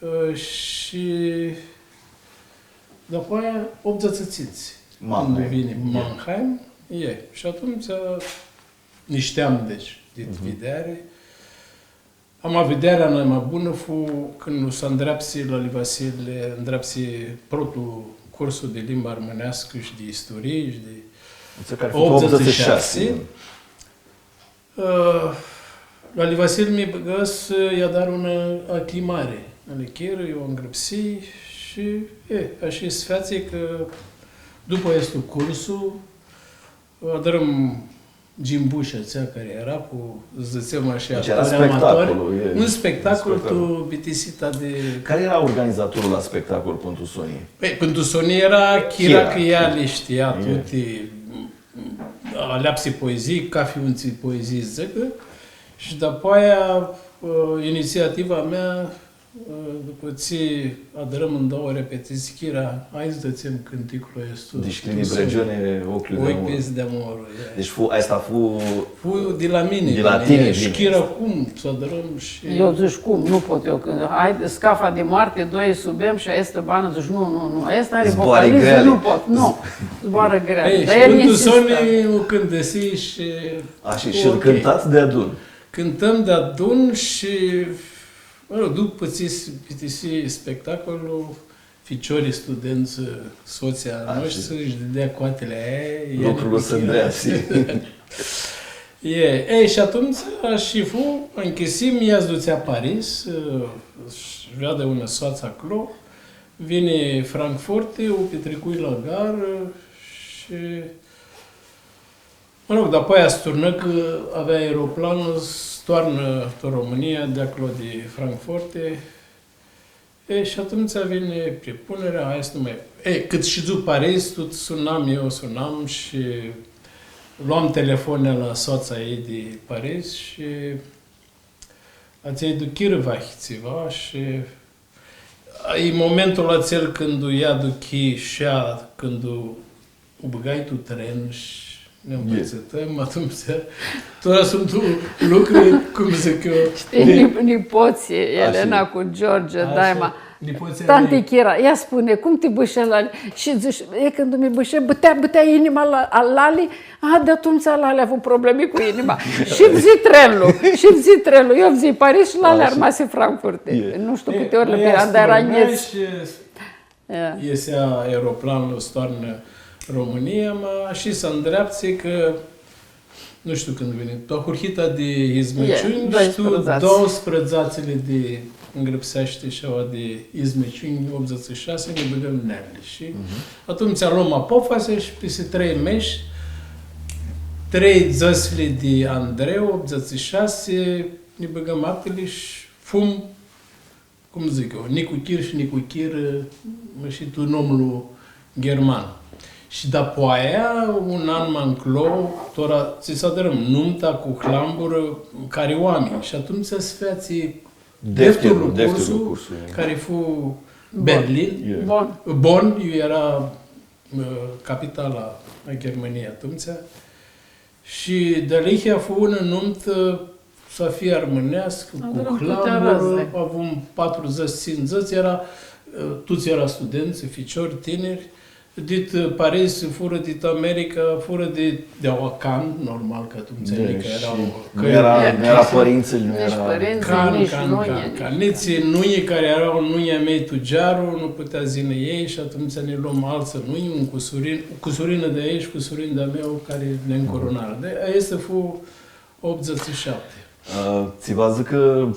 ã, shi dapoaia optzeci și cinci, cãndu vini Mannheim, e. Shi atumtsea nã shteam, deci, di videari. Ama videarea nai ma bunã fu cãndu s-andreapsi la ali Vasili, andreapsi protlu cursu di limba armãneascã shi di isturii shi di optzeci și șase. Ã, la ali Vasili mi bãgã s-lji adar unã aclimari. Ali Chira, eu angrãpsii shi, e, ashi s-featsi cã dupã aestu cursu, adrãm Gimbushi, atsea cari eara cu, dzãtsem ashi, deci eara actori amatori. Spectacol, e. Un spectacol, spectacol, tu bitisita di... Cari eara organizatorlu la spectacol pãn tu soni? Pãi, pãn tu soni eara Chira, Chira, cã ea li shtia tuti, aleapsi poezii, cafi un tsi poezii dzãcã, shi dapoaia, ã, initsiativa mea, ã, dupã tsi adrãm ndauã repetitsii, Chira, hai s-dzãtsem cãnticlu aestu. Deci, tu soni. Deci, Clini Bregione, Oclju di amor. Oclju di amor, e. Deci, fu, aestã fu... Fu di la mini, di la tini, shi Chira, cum s-adrãm shi... Eu dzãc, cum? Nu pot eu, cã, hai, Scafa di moarti, doi sã bem shi aestã banã, dzãc, nu, nu, nu, aestã ari vocalizã, nu pot, nu. Zboarã greali. Ei, dar shi el insistã. Pãn tu soni u cãntãsii shi... A, shi, shi-l cãntats deadun. Cãntãm deadun shi, mã rog, dupã tsi s-, bitisi spectacolul, ficiorlji studentsã, sotslji a noshtri, shi didea coatili, e, lucrul s-ndreapsi. E, e, shi atumtsea shi fu, nchisim, ea s-dutsea Paris, ã, sh-avea unã soatsã aclo, vini Frankfurti, u pitricui la garã shi, mã rog, dapoaia s-turnã, cã avea aeroplanlu, s-toarnã tu Romãnia, di aclo di Frankfurti. E, shi atumtsea vini pripunerea, hai s-nu mai... E, cãt shidzu Paris, tut sunam, eu sunam shi loam telefonili la soatsa ei di Paris shi atsea duchirã vahi tsiva shi e momentul atsel cãndu ea duchi shi ea, cãndu u bãgai tu tren shi nã ãmbãtsãtãm, atumtsea, tora suntu lucri, cum dzãc eu... Shtii, di ni-, nipotslji, Elena cu George, daima. Nipotslji a mei. Tanti Chira, ea spuni, cum ti bãshe lali? Shi dzãsh, e, cãndu mi bãshe, bãtea, bãtea inima la, a lali, a, di atumtsea lali avu problemi cu inima. Shi fudzi trenlu, shi fudzi trenlu. Eu fudzi Paris shi lali armasi Frankfurt. Nu shtiu cãti ori li piram, dar eara njits. Shi easea aeroplanlu, s-toarnã Romãnia, ma shi s-andreapsi cã, nu shtiu cãndu vini, tu ahurhita di izmãciunj, shi tu doauãsprãdzatsi di, ngrãpseashti shi aua, di izmãciunj, optudzãtsi shi shasi, nã bãgãm neamili. Shi atumtsea loam apofasi shi pisti trei mesh, trei dzãtsli di Andreu, optudzãtsi shi shasi, nã bãgãm actili shi fum cum dzãc eu, nicuchir shi nicuchir, ã, shi tu nomlu gherman. Shi dapoaia, un an ma nclo, tora tsi s-adrãm, numta cu hlamburã, cari oaminj. Shi atumtsea s-featsi defturlu, defturlu cursu, cari fu Berlin. Bonn. Bonn, iu eara, ã, capitala a Ghermaniei atumtsea. Shi dealihea fu unã numtã, s-hii armãneascã, cu hlamburã, avum patrudzãts, tsindzãts, eara, ã, tuts eara studentsã, ficiori, tiniri, dit, ã, Paris, furã dit America, furã di, di aua Cannes, normal, cã atumtsea nica eara, cã nu eara, nu eara pãrintsãlj, nu eara. Cannes, Cannes, Cannes, Cannes. Nitsi nunji cari eara nunji a mei tu Gearu, nu putea s-yinã elj shi atumtsea nã loam altsã nunji, un cusurin, cusurinã di elj shi cusurin di-a meu cari nã ncurunarã. Di aestã fu optudzãtsi shi shapti. Ã, tsi va dzãcã cã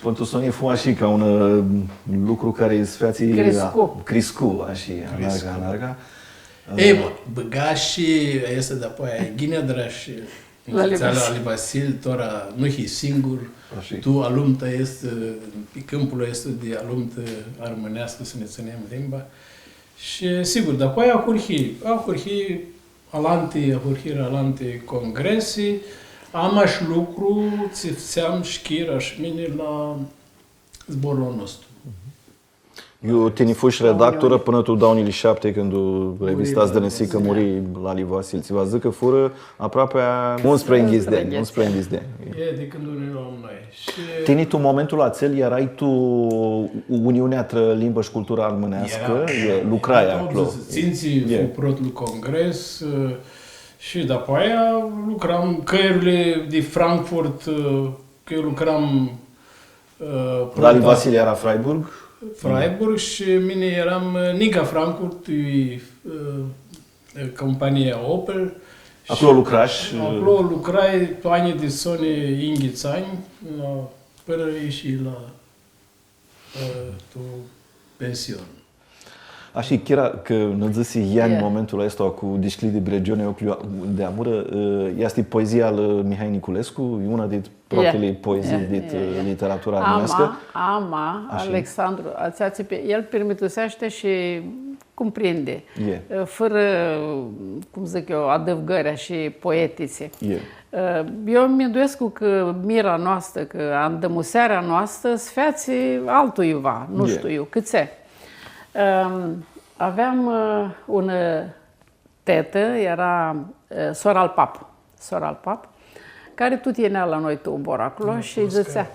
pãn tu soni fu ashi ca un, ã, lucru cari s-featsi, criscu, anarga, anarga. E, bã, bãga shi aestã dapoaia, ghini adrash, la Ali Vasil, tora nu hii singur, tu alumta aestã, pi cãmpul aestu di alumtã armãneascã, s-nã tsãnem limba. Shi, sigur, dapoaia ahurhi, ahurhi alanti, ahurhirã alanti congresi, amash lucru tsi fãtseam shi Chira shi mini la Zborlu a Nostru. Iu tini fushi redactorã pãnã tu dauã njilji shapti, cãndu revista s-dãnãsi cã muri Lali Vasil. Tsi va dzãcã cã furã aproapi unsprãyinghits di anj, unsprãyinghits di anj. E, di cãndu nã loam noi. Shi tini tu momentul atsel earai tu Uniunea trã Limbã shi Cultura Armãneascã, lucrai aclo. Optudzãtsi tsintsi fu protlu congres, ã, shi dapoaia lucram cãljurli di Frankfurt, ã, cã eu lucram, ã, Lali Vasili eara Freiburg. Freiburg shi mini earam, ã, nica Frankfurt, ã, compania Opel. Aclo lucrash? Aclo lucrai tu anjlji di soni, yinghits anj, pãnã ishi la, ã, tu pension. Ashi, chira cã nã dzãsi Iani momentul aestu cu Dishcljidi bregionea oclju di amurã, ã, easti poezia al Mihai Niculescu, e una dit protili poezii dit, ã, literatura armãneascã. Ama, ama, Alexandru, atsea tsi pi-, el pirmituseashti shi cumprindi, ã, fãrã, cum dzãc eu, adãvgãri shi poetitsi. Ã, eu mi minduescu cã mira noastrã, cã andãmusearea noastrã s-featsi altuiva, nu shtiu eu, cãtse. Ãm, aveam, ã, unã tetã, eara, ã, sora al pap, sora al pap, cari tut yinea la noi tu ubor aclo shi dzãtsea,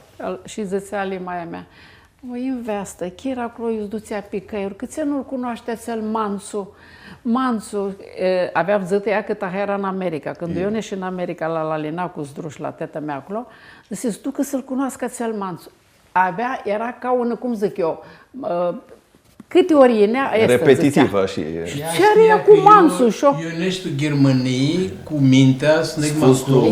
shi dzãtsea ali maia mea: „O, nveastã, chira aclo iu s-dutsea pi cãljuri, cãtse nu-l cunoashti atsel Mantsu?” Mantsu, ã, avea avdzãtã ea cã taha eara tu America. Cãndu eu neshi tu America la, la Linacu s-drush la teta mea aclo, dzãsi: „S-ducã s-lu cunoascã atsel Mantsu.” Avea, eara ca un, cum dzãc eu, ã, cãti ori yinea, aestã dzãtsea. Repetitiv, ashi e. Shi tsi ari ea cu Mantsu, shi eu. Eu neshu tu Ghirmãnii cu mintea s-neg ma aclo.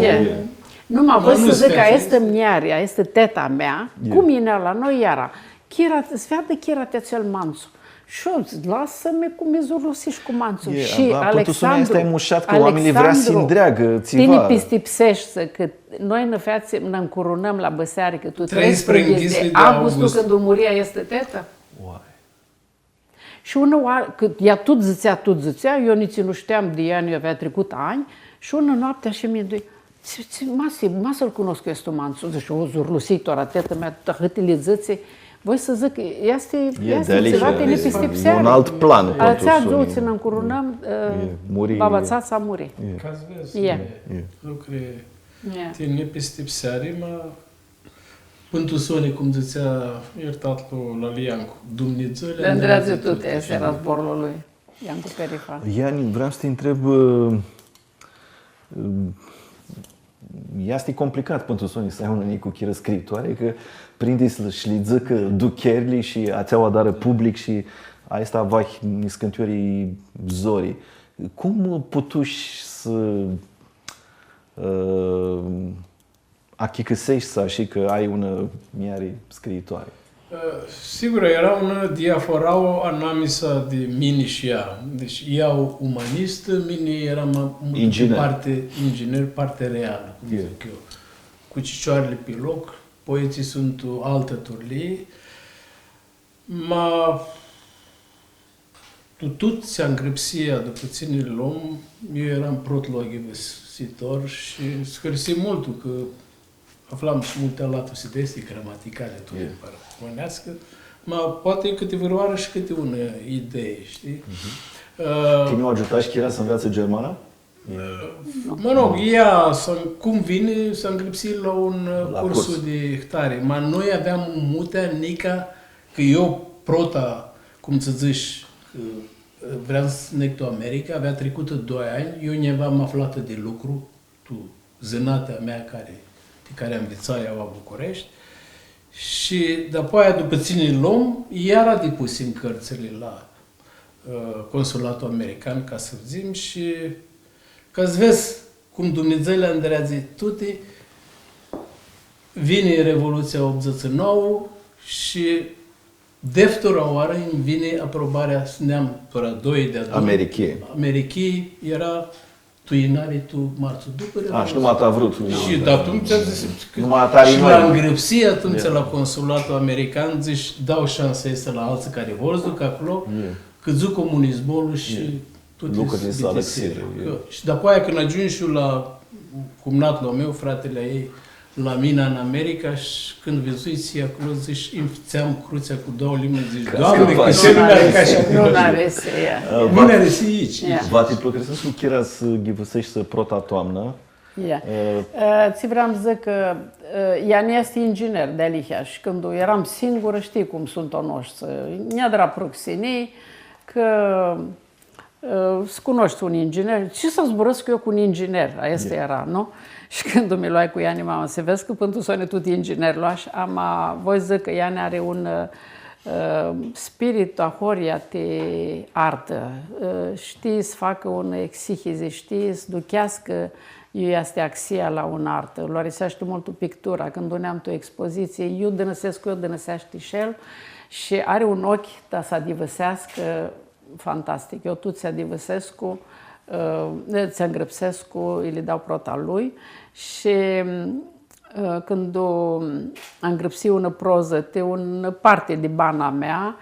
Numa, voi s-dzãc cã aestã muljari, aestã teta mea, cum yinea la noi, eara: „Chira, s-veadã chira ti atsel Mantsu.” Shi eu: „Lasã-mi, cum mi zurlusish cu Mantsu.” Shi Alexandru, easti mushat cã oaminjlji vrea s-ndreagã tsiva. Tini pistipseshti cã noi nã featsim, nã ncurunãm la bãsearicã tu treisprãyinghits di augustu, cãndu muri aestã tetã? Uai. Shi unã oarã, cã ea tut dzãtsea, tut dzãtsea, eu nitsi nu shteam di ea, nu avea tricutã anj, shi unã noapti ashi mi mindui: „Tsi, tsi, ma s-, ma s-lu cunoscu aestu Mantsu.” Dzãc, o zurlusii tora, teta mea, ahãti li dzãtsi, voi s-dzãc, easti, easti tsiva ti nipistipseari. E un alt plan, atsea dzuã tsi nã ncurunãm, ã, baba Tsatsa muri. Ca s-vedz, lucri ti nipistipseari, ma pãn tu soni, cum dzãtsea iertatlu Lali Iancu, Dumnidzã li andreadzi tuti, aestu eara zborlu a lui Iancu Perifa. Iani, vream s-ti ntreb, ã, ã, easti complicat pãn tu soni s-ai unã nicuchirã scriitoari, cã prindi s-li dzãcã ducherli shi atsea u adarã public shi aestã vahi niscãntiori zori. Cum putush s-, ã, achicãseshti ashi cã ai unã muljari scriitoari? Ã, sigur, eara unã diaforauã anamisa di mini shi ea. Deci, ea umanistã, mini earam ma multu di parti inginer, parti realã, cum dzãc eu. Cu cicioarli pi loc, poetslji suntu altã turlii. Ma tu tut tsi angrãpsii, dupã tsi nã lom, eu earam protlu aghivãsitor shi s-hãrsii multu cã aflam shi multi alatusi di aesti gramaticali, tu limba romãneascã, ma poati cãti vãrãoarã shi cãti unã idei, shtii? Ã, tini u agiutash chira s-anveatsã germana? Mă rog, ea, s-, cum vini, s-angrãpsii la un, ã, cursu di htari. Ma noi aveam mutea nica, cã eu prota, cum s-dzãts, cã, ã, vream s-neg tu America, avea tricutã doi anj, eu nj-aveam aflatã di lucru, tu zãnatea mea cari, di cari anvitsai aua Bucureshti. Shi dapoaia, dupã tsi nã lom, iara dipusim cãrtsãli la, ã, Consulatul American, ca s-dzãtsem, shi ca s-vedz cum Dumnidzã li andreadzi tuti, vini Revolutsia optudzãts shi nauã shi deftura oarã nj-vini aprobarea s-neam tora doi di Americhii. Americhii, eara tu ianari, tu martsu, dupã Revolutsii. A, shi numa ta vrut. Shi di atumtsea dzãsh, shi la ngrãpsii atumtsea la Consulatul American, dzãsh, dau shansa aestã la altsã cari vor s-ducã aclo, cãdzu comunismul shi tuti lucrurli s-bitisirã. Shi dapoaia cãndu agiumshu la cumnatlu a meu, fratili a ljei, la mini tu America shi cãndu vidzui tsi aclo, dzãsh, nj-fãtseam crutsea cu doauã limbi, dzãsh, Doamne, cã s-nu nj-arãcã shi aclo. Nu nj-arãsi, ia. Nu nj-arãsi aici. Va ti pãlãcãrsescu chira s-ghivãseshti prota toamnã. Ia. Ã, tsi vream s-dzãc cã, ã, Iani easti inginer di alihea shi cãndu eram singurã, shtii cum suntu a noshtsã, nj-adra pruxinii, cã Ã, s-cunoshti un inginer, tsi s-zburãscu eu cu un inginer, aestã eara, nu? Shi cãndu mi loai cu Iani, mama, s-vedz cã pãn tu soni tut inginer loash, ama voi s-dzãc cã Iani ari un, ã, spirit ahoryea ti artã, ã, shtii s-facã unã exihizi, shtii s-ducheascã iu easti axia la unã artã. Lu ariseashti multu pictura, cãndu neam tu expozitsii, iu dãnãsescu eu, dãnãseashti shi el, shi ari un oclji ta s-adivãseascã fantastic. Eu tuti tsi adivãsescu, ã, tsi angrãpsescu, lji li dau prota a lui shi, ã, cãndu angrãpsii unã prozã ti unã parti di bana mea,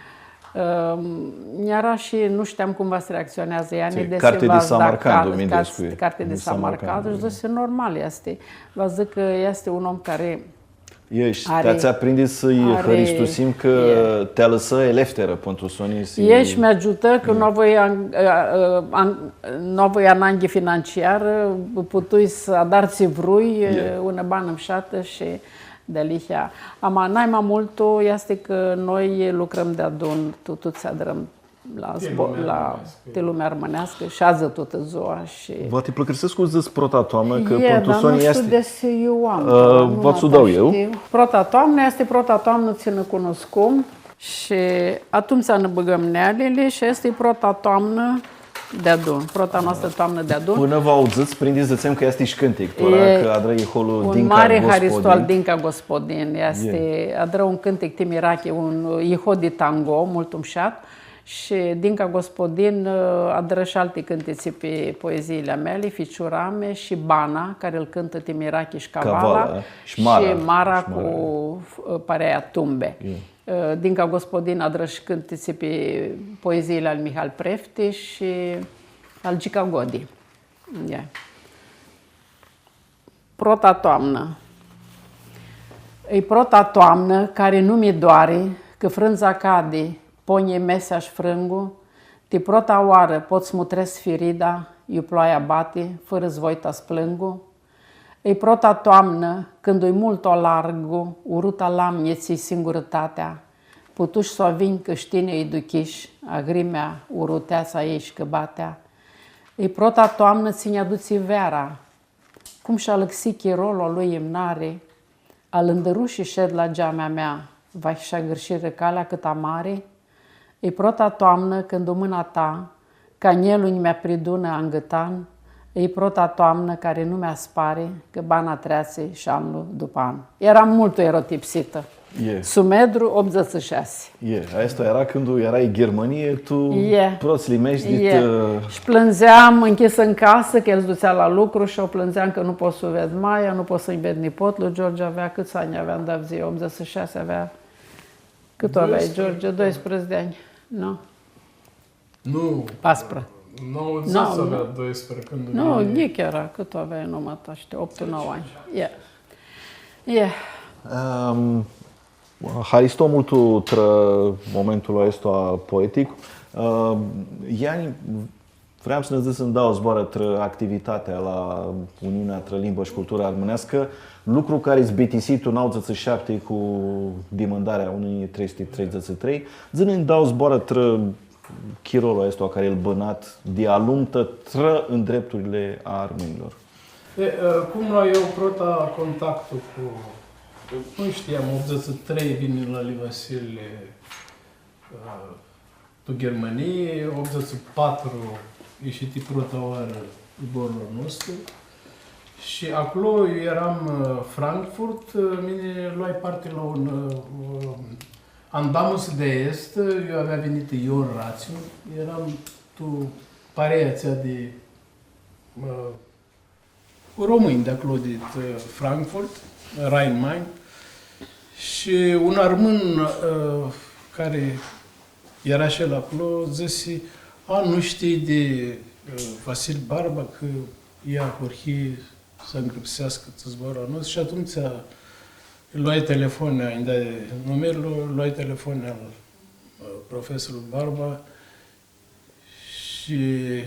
ã, nj-eara shi nu shteam cum va s-reactsioneadzã eani, desi carti di Samarcand, minduescu, carti di Samarcand, shi dzãsi, normal, easti, va dzãcã cã easti un om cari E, shi ti atsea prindi s-lji hãristusim cã ti alãsã elefterã pãn tu soni. E, shi mi agiutã cã nu avui an-, a, a, an-, nu avui ananghi financiarã, putui s-adar tsi vrui, unã banã mshatã shi dealihea. Ama nai ma multu easti cã noi lucrãm deadun, tu, tuts tsi adrãm la zbo-, la, ti lumea armãneascã shi adzã tutã dzua shi... Va ti pãlãcãrsescu, dzãts prota toamnã, cã pãn tu soni easti... E, dar nu shtiu desi iu am, ã, nu va ts-u dau eu. Prota toamnã easti prota toamnã tsi nã cunuscum shi atumtsea nã bãgãm nealili shi easti prota toamnã deadun, prota noastrã toamnã deadun. Pãnã va u dzãts, prindi s-dzãtsem cã easti shi cãntic, tora cã adrã iholu Dinca Gospodin. Un mari haristo al Dinca Gospodin, easti, adrã un cãntic ti mirachi, un iho di tango, multu mshat. Shi Dinca Gospodin, ã, adrã shi alti cãntitsi pi poeziili a meali, Ficiurame shi Bana, cari lu cãntã ti mirachi shi Cavala, Cavala, shi Mara, shi Mara cu, ã, parea Tumbe. Ã, Dinca Gospodin adrã shi cãntitsi pi poeziili al Mihal Prefti shi al Gica Godi. Ia. Prota toamnã. E prota toamnã cari nu mi doari, cã frãndza cadi, ponjlji mesea sh-frãngu, ti prota oarã pot s-mutrescu firida, iu ploaia bati, fãrã s-voi ta s-plãngu. E prota toamnã, cãndu-i multu alargu, uruta lamnji tsi-i singurãtatea, putush s-u avinj cã sh-tini lj-duchish, agrimea, uruteatsa ei sh-cãbatea. E prota toamnã tsi nj-adutsi veara, cum sh-alãxi chirolu a lui imnari, alãndãru shi shed la geamea mea, vahi sh-agãrshirã calea cãt amari. E prota toamnã cãndu mãna ta, ca njelu nj-mi apridunã angãtan, e prota toamnã cari nu mi aspari, cã bana treatsi shi anlu dupã an. Eram multu erotipsitã. E. Sumedru, optudzãtsi shasi. E, aestã eara cãndu earai tu Ghirmãnii, tu protslji mesh dit, ã... Shi plãndzeam nchisã tu casã, cã el s-dutsea la lucru shi eu plãndzeam cã nu pot s-u ved maia, nu pot s-nj-ved nipotlu. George avea cãts anj avea, da, dzã, optudzãtsi shasi avea. Cãt aveai, George? Doisprãdzatsi di anj, nu? Nu. Pasprã. Nauãdzãtsi avea, doisprãdzatsi, cãndu... Nu, vini. Njic eara, cãt aveai, nu ma shtiu, optu, nauã anj. E. E. Ãm, haristo multu trã momentul aestu poetic. Ãm, Iani, vream s-nã dzãts ndauã zboarã trã activitatea la Uniunea trã Limbã shi Cultura Armãneascã, lucru cari s-bitisi tu nauãdzãtsi shapti cu dimãndarea unã njilji trei suti treidzãtsi shi trei. Dzã-nã ndauã zboarã trã chirolu aestu cari lu bãnat di alumtã trã ndrepturli a armãnjlor. E, ã, cum loai eu prota contactul cu, nu shtiam, optudzãtsi shi trei vini lali Vasile, ã, tu Ghirmãnii, optudzãtsi shi patru, ishi ti prota oarã zborlu a nostru. Shi aclo eu eram, ã, Frankfurt, ã, mini loai parti la un, ã, andamus di aestu, eu avea vinitã Ion Raciu, eram tu parea atsea di, ã, romãnj di aclo, di, ã, Frankfurt, Rhein-Main, shi un armãn, ã, cari eara shi el aclo, dzãsi: „A, nu shtii di, ã, Vasil Barba, cã el ahurhi s-angrãpseascã tu zborlu a nostru?” Shi atumtsea loai telefonea, nj-dai numirlu, loai telefonea al, ã, profesorlu Barba, shi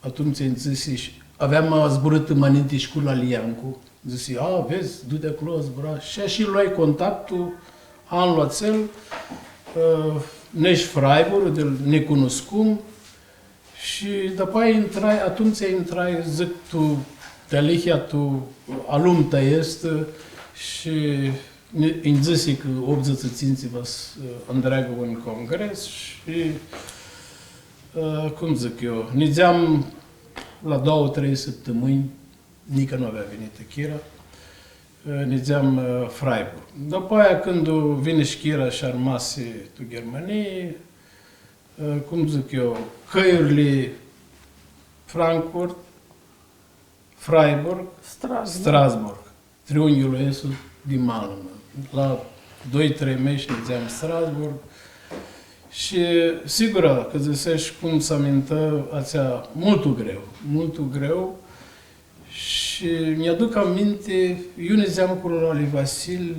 atumtsea nji dzãsi, shi aveam, ã, zburãtã ma ninti shi cu lali Iancu. Dzãsi: „A, vedz, du-ti aclo, zbura.” Shi ashi loai contactul anlu atsel, ã, nesh Freiburg, di, nã cunuscum, shi dapoaia intrai, atumtsea intrai, dzãc, tu dealihea, tu alumta aestã, shi Nji, nji dzãsi cã optudzãtsi tsintsi va s-, ã, andreagã un congres shi, ã, cum dzãc eu, nidzeam la doauã, trei sãptãmãnj, nica nu avea vinitã Chira, ã, nidzeam, ã, Freiburg. Dapoaia, cãndu vini shi Chira shi armasi tu Ghirmãnii, Ã, cum dzãc eu, cãljurli Frankfurt, Freiburg, Strasbourg. Strasbourg. Triunghiul aestu di malmã. La doi, trei mesh nidzeam Strasbourg. Shi, sigura, cã dzãsesh cum s-amintã atsea, multu greu, multu greu. Shi nj-aduc aminti, iu nidzeam cu lali Vasil,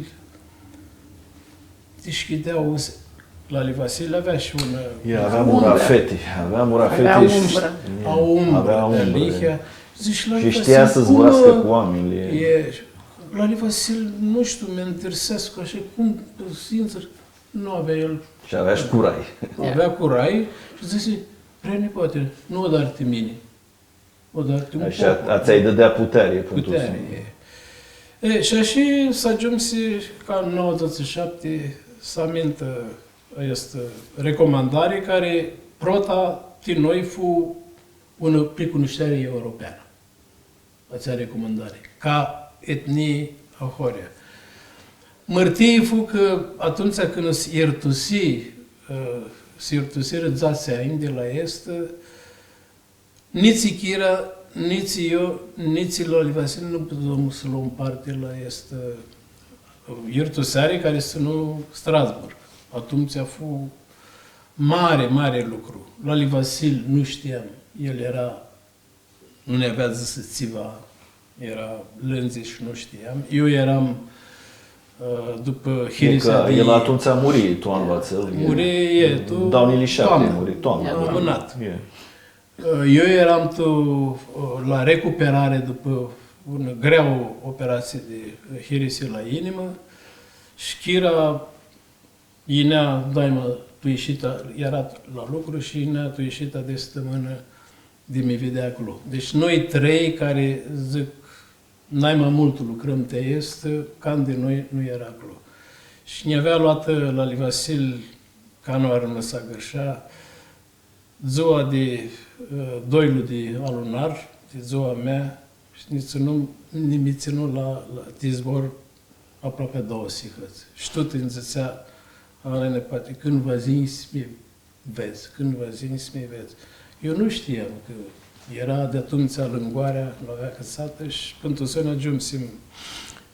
dishcljidea usi. Lali Vasil avea shi unã... E, avea murafeti, avea murafeti. Avea shi umbrã. Avea umbrã, avea umbrã. Dealihea. Dzãc, lali Vasil, cum, shtia s-zburascã cu oaminjlji. E, lali Vasil, nu shtiu, mi interesescu ashi, cum, sincer, nu avea el. Shi avea shi curai. Avea curai shi dzãsi, „Prenipoate, nu u adari ti mini.” U adari ti un popor. Ashi, atsea lji dãdea puteari, pãn tu soni. Puteari, e. E, shi ashi s-agiumsi ca nauãdzãts shi shapti s-amintã aestã recomandari, cari prota ti noi fu unã pricunushteari europeanã. Atsea recomandari. Ca etnii ahoryea. Mãrtii fu cã atumtsea cãndu s-yirtusi, ã, s-yirtusirã dzatsi anj di la aestã, nitsi Chira, nitsi eu, nitsi lali Vasil nu puteam s-loam parti la aestã, ã, yirtuseari cari s-tsãnu Strasbourg. Atumtsea fu mari, mari lucru. Lali Vasil nu shtiam, el eara, nu nj-avea dzãsã tsiva, eara lãndzã shi nu shtiam. Eu earam, ã, dupã hirisea di... El atumtsea muri tu anlu atsel. Muri, e, tu toamnã. Doauã njilji shapti muri, toamnã. Amãnat. E. Eu earam tu, la recuperari dupã unã greauã operatsii di hirisi la inimã shi Chira yinea daima tu ishita, eara la lucru shi yinea tu ishita di stãmãnã di mi videa aclo. Deci noi trei cari, dzãc, nai ma multu lucrãm ti aestã, can di noi nu eara aclo. Shi nj-avea loatã lali Vasil, ca nu ari s-agãrshea, dzua di, ã, doilu di alunar, di dzua mea, shi nji tsãnu, nji, mi tsãnu la, la, ti zbor aproapi doauã sihãts. Shi tut nji dzãtsea, „Alene, poati cãndu va yinj s-mi vedz, cãndu va yinj s-mi vedz.” Eu nu shtiam cã eara di atumtsea lãngoarea, lu avea acãtsatã shi pãn tu soni agiumsim.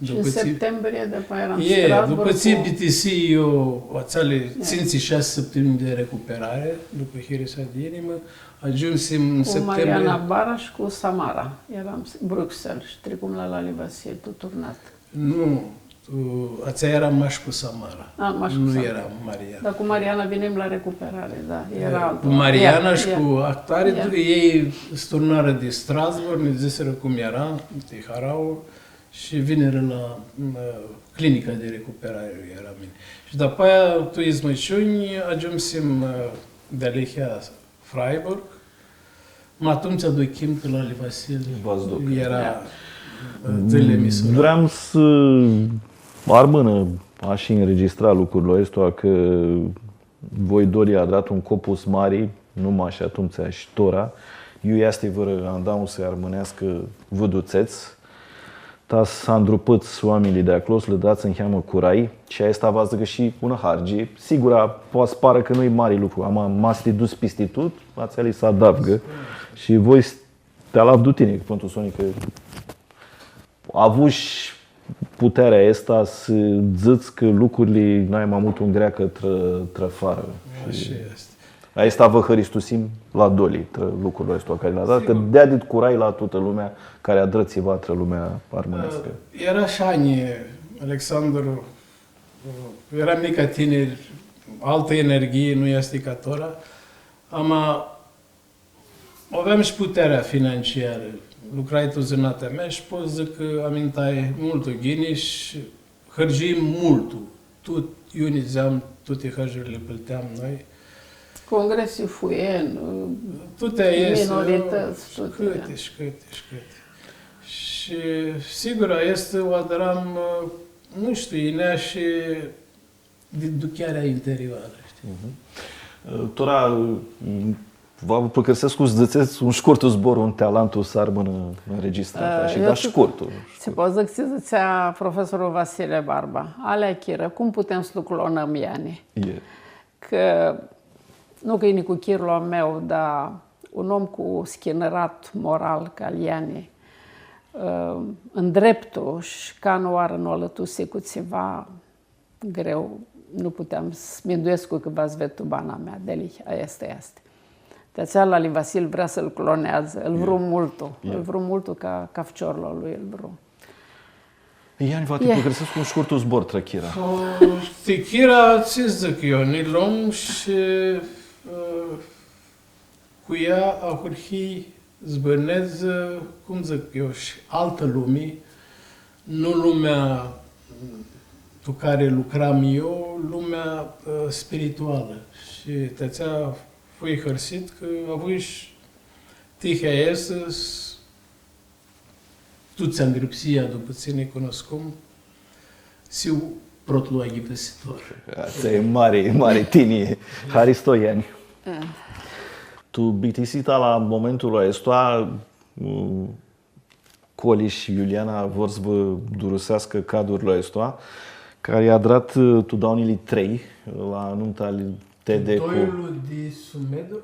Shi tu septembrie, dupã earam Strasbourg, dupã tsi bitisii eu atseali tsintsi, shasi sãptãmãnj di recuperari, dupã hirisea di inimã, agiumsim tu septembrie. Cu Mariana Bara shi cu Samara earam Bruxelles shi tricum la lali Vasil, tu turnat. Nu, tu, atsea earam mash cu Samara. A, mash cu Samara. Nu earam Mariana. Dar cu Mariana vinim la recuperari, da, eara altu. Cu Mariana shi cu ahtari, elj s-turnarã di Strasbourg, nã dzãsirã cum eara, ti harauã, shi vinirã la, ã, clinica di recuperari, earam mini. Shi dapoaia, tu izmãciunj, agiumsim, ã, dealihea Freiburg, ma atumtsea aduchim cã lali Vasil eara, ã, dzãlili misura. Vream s-armãnã ashi înregistrat lucrul aestu, cã voi doi adrat un copus mari, nu mash atumtsea shi tora, iu easti vãrã andamusã armãneascã, vã dutsets, ta s-andrupãts oaminjlji di aclo, s-lã dats niheamã curai, shi aestã va s-dzãcã shi unã hargi. Sigura, poati s-parã cã nu-i mari lucru, ama ma s-ti duts pisti tut, atseali s-adavgã. Shi voi s-ti alavdu tini, cã pãn tu soni cã avush putearea aestã s-dzãts cã lucrurli nai ma multu ngreacã trã, trã farã. Ashi easti. Aestã vã hãristusim la doi, trã lucrul aestu cari l-adrat, cã deadi curai la tutã lumea cari adrã tsiva trã lumea armãneascã. Eara shi anj, Alexandru, earam nica tiniri, altã energhii, nu easti ca tora. Ama aveam shi putearea financiarã. Lucrai tu zãnatea mea shi pot s-dzãc cã amintai multu ghini shi hãrgiim multu. Tut, iu nidzeam, tuti hãrgiurli li plãteam noi. Congresi fu, e, tuti aesti, minoritãts, tuti, cãti shi cãti shi cãti. Shi, sigur, aestã u adram, nu shtiu, yinea shi di duchearea interioarã, shtii? Mhm. Tora, va vã pãlãcãrsescu s-dzãtsets un shcurtu zbor, un tealantu s-armãnã înregistrat, shi, dar shcurtu. Tsi pot s-dzãc, tsi dzãtsea profesorlu Vasile Barba: „Alea, Chirã, cum putem s-lu clonãm, iani?” E. Cã Nu cã e nicuchirlu a meu, dar un om cu schinãrat moral ca al Iani, ã, ndreptu shi canãoarã nu alãtusi cu tsiva greu, nu puteam s-minduescu cã va s-ved tu bana mea, dealihea, aestã easti. Ti atsea lali Vasil vrea s-lu cloneadzã, ãl vru multu, ãl vru multu ca, ca ficiorlu a lui, ãl vru. Iani, va ti pãlãcãrsescu un shcurtu zbor trã Chira. Ã, ti Chira, tsi dzãc eu, nji lom shi, ã, cu ea ahurhii s-bãnedz, cum dzãc eu, shi altã lumi, nu lumea, mm, tu cari lucram eu, lumea, ã, spiritualã. Shi ti atsea fui hãrsit cã avui shi tihea aestã s-, tuts angrãpsii, dupã tsi nã cunuscum, s-hiu protlu aghivãsitor. Aestã e mari, mari tinjii. Haristo, Iani. E. Tu bitisita la momentul aestu, mm, Coli shi Iuliana vor s-vã duruseascã cadrul aestu, cari e adrat, ã, tu doauã njilji trei, la numta ali Tede cu... Doilu di Sumedru?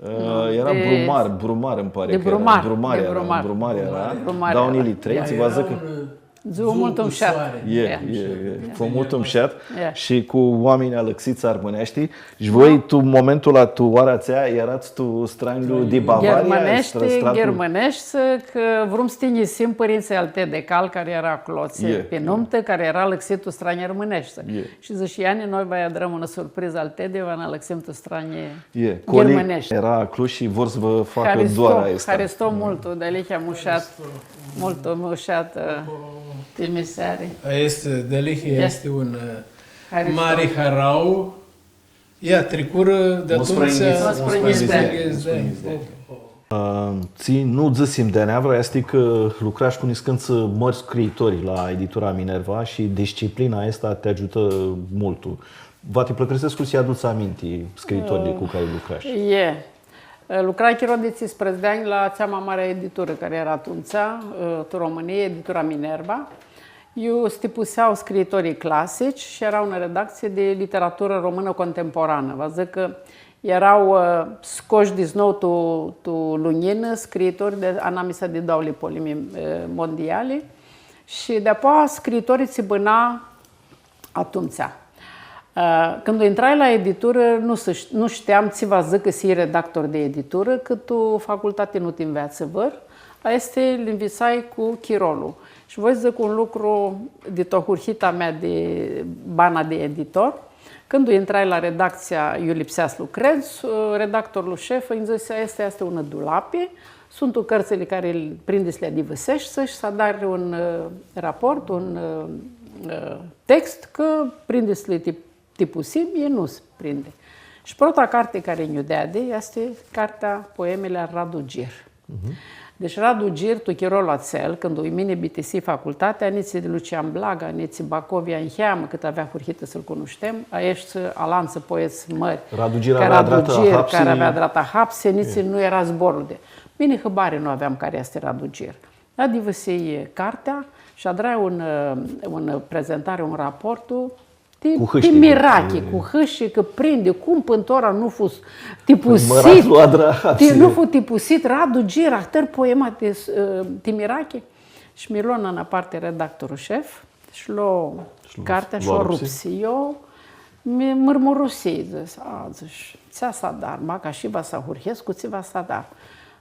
Ã, nu, era di Brumar, Brumar, îmi pare di că era. Brumar, Brumar di era, Brumar. Brumar era. Brumar era. Doauã njilji trei, tsi va s-dzãcã. Era un dzuã multu mushat. E, e, e. Fu multu mushat. E. Shi cu oaminj alãxits armãneashti. Shi voi, tu momentul ãla, tu oara atsea, earats tu stranjlu di Bavaria, ghermãneashti, stra-, stratlu ghermãneashti, cã vrum s-tinjisim pãrintsãlj al Tede Cal, cari era aclo, pi numtã, cari era alãxit tu stranji armãneashti. E. Shi dzãsh, Iani, noi va-lj adrãm unã surprizã al Tede, va nã alãxim tu stranji ghermãneashti. Coli era aclo shi vor s-vã facã doara aestã. Haristo multu, dealihea mushat, multu mushatã, ã, ti miseari. Aestã, dealihea easti un, ã, mari harau. Ia, tricurã di atumtsea unsprãyinghits di anj. Unsprãyinghits di anj. Ã, tsi nu dzãsim di aneavra, easti cã lucrash cu niscãntsã mãri scriitori la editura Minerva shi disciplina aestã ti agiutã multu. Va ti pãlãcãrsescu s-lji aduts aminti scriitorilji cu cari lucrash. E. Lucrai chiro di tsisprãdzatsi di anj la cea mai mare editurã cari era atumtsea, ã, tu Romãnii, editura Minerva. Iu s-tipusea scriitorii clasici shi era unã redactsii di literaturã românã contemporanã. Va dzãc cã eara, ã, scosh diznou tu, tu lunjinã scriitori di anamisa di doauãli polimi, ã, mondiali. Shi di-apoea scriitorii tsi bãna atumtsea. Ã, cãndu intrai la editurã, nu s-, nu shteam tsi va dzãcã s-hii redactor di editurã, cã tu facultati nu ti nveatsã vãr, aesti li nvitsai cu chirolu. Shi voi s-dzãc un lucru di tu ahurhita mea di bana di editor. Cãndu intrai la redactsia Iu lipsea s-lucredz, ã, redactorlu shef nji dzãsi, „Aestã easti unã dulapi, suntu cãrtsãli cari prindi s-li adivãseshti shi s-adari un, ã, raport, un, ã, ã, text, cã prindi s-li tip-, tipusim, e nu s-prindi.” Shi prota carti cari nj-u deadi easti cartea Poemili al Radu Gir. Mhm. Deci Radu Gir, tu chirolu atsel, cãndu mini bitisii facultatea, nitsi Lucian Blaga, nitsi Bacovia nheamã cãt avea ahurhitã s-lu cunushtem, aeshti alantsã poets mãri. Radu Gir, cari avea adratã hapsi, cari avea adratã hapsi, nitsi nu eara zborlu di... Mini hãbari nu aveam cari easti Radu Gir. Adivãsii cartea shi adrai un, ã, un prezentari, un raportu, ti, cu hãshi, ti mirachi, cu hãshi, cã prindi, cum pãn tora nu fu tipusit, mãratlu adra hapsi, ti, nu fu tipusit Radu Gir, ahtãri poema ti, ã, ti mirachi. Shi mi lo nãparti redactorlu shef shi lo cartea shi u rupsi. Eu mi murmurusii, dzãsh, „A, dzãsh, tsi va s-adar, ma cã ashi va s-ahurhescu, tsi va s-adar.”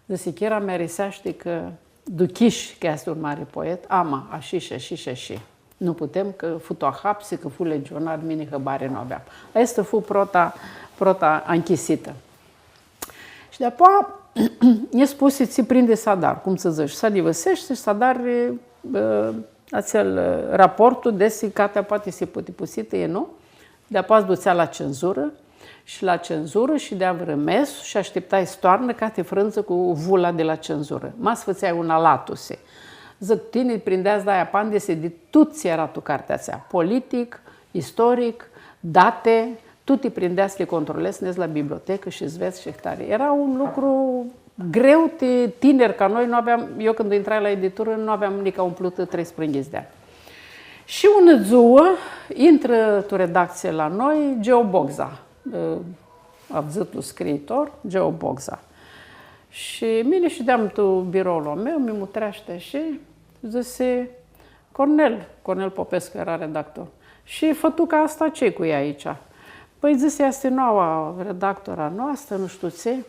Dzãsi, „Chira, mi ariseashti cã duchish cã easti un mari poet, ama, ashi shi ashi shi ashi. Nu putem, cã fu tu ahapsi, cã fu legionar, mini hãbari nu aveam.” Aestã fu prota, prota anchisitã. Shi di-apoea, nji spusi, „Tsi prindi s-adar, cum s-dzãts, s-adivãseshti shi s-adari, ã, atsel, ã, raportu, desi cartea poati s-hibã tipusitã, e nu?” Di-apoea s-dutsea la cenzurã, shi la cenzurã shidea vãrã mes shi ashtiptai s-toarnã cati frãndzã cu vula di la cenzurã. Ma s-fãtseai unã alatusi. Dzãc, tini prindea s-dai apandisi di tut tsi eara tu cartea atsea, politic, istoric, dati, tuti prindea s-li controlezi, s-nedz la bibliotecã shi s-vedz shi ahtari. Eara un lucru greu, ti tiniri ca noi, nu aveam, eu cãndu intrai la editurã, nu aveam nica umplutã treisprãyinghits di anj. Shi unã dzuã, intrã tu redactsii la noi Geo Bogza, ã, avdzãtul scriitor, Geo Bogza. Shi mini shideam tu biroul a meu, mi mutreashti shi dzãsi, Cornel, Cornel Popescu eara redactor. „Shi fãtuca aestã, tsi-i cu ea aici?” „Pãi”, dzãsi, „easti noua redactor a noastrã, nu shtiu tsi.”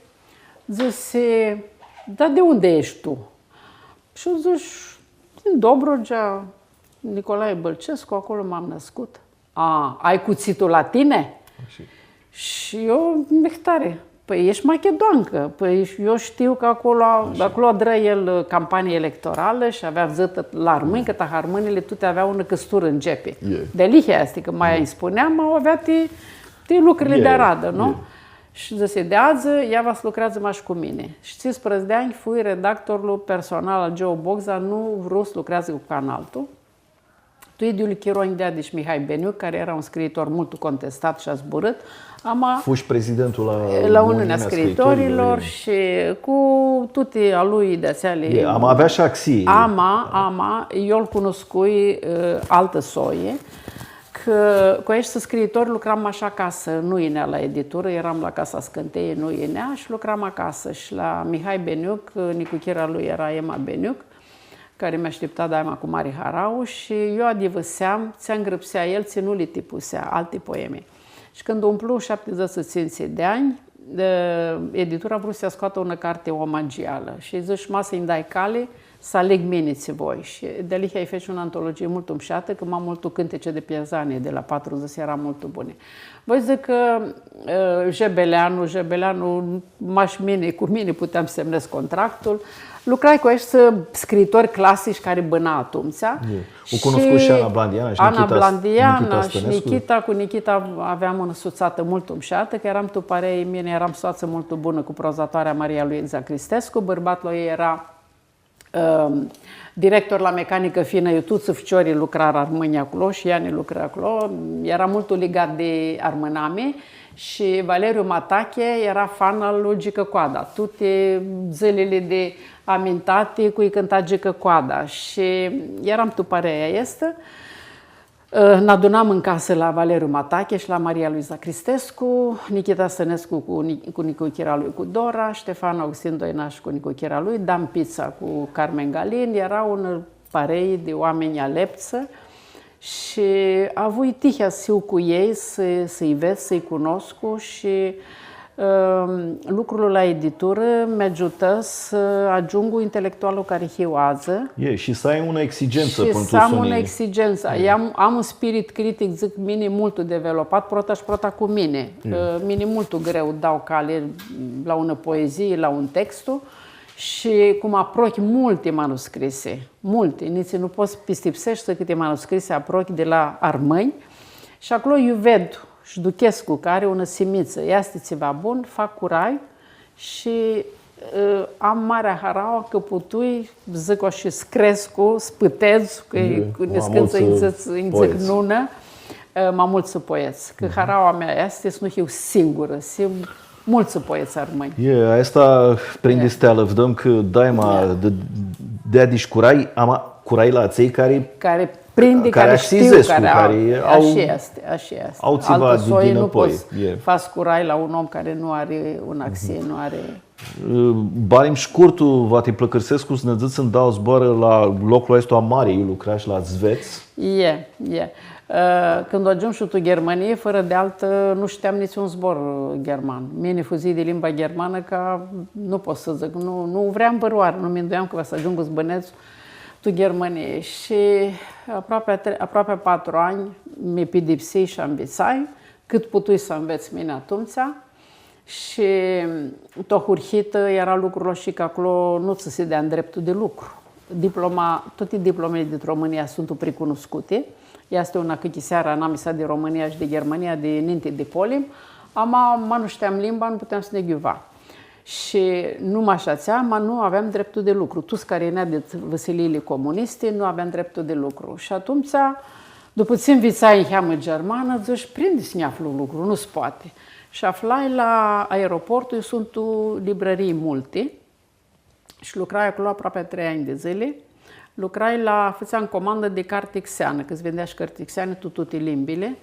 Dzãsi, „Dar di unde ești tu?” Shi eu dzãc, „Din Dobrogea, Nicolae Bălcescu, acolo m-am născut.” „A, ai cuțitul la tine?” Ashi. Shi eu, mihtari, „Pãi, ești machedoancã.” „Pãi, eu știu că acolo, acolo adrã el, ã, campanie electorală și avea avdzãtã la armãnj, cã taha armãnjlji tuti avea unã cãsturã tu gepi.” Dealihea easti, cã maia nj-spunea, ma u avea ti, ti lucrili di aradã, nu? Shi dzãsi, „Di adzã, ea va s-lucreadzã mash cu mini.” Shi tsisprãdzatsi di anj fui redactorlu personal al Geo Bogza, nu vru s-lucreadzã cu canaltu. Tu idyiul chiro nj-deadi shi Mihai Beniuc, cari eara un scriitor multu contestat shi azburãt, ama... Fushi prezidentul la, la Uniunea Scriitorilor shi cu tuti a lui di atseali. E, ama avea shi axii. Ama, ama, eu lu cunuscui, ã, altã soi, cã cu aeshti scriitori lucram mash acasã, nu yinea la editurã, eram la Casa Scânteii, nu yinea shi lucram acasã. Shi la Mihai Beniuc, nicuchira lui eara Ema Beniuc, cari mi ashtipta daima cu mari harauã shi eu adyivãseam tsi angrãpsea el, tsi nu li tipusea, alti poemi. Shi cãndu umplu shaptidzãts shi tsintsi di anj, e, editura vru s-scoatã unã carti omagialã shi dzãsh, „Ma s-nji dai cali, s-aleg mini tsi voi.” Shi dealihea lji feci unã antologii multu mushatã, cã ma multu cãntitsi di pierdzeani di la patrudzãts eara multu buni. Voi s-dzãc cã, ã, Jebeleanu, Jebeleanu, mash mini, cu mini puteam s-semnez contractul. Lucrai cu aeshti scriitori clasitsi cari bãna atumtsea. E. U cunuscui shi Ana Blandiana shi Ana Nichita, Blandiana Nichita shi Stănescu. Nichita, cu Nichita aveam unã sutsatã multu mushatã, cã eram tu parei, mini eram soatsã multu bunã cu prozatoarea Maria Luiza Cristescu, bãrbatlu a ljei eara ãm, director la Mecanicã Finã, iu tuts ficiorlji lucrarã armãnj aclo shi ea nj-lucrã aclo. Eara multu ligat di armãnami shi Valeriu Matache eara fan al lui Gicã Coada. Tuti dzãlili di amintati cu lji cãnta Gicã Coada shi eram tu pareia aestã. Ã, nã adunam tu casã la Valeriu Matache shi la Maria Luiza Cristescu, Nichita Stănescu cu Ni-, cu nicuchira lui, cu Dora, Ștefan Augustin Doinaș cu nicuchira lui, Dan Pizza cu Carmen Galin, eara unã parei di oaminj aleptsã shi avui tihea s-hiu cu elj, s-, s-lji ved, s-lji cunoscu shi Ãm, lucrul la editurã mi agiutã s-agiungu intelectualul cari hiu adzã. E, shi s-ai unã exigentsã. Shi pãnã tu s-am unã exigentsã. E. Eu am, am un spirit critic, dzãc, mini multu developat, prota shi prota cu mini. E. Ã, mini multu greu dau cali la unã poezii, la un textu. Shi cum aprochi multi manuscrisi, multi, nitsi nu pots s-pistipseshti cãti manuscrisi aprochi di la armãnj. Shi aclo iu ved shi duchescu cã ari unã simitsã, easti tsiva bun, fac curai shi, ã, am marea harauã cã putui, dzãc ashi, s-crescu, s-pãtedz, cã e, cu niscãntsã nj-dzãc, nj-dzãc nunã, ã, ma multsã poets. Cã harauã mea easti s-nu hiu singurã, s-hiu multsã poets armãnj. E, aestã prindi s-ti alãvdãm cã daima di, di, di curai, ama curai la atselj cari, cari prindi, cari shtiu, cari au, ashi easti, ashi easti. Au tsiva di dinãpoi. Altã soi nu pots s-fats curai la un om cari nu ari un axii, nu ari. Barim shcurtu, va ti pãlãcãrsescu s-nã dzãts ndauã zboarã la loclu aestu amari, iu lucrash, la Zvets. E, e. Ã, cãndu agiumshu tu Ghirmãnii, fãrã di altã, nu shteam nitsi un zbor, ã, gherman. Mini fudzii di limba ghermanã ca, nu pot s-dzãc, nu, nu vream vãrãoarã, nu minduiam cã va s-agiungu s-bãnedz tu Ghirmãnii. Shi aproapi tre-, aproapi patru anj mi pidipsii shi anvitsai, cãt putui s-anvets mini atumtsea. Shi tu ahurhitã eara lucrul ashi cã aclo nu tsã si dea ndreptul di lucru. Diploma, tuti diplomili dit Romãnia suntu pricunuscuti. Easti unã achicãseari anamisa di Romãnia shi di Ghirmãnia di ninti di polim. Ama, ma nu shteam limba, nu puteam s-nã ghiuva. Shi nu mash atsea, ma nu aveam dreptul di lucru. Tuts cari yinea dit vãsiliili comunisti nu aveam dreptul di lucru. Shi atumtsea, dupã tsi nvitsai niheamã germanã, dzãsh, prindi s-nj-aflu lucru, nu s-poati. Shi aflai la aeroportul, iu suntu librãrii multi, shi lucrai aclo aproapi trei anj di dzãli. Lucrai la, fãtseam comandã di carti xeanã, cã s-vindea shi cãrti xeani tu tuti limbili.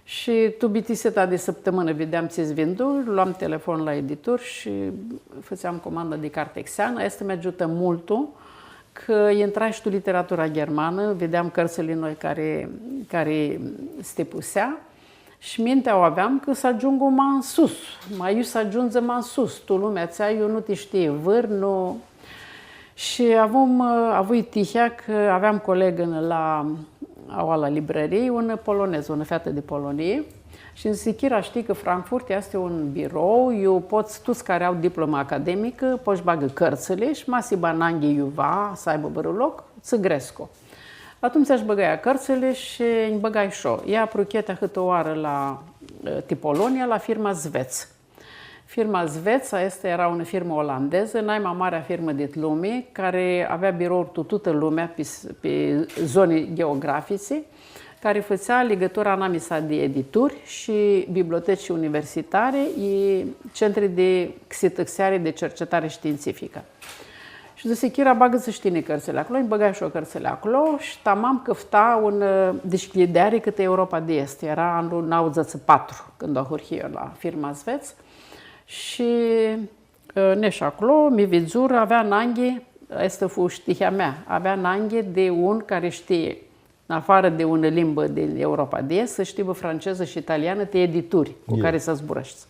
Shi tu bitisita di sãptãmãnã videam tsi s-vindu, loam telefon la editur shi fãtseam comanda di carti xeanã. Aestã mi agiutã multu, cã intrai shi tu literatura ghermanã, videam cãrtsãli noi cari, cari s-tipusea. Shi mintea u aveam cã s-agiungu ma nsus, ma iu s-agiundzi ma nsus, tu lumea atsea iu nu ti shtii vãr, nu. Shi avum, ã, avui tihea cã aveam colegã la, aua la librãrii, unã polonezã, unã featã di Polonii, shi nji dzãsi: „Chira, shtii cã Frankfurt easti un birou, iu pots, tuts cari au diplomã academicã, pots s-bagã cãrtsãli shi ma s-hibã ananghi iuva, s-aibã vãrã loc, tsã grescu.” Atumtsea sh-bãgai cãrtsãli shi nj-bãgai shi eu. Ea apruchi ti ahãtã oarã la, ã, ti Polonia, la firma Svets. Firma Svets, aestã eara unã firmã olandezã, naima marea firmã dit lumi, cari avea birouri tu tutã lumea, pi s-, pi zoni gheografitsi, cari fãtsea ligãtura anamisa di edituri shi biblioteci universitari i centri di xitãxeari di cercetari shtiintsificã. Shi dzãsi: „Chira, bagã-tsã shi tini cãrtsãli aclo.” Nj-, bãgai shi eu cãrtsãli aclo shi tamam cãfta un, ã, dishcljideari cãtã Europa di Est. Eara anlu nauãdzãtsi patru, cãndu ahurhii eu la firma Svets. Shi, ã, nesh aclo, mi vidzurã, avea ananghi, aestã fu shi tihea mea, avea ananghi di un cari shtii, în afară de unã limbã din Europa de Est, s-shtibã francezã shi italianã, ti edituri cu cari s-zburãshti.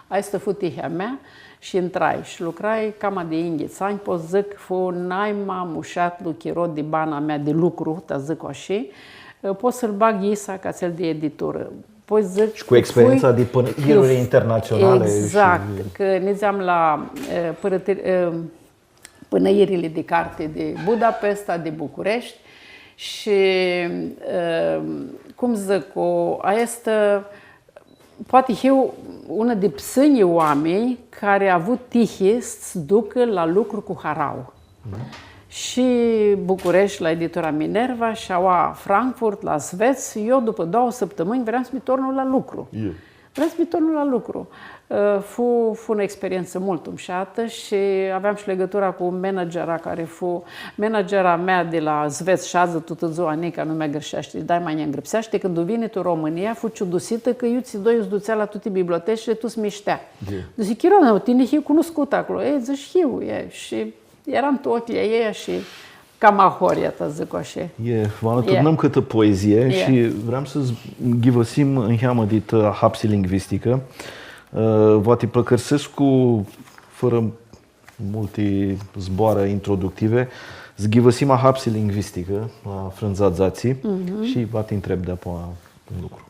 Aestã fu tihea mea shi intrai shi lucrai cama di yinghits anj, pot s-dzãc, fu naima mushatlu chiro di bana mea di lucru, ta s-dzãc ashi, pot s-lu bag yisa ca atsel di editurã. Pot s-dzãc. Shi cu experientsa di pãnãyiruri internatsionali. Exact, cã nidzeam la, e, pãrãtiri-, e, pãnãyirili di carti di Budapesta, di Bucureshti shi, e, cum dzãc, cu, aestã, poati hiu unã di ptsãnjlji oaminj cari avu tihi s-ducã la lucru cu harauã. Mhm. Shi Bucureshti, la editura Minerva, shi aua Frankfurt, la Svets, eu, dupã doauã sãptãmãnj, vream s-mi tornu la lucru. Vream s-mi tornu la lucru. Ã, fu, fu unã experientsã multu mushatã shi aveam shi ligãtura cu managera cari fu, managera mea di la Svets, sh-adzã tutã dzua nica nu mi agãrsheashti, daima nj-angrãpseashti, cãndu vini tu Romãnia, fu ciudusitã cã iutsido iu s-dutsea la tuti bibliotecili, tu s-mi shtea. Dzãsi: „Chiro, tini hii cunuscutã aclo.” „E”, dzãsh, „hiu, e.” Shi earam tu ocljilj a ljei shi cama ahoryea, ta s-dzãc ashi. E, va nã turnãm cãtã poezii shi vream s-ghivãsim niheamã dit, ã, ahapsi lingvisticã. Ã, va ti pãlãcãrsescu, fãrã multi zboarã introductive, s-ghivãsim ahapsi lingvisticã la frãndza dzatsi shi va ti ntreb deapoa un lucru.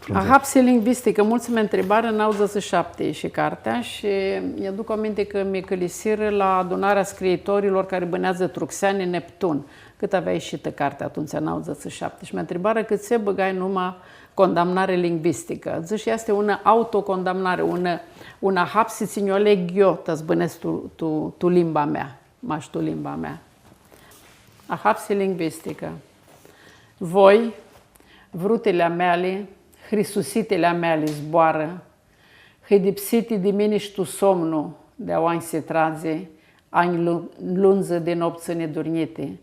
Frãndza. Ahapsi lingvisticã, multsã mi ntribarã, nauãdzãtsi shapti shi cartea shi nj-aduc aminti cã mi cãlisirã la adunarea scriitorilor cari bãneadzã tu Xeani Neptun, cãt avea ishitã cartea atumtsea, nauãdzãtsi shapti, shi mi ntribarã cãtse bãgai numa condamnare lingvisticã. Dzãsh, easti unã autocondamnare, unã, unã ahapsi tsi nj-u aleg eu, ta s-bãnescu tu, tu, tu limba mea, mash tu limba mea. Ahapsi lingvisticã. Voi, vrutili a meali, hrisusitili a meali, zboarã, hãidipsiti di mini sh-tu somnu, di aoa nj-si tradzi, anj lu-, lundzã di noptsã nidurnjiti.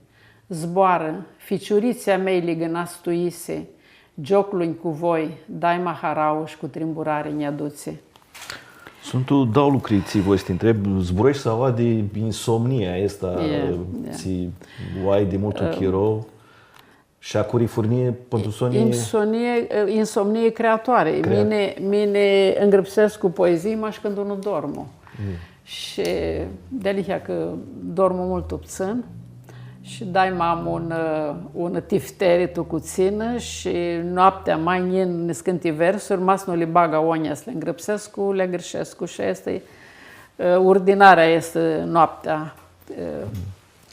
Zboarã, ficiuritslji a mei ligãnats tu yisi, gioclu-nj cu voi, daima harauã sh-cu trimburari nj-adutsi. Suntu dauã lucri tsi voi s-ti ntreb, zburãshti aoa di insomnia aestã, tsi u ai di multu chiro, shi a curi furnii pãn tu soni? Insomnie, insomnie creatoare. Mini, mini ngrãpsescu poezii mash cãndu nu dormu. Shi dealihea cã dormu multu ptsãn shi daima am un, ã, un tifteri tu cutsinã shi noaptea ma nj-yin niscãnti versuri, ma s-nu li bag agonja s-li ngrãpsescu, li agãrshescu shi aestã e, ã, urdinarea aestã noaptea, ã,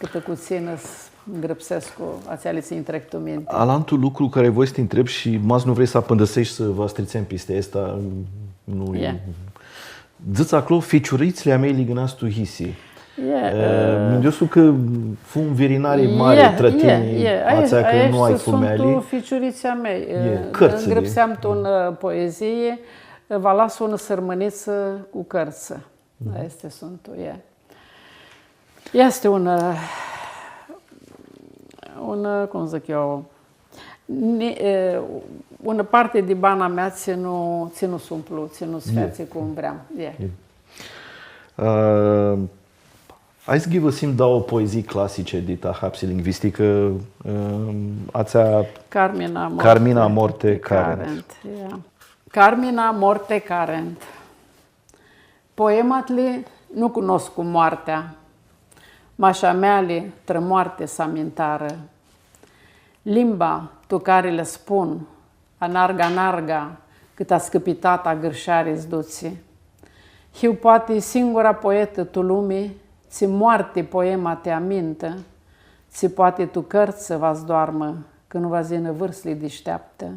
cãtã cutsinã s-ngrãpsescu atseali tsi nj-trec tu minti. Alantu lucru cari voi s-ti ntreb shi ma s-nu vrei s-apãndãseshti s-va s-tritsem pisti aestã, nu e. Dzãts aclo, ficiuritslji a mei ligãnats tu yisi. E, ã, minduescu cã fu un virinari mari trã tini, atsea cã nu ai fumealji. Suntu ficiuritslji a mei. Cãrtsãli. Ngrãpseam tu unã, ã, poezii, ã, va las unã sãrmãnitsã cu cãrtsã. Aesti suntu, e. Easti un, ã, un, ã, cum dzãc eu, ni-, ã, unã parti di bana mea tsi nu, tsi nu s-umplu, tsi nu s-featsi cum vream. E. E. Ã, hai s-ghivãsim dauã poezii clasice di ta hapsi lingvisticã, ã, atsea Carmina morte, Carmina morte carent. Carent, e. Carmina morte carent. Poematli nu cunoscu moartea, mash a meali trã moarti s-amintarã. Limba tu cari lã spun, anarga, anarga, cãtã ascãpitata agãrshari s-dutsi. Hiu poati singura poetã tu lumi, tsi moarti poema ti amintã, tsi poati tu cãrtsã va s-doarmã, cã nu va s-yinã vãrã s-li dishteaptã.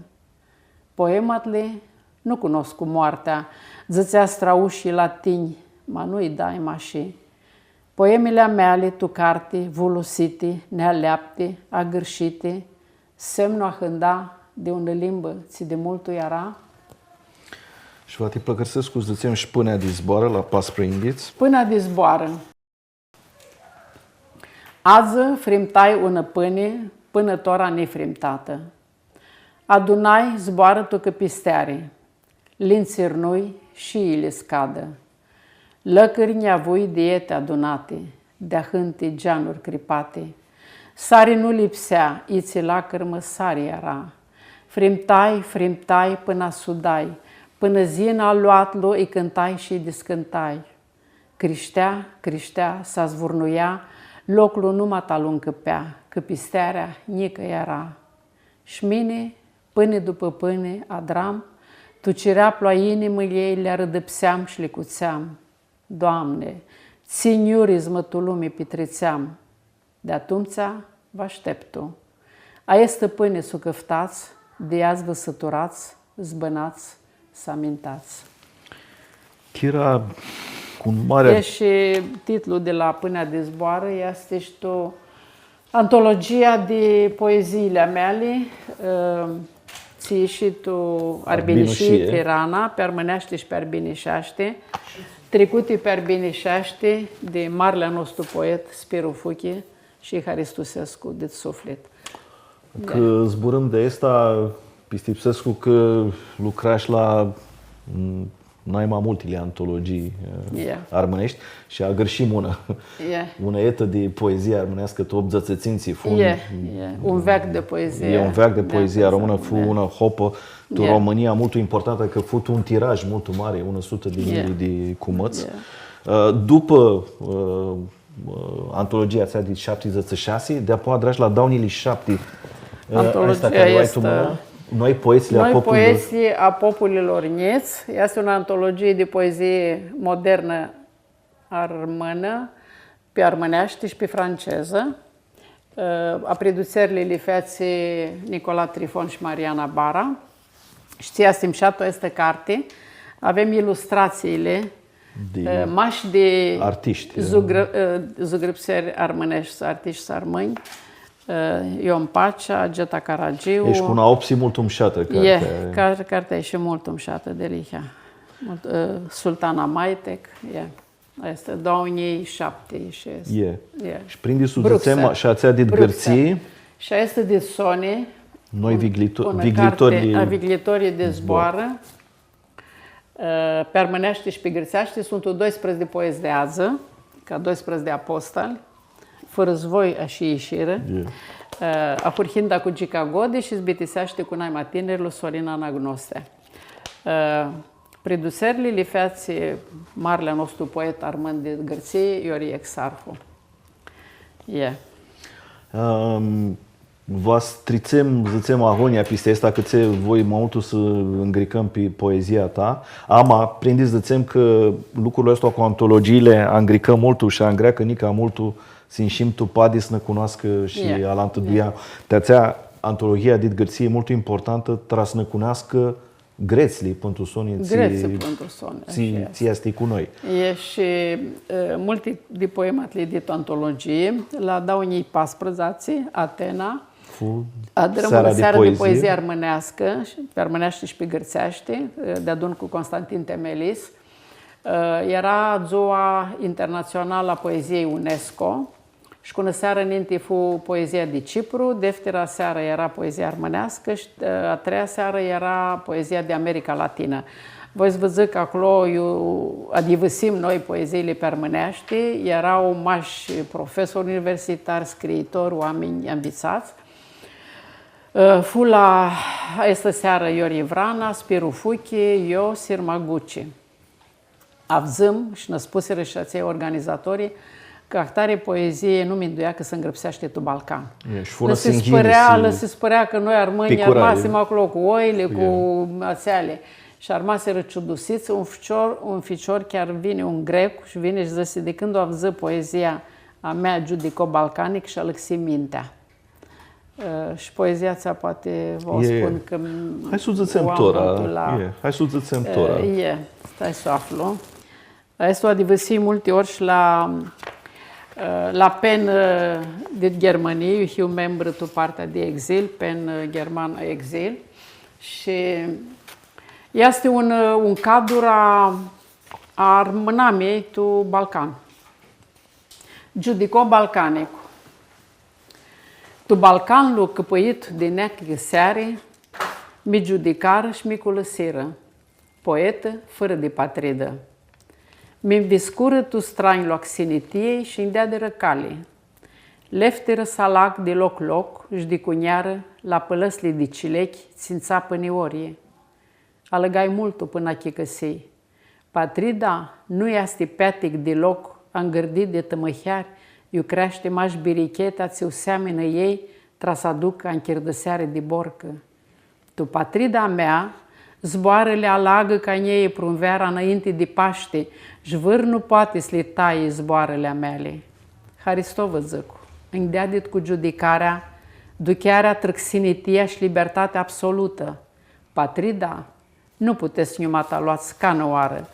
Poematli nu cunoscu moartea, dzãtsea straushii latinj, ma nu-i daima shi. Poemili a meali tu carti, vulusiti, nealeapti, agãrshiti, semnu ahãnda di unã limbã tsi di multu eara. Shi va ti pãlãcãrsescu s-dzãtsem shi Pãnea di zboarã la pasprãyinghits. Pãnea di zboarã. Adzã frimtai unã pãni, pãnã tora nifrimtatã. Adunai zboarã tu cãpisteari, li ntsirnui shi ili s-cadã. Lãcãri nj-avui di eti adunati, di ahãnti geanuri cripati. Sari nu lipsea, itsi lacrãmã sari eara. Frimtai, frimtai, pãnã sudai, pãnã s-yinã aluatlu, lji cãntai shi lji discãntai. Crishtea, crishtea, s-azvurnuia, loclu numata lu ncãpea, cãpistearea njicã eara. Sh-mini, pãni dupã pãni, adram, tu cireaplu a inimãljei li arãdãpseam shi li cutseam. Doamne, tsi njurizmã tu lumi pitritseam! Di atumtsea vã ashteptu. Aestã pãni s-u cãftats, di ea s-vã sãturats, s-bãnats, s-amintats. Chira, cu un mari... E shi titlu di la Pãnea di zboarã easti shi tu antologia di poeziili a meali, ã, tsi ishi tu Arbinishii, Arbinishii, Tirana, pi armãneashti shi pi arbiniseashti, tricuti pi arbiniseashti di marli a nostru poet Spiru Fuchi, shi hãristusescu dit suflit. Cã zburãm di aestã, pistipsescu cã lucrash la, m, nai ma multili antologii, e, armãneshti shi agãrshim unã, unã etã di poezii armãneascã, tu optudzãtsi tsintsi, fu un, un veac di poezii, e, un veac di poezii armãnã, fu unã hopã tu Romãnia multu importantã, cã fu tu un tiraj multu mari, unã sutã di njilji di cumãts. Ã, dupã, ã, ã, antologia atsea di shaptidzãtsi shi shasi, di-apoea adrash la dauã njilji shapti, ã, antologia aestã cari u ai tu mãnã, Noi poetslji a populilor njits. Noi poetslji a populilor njits. Easti unã antologii di poezii modernã armãnã, pi armãneashti shi pi francezã. Ã, apridutserli li featsi Nicola Trifon shi Mariana Bara. Shi tsi easti mushat tu aestã carti, avem ilustratsiili, ã, mash di artishti, zugrã-, ã, zugrãpseri armãneshti, artishti armãnj, ã, Ion Pacea, Geta Caragiu. E, shi cu unã opsi multu mushatã, cartea. E, car-, cartea e shi multu mushatã, dealihea. Multu, ã, Sultana Maitec, e. Aestã, dauã njilji shapti shi aestã. E. E. Shi prindi s-u dzãtsem, shi atsea dit Gãrtsii. Shi aestã dit soni, noi, un, viglito-, unã carti, viglitorlji, a, Viglitorlji di zboarã. Ã, pi armãneashti shi pi gãrtseashti, suntu doisprãdzatsi di poets di adzã, ca doisprãdzatsi di apostali, fãrã s-voi ashi ishirã. E. Ã, ahurhinda cu Gica Godi shi s-bitiseashti cu nai ma tinirlu Sorina Anagnoste. Ã, pridutserli li featsi marli a nostru poet armãn di Gãrtsii, Iori Exarhu. E. Ãm, va s-tritsem, dzãtsem, agonja pisti aestã, cã tsi voi ma multu s-ngricãm pi poezia ta. Ama, prindi s-dzãtsem cã lucrul aestu cu antologiili angricã multu shi angreacã nica multu s-inshim tu padi s-nã cunoascã shi alantã di ea. Ti atsea, antologia dit Gãrtsii e multu importantã, tra s-nã cunoascã gretslji, pãn tu soni, tsi, gretslji, pãn tu soni, tsi, ashi easti, tsi easti cu noi. E, shi, e, multi di poematli di tu antologii, la dauã njilji pasprãdzatsi, Atena, fu adrãm unã searã di poezii armãneascã, shi pi armãneashti shi pi gãrtseashti, e, deadun cu Constantin Temelis. E, eara Dzua Internatsionalã a Poeziei UNESCO, Shi cu unã searã ninti fu poezia di Cipru, deftera searã eara poezia armãneascã shi, ã, a treia searã eara poezia di America Latinã. Voi s-vã dzãc, aclo iu adyivãsim noi poeziili pi armãneashti, eara mash profesori universitari, scriitori, oaminj anvitsats. Ã, fu la aestã searã Iori Vrana, Spiru Fuchi, io, Sirma Guci. Avdzãm shi nã spusirã shi atselj organizatori cã ahtari poezii nu minduia cã s-ngrãpseashti tu Balcan. E, shi fu unã singhini, lã si s-pãrea, lã si s-pãrea cã noi armãnj armasim aclo cu oili, cu atseali. Shi armasirã ciudusits, un ficior, un ficior chiar vini, un grec, shi vini shi dzãsi, di cãndu avdzã poezia a mea, Giudico Balcanic, sh-alãxi mintea. Ã, shi poezia atsea poati va u spun cã hai s-u dzãtsem tora, e, hai s-u dzãtsem tora. E, stai s-u aflu. Aestã u adyivãsii multi ori shi la, ã, la PEN, ã, dit Ghermanii, iu hiu membrã tu partea di Exil, PEN, ã, German Exil. Shi easti un, ã, un cadru a, a armãnamiljei tu Balcan. Giudico Balcanicu. Tu Balcanlu cãpãit di neacã seari, mi giudicarã shi mi culãsirã, poetã fãrã di patridã. Mi nviscurã tu stranjlu a xinitiljei shi nj-deadirã cali. Leftirã s-alag di loc-loc shi di cunjarã la pãlãsli di cilechi tsi ntsapã niori. Alãgai multu pãnã achicãsii. Patrida nu easti peatic di loc, angãrdit di tãmãheari, iu creashti mash birichetea tsi u seaminã elj, tra s-aducã anchirdãseari di borcã. Tu patrida a mea, zboarãli alagã ca njei prunveara nãinti di Pashti, sh-vãr nu poati s-li taii zboarãli a meali. Haristo vã dzãcu, nj-deadit cu giudicarea, duchearea trã xinitia sh-libertatea absolutã. Patrida, nu putets s-nj-u ma loats canãoarã,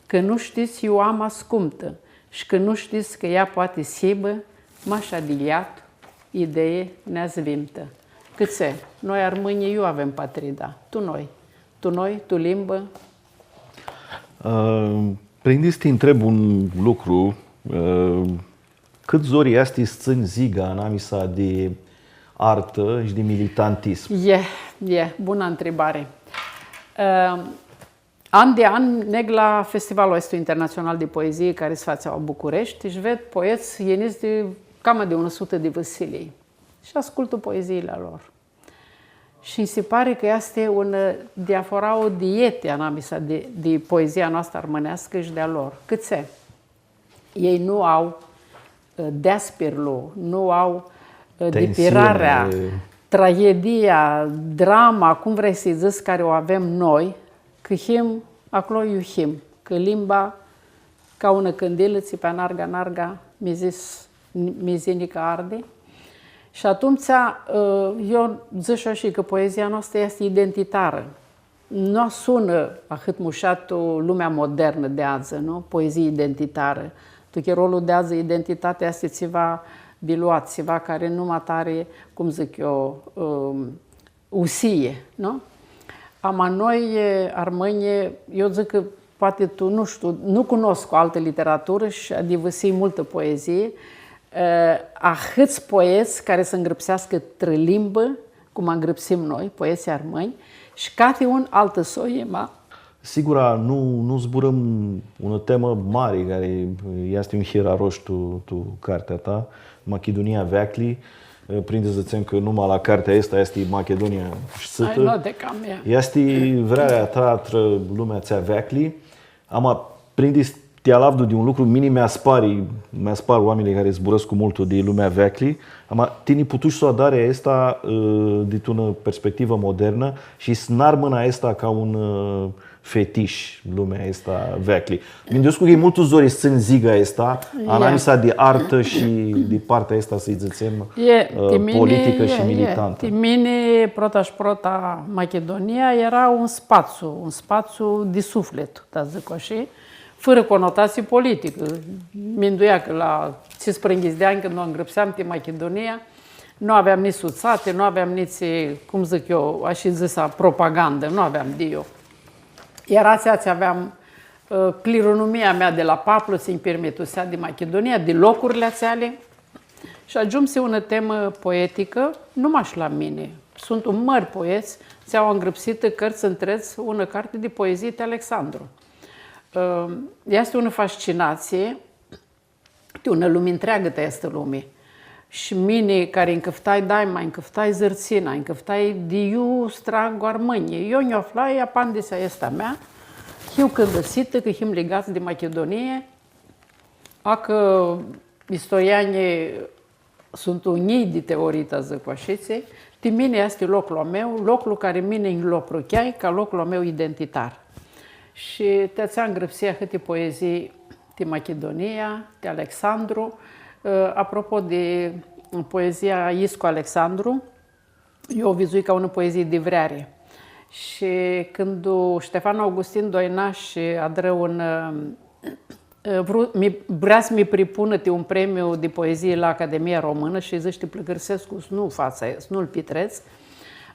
cã nu shtits iu u am ascumtã, sh-cã nu shtits cã ea poati s-hibã mash adiliat, idee neazvimtã. Cãtse, noi armãnjlji iu avem patrida, tu noi, tu noi, tu limbã. Ã, prindi s-ti ntreb un lucru, ã, Cãt zori easti s-tsãnj ziga anamisa di artã shi di militantism? E, e, bunã ntribari. Ã, an di an neg la Festivalul aestu Internatsional di Poezii cari s-fatsi la Bucureshti shi ved poets yinits di cama di unã sutã di vãsilii. Shi ascultu poeziili a lor. Shi nji si pari cã easti un, ã, diafora di eti anamisa di, di poezia noastrã armãneascã shi di a lor. Cãtse? Elj nu au, ã, deaspirlu, nu au, ã, dipirarea, traghedia, drama, cum vrei s-lji dzãts, cari u avem noi, cã him aclo iu him, cã limba ca unã cãndilã, tsi pi anarga, anarga, mizi, mizi nica ardi. Shi atumtsea, ã, eu dzãc shi ashi cã poezia noastrã easti identitarã. Nu sunã ahãt mushat tu lumea modernã di adzã, nu? Poezii identitarã. Tu chirolu di adzã, identitatea easti tsiva diluat, tsiva cari nu ma ari, cum dzãc eu, ãm, usii, nu? Ama noi, e, armãnjlji, eu dzãc cã poati tu, nu shtiu, nu cunoscu altã literaturã shi adyivãsii multã poezii, e, ahãts poets cari s-ngrãpseascã trã limbã, cum angrãpsim noi, poetslji armãnj, shi cati un altã soi, ma. Sigura, nu, nu zburãm unã temã mari, cari easti un hir arosh tu, tu cartea ta, Machidunia Veaclji. Prindi s-dzãtsem cã numa la cartea aestã easti Machidunia shtitsã. Ai, nu, di cam e. Easti vrearea ta trã lumea atsea veaclji. Ama, prindi s-ti alavdu di un lucru, mini mi aspari, mi aspar oaminjlji cari zburãscu multu di lumea veaclji, ama tini putushi s-u adari aestã, ã, dit unã perspectivã modernã shi s-nu armãnã aestã ca un, ã, fetish, lumea aestã veaclji. Minduescu cã e multu zori s-tsãnj ziga aestã, anamisa di artã shi di partea aestã, s-dzãtsem, ã, politicã shi militantã. Ti mini, prota shi prota, Machidunia eara un spatsiu, un spatsiu di suflit, ta s-dzãc ashi, fãrã conotatsii politicã. Minduea cã la tsisprãyinghits di anj, cãndu ngrãpseam ti Machidunia, nu aveam nitsi sutsati, nu aveam nitsi, cum dzãc eu, ashi dzãsa, propagandã, nu aveam di iu. Eara atsea tsi aveam, ã, clironumia mea di la paplu, tsi nj-pirmitusea di Machidunia, di locurli atseali. Shi agiumsi unã temã poeticã, nu mash la mini. Suntu mãri poets tsi au angrãpsitã cãrtsã ntredz, unã carti di poezii ti Alexandru. Ã, easti unã fascinatsii, ti unã lumi ntreagã ti aestã lumi. Shi mini, cari ncãftai daima, ncãftai zãrtsina, ncãftai di iu s-trag armãnjlji. Io nj-aflai apandisea aestã a mea, hiu cãndãsitã cã him ligats di Machidunii, a cã istorianjlji suntu njilji di teorii, ta dzãc ashitsi, ti mini easti loclu a meu, loclu cari mini nj-lu aprucheai ca loclu a meu identitar. Shi ti atsea ngrãpsii ahãti poezii ti Machidunia, ti Alexandru. Ã, apropo di poezia Iscu Alexandru, eu u vidzui ca unã poezii di vreari. Shi cãndu Ștefan Augustin Doinaș adrã un, ã, vru-, mi, vrea s-mi pripunã ti un premiu di poezii la Academia Românã shi dzãsh, ti pãlãcãrsescu s-nu fats aestã, s-nu-l pitrets.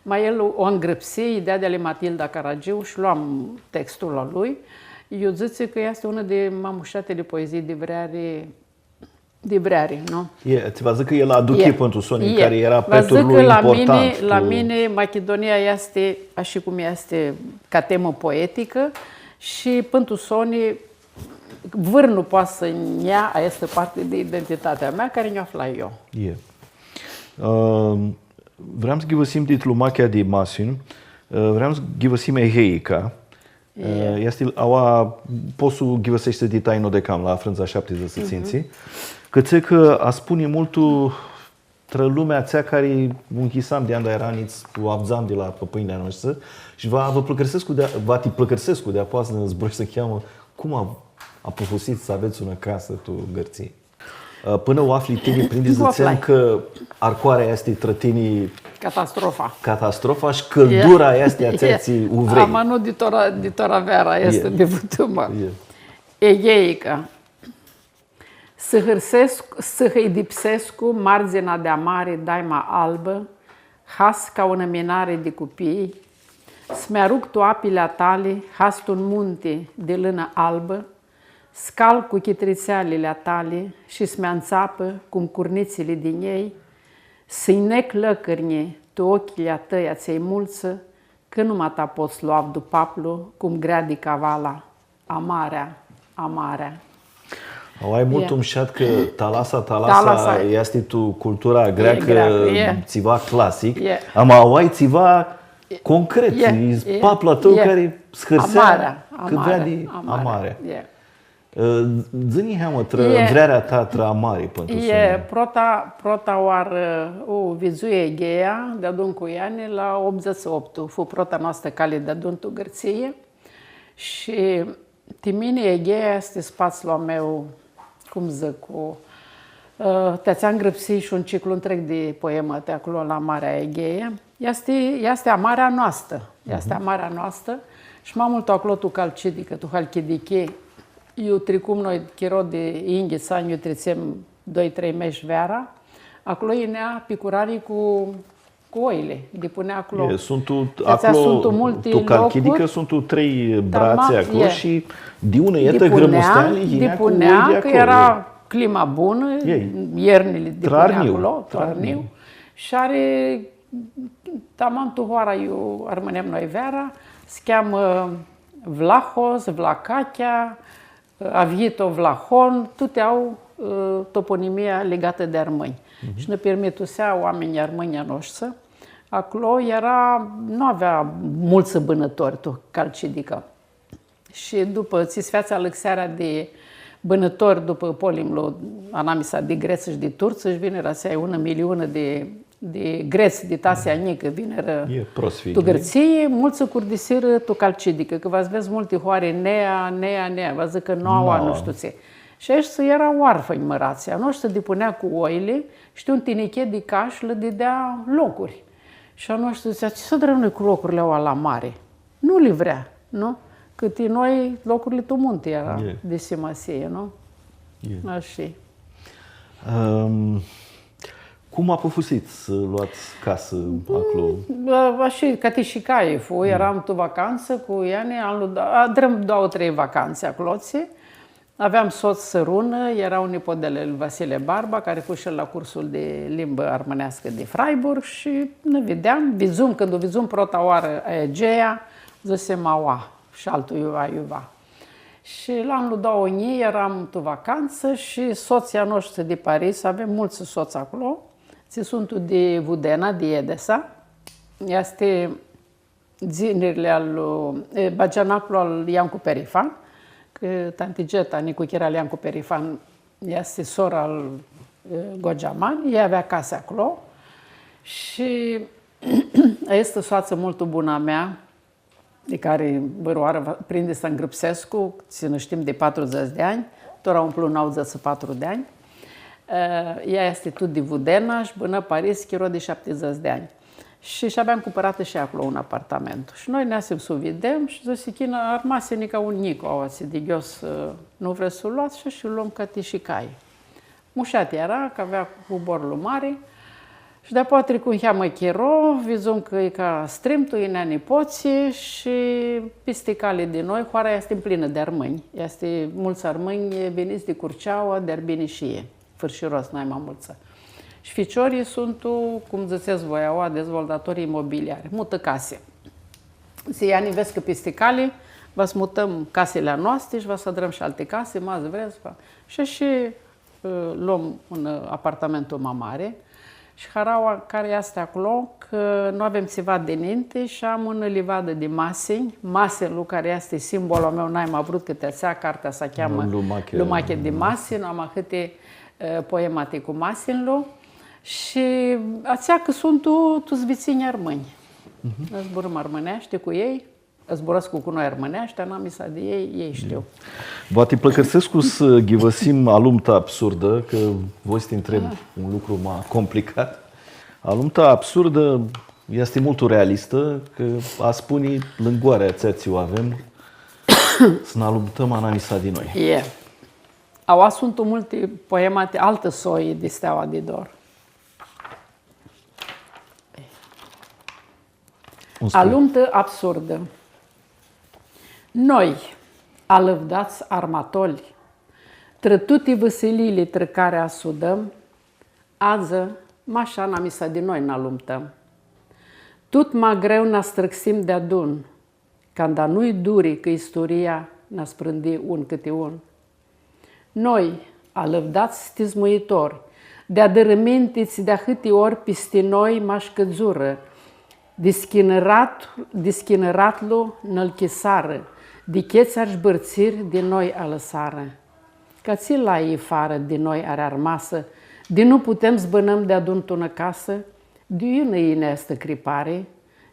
Ma el u angrãpsi, ideea di ali Matilda Caragiu, shi loam textul a lui. Iu dzãtsi cã easti unã di ma mushatili poezii di vreari, di vreari, nu? E, tsi va dzãcã cã el aduchi pãn tu soni, cari eara petru lui important. La mini, la mini, Machidunia easti, ashi cum easti, ca temã poeticã, shi pãn tu soni, vãr nu poati s-nj-lja aestã parti di identitatea mea, cari nj-u aflai eu. E. Ãm, vream s-ghivãsim dit lumachea di masin, ã, vream s-ghivãsim Egeica. Ã, easti, aua, pots s-u ghivãseshti dit ainu di cam la frãndza shaptidzãts shi tsintsi, cã tsi cã aspuni multu trã lumea atsea cari u ncljisam di anda eara nits, u avdzam di la pãpãnjlji a noshtri, shi va vã pãlãcãrsescu di, va ti pãlãcãrsescu di apoa s-nã zburãshti s-cheamã, cum a, apufusit s-avets unã casã tu Gãrtsii. Ã, pãnã u afli tini, prindi s-dzãtsem cã arcoarea easti trã tini catastrofa. Catastrofa shi cãldura easti atsea tsi u vrei. Ama nu di tora, di tora veara easti di vãtãmã. Egeica. S-hãrsescu, s-hãidipsescu mardzina di amari daima albã, has ca unã minari di cupii, s-mi aruc tu apili a tali, has tu un munti di lãnã albã, s-calcu chitritsealili a tali shi s-mi antsapã cum curnitsili di njei, s-nj-nec lãcãrnji tu ocljilj a tãi atselj multsã, cã numata pot s-lu avdu paplu cum greadi cavala. Amarea, amarea. Aua e multu mushat cã talasa, talasa easti tu cultura greacã, tsiva clasic, ama aua e tsiva concret, e paplu a tãu cari s-hãrsea cã vreadi amarea. Ã, dzã-nji niheamã trã vrearea ta trã amari pãn tu soni. Prota, prota oarã u vidzui Egheia, deadun cu Iani, la optudzãts shi optu. Fu prota noastrã cali deadun tu Gãrtsii. Shi ti mini Egheia easti spatslu a meu, cum dzãc, cu, ã, ti atsea ngrãpsii shi un ciclu ntreg di poemã ti aclo la Marea Egheie. Easti, easti amarea noastrã. Easti amarea noastrã. Shi ma multu aclo tu Calcidicã, tu Halchidichii, iu tricum noi chiro di yinghits anj, iu tritsem doi, trei mesh veara, aclo yinea picurarlji cu cu oili, dipunea aclo. E, suntu, atsea aclo, suntu multi locuri. Tu Calchidicã suntu trei bratsi aclo shi di unã etã grãmusteanjlji yinea cu oili aclo. Dipunea cã eara clima bunã, iernili dipunea aclo, trã arniu. Shi ari, tamam tu hoara iu armãnem noi veara, s-cheamã Vlahos, Vlacachea, Avhito, Vlahon, tuti au, ã, toponimia ligatã di armãnj. Shi nã pirmitusea oaminjlji armãnj a noshtri. Aclo eara, nu avea multsã bãnãtori tu Calcidicã. Shi dupã tsi s-featsi alãxearea di bãnãtori dupã polimlu anamisa di grets shi di turtsã, shi vinirã atsea unã miliunã di di grets, di Asia Njicã, vinirã tu Gãrtsii, multsã curdisirã tu Calcidicã, cã va s-vedz multi hoari Nea, Nea, Nea, va dzãcã Noaua, nu shtiu tsi. Shi aeshti eara oarfãnj mãrats. A noshtri dipunea cu oili, shtiu, un tiniche di cash lã didea locuri. Shi a noshtri dzãtsea, tsi s-adrãm noi cu locurli aua la mari? Nu li vrea, nu? Cã ti noi locurli tu munti eara di simasii, nu? Ashi. Ãm, cum apufusits s-loats casã aclo? Ãm, ashi, ca ti shicai fu, earam tu vacantsã cu Iani, anlu, adrãm doauã, trei vacantsi aclotsi. Aveam sots sãrunã, eara un nipot di al Vasile Barba, cari fu shi el la cursul di limbã armãneascã di Freiburg shi nã videam, vidzum, cãndu u vidzum prota oarã Aegea, dzãsim, „Aua, shi altu iuva, iuva.” Shi la anlu doauã njilji eram tu vacantsã shi sotslji a noshtri di Paris, avem multsã sots aclo, tsi suntu di Vudena, di Edesa, easti dzinirli al, e, bagianaclu al Iancu Perifan, cã tanti Geta, nicuchira al Iancu Perifan, easti sora al, e, Gogiaman, ea avea casi aclo shi aestã soatsã multu bunã a mea, di cari vãrãoarã va, prindi s-ngrãpsescu, tsi nã shtim di patrudzãts di anj, tora umplu nauãdzãts shi patru di anj. E, ea easti tut di Vudena shi bãnã Paris chiro di shaptidzãts di anj. Shi, shi aveam cumpãratã shi aclo un apartamentu. Shi noi neasim s-u videm shi dzãsi, „China, armasi nica un njicu aoatsi di ghios, e, nu vrets s-lu loats?” Shi, shi lom cati shi cai. Mushat eara, cã avea cuborlu mari. Shi dapoaia tricu niheamã chiro, vidzum cã e ca strimtu, yinea nipotslji shi pisti cali di noi, hoara easti mplinã di armãnj. Easti multsã armãnj vinits di Curceaua, di Arbinishii, fãrshirots nai ma multsã. Shi ficiorlji suntu, cum dzãtsets voi aua, dezvoltatori imobiliari. Mutã casi. Dzãsi, „Ia nã vedz cã pisti cali va s-mutãm casili a noasti shi va s-adrãm shi alti casi, ma s-vrets, va.” Shi, shi ã, lom un, ã, apartamentu ma mari. Shi haraua cari easti aclo, cã nu avem tsiva di ninti shi am unã livadã di masinj, masinlu cari easti simbolu a meu nai ma vrut, cã ti atsea cartea s-cheamã Lumache. Lumache di masin, am ahãti, ã, poemati cu masinlu. Shi atsea cã suntu tu, tuts vitsinj armãnj. Mhm. Zburãm armãneashti cu elj. Zburãscu cu noi armãneashti, anamisa di elj, elj shtiu. Va ti pãlãcãrsescu s-ghivãsim alumta absurdã, cã voi s-ti ntreb un lucru ma complicat. Alumta absurdã easti multu realistã, cã aspuni lãngoarea atsea tsi u avem, s-nã alumtãm anamisa di noi. E. Aua suntu multi poemati altã soi di Steaua di Dor. Alumtã absurdã. Noi, alãvdats armatolj, trã tuti vãsiliili trã cari asudãm, adzã mash anamisa di noi nã alumtãm. Tut ma greu nã astrãxim deadun, canda nu-i duri cã isturia nã sprãndi un cãti un. Noi, alãvdats stizmuitori, di adãrãminti tsi di ahãti ori pisti noi mash cãdzurã, di schinãrat-, di schinãratlu nã-l chisarã, di chetsari sh-bãrtsiri di noi alãsarã. Ca tsi lai farã di noi ari armasã, di nu putem s-bãnãm deadun tu nã casã, di iu nã yini aestã cripari,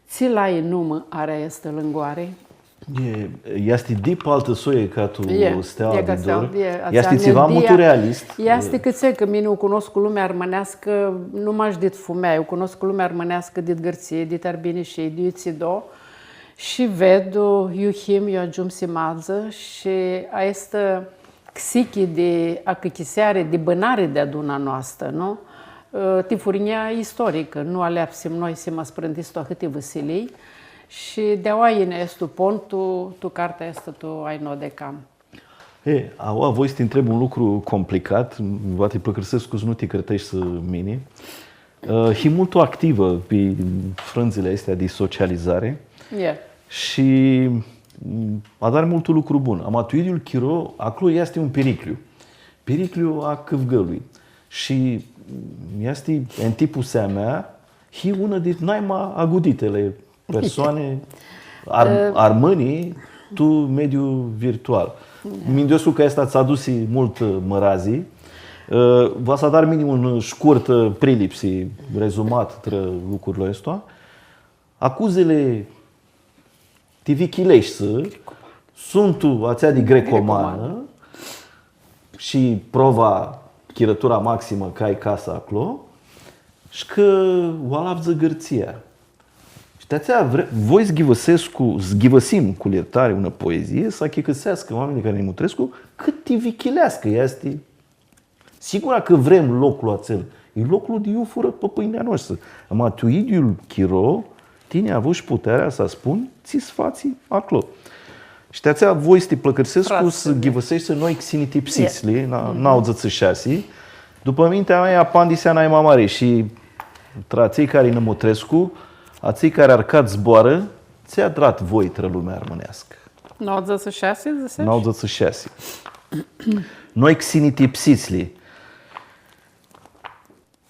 tsi lai numã ari aestã lãngoari? E, easti dip altã soi ca tu Steaua di Dor. Easti tsiva multu realist. Easti cã tsi, cã mini u cunoscu lumea armãneascã, nu mash dit fumealji, u cunoscu lumea armãneascã dit Gãrtsii, dit Arbinishii, di iu tsi do, shi ved, iu him, iu agiumsim adzã, shi aestã xichi di acãchiseari, di bãnari deadun a noastã, nu? Ã, ti furnjea istoricã, nu aleapsim noi, s-him asprãndits tu ahãti vãsilii, shi di aoa yini aestu pon tu, tu cartea aestã, tu Ai no di cam. E, aoa voi s-ti ntreb un lucru complicat, va ti pãlãcãrsescu s-nu ti cãrteshti mini. Ã, hii multu activã pi frãndzãli aesti di socializari. Shi, mm, adari multu lucru bun. Ama tu idyiul chiro, aclo easti un piricljiu. Piricljiu a cãvgãlui. Shi, mm, easti, ãn tipusea mea, hii unã di nai ma aguditili persoani, ar-, armãnj, tu mediul virtual. Minduescu cã aestã tsã adusi multã, ã, mãrazi. Ã, va s-adar mini un, ã, shcurt, ã, prilipsi, rezumat, trã lucrul aestu. Acuzili ti vichileshti suntu atsea di grecomanã shi prova, chirãtura maximã, cã ai casã aclo, shi cã u alavdzã Gãrtsia. Shi ti atsea vre-, voi s-ghivãsescu, s-ghivãsim cu ljirtari unã poezii, s-achicãseascã oaminjlji cari nã mutrescu, cãt ti vichileascã easti. Sigura cã vrem loclu atsel. E loclu di iu furã pãpãnjlji a noshtri. Ama tu idyiul chiro, tini avushi putearea s-spunj tsi s-fatsi aclo. Shi ti atsea voi s-ti plãcãrsescu s-ghivãseshti noi xinitipsitsli, na, nauãdzãtsi shasi. Dupã mintea mea, apandisea nai ma mari shi tra atselj cari nã mutrescu, atselj cari arcats zboarã, tsi adrat voi trã lumea armãneascã. Nauãdzãtsi shasi, dzãsesh? Nauãdzãtsi shasi. Noi xinitipsitsli.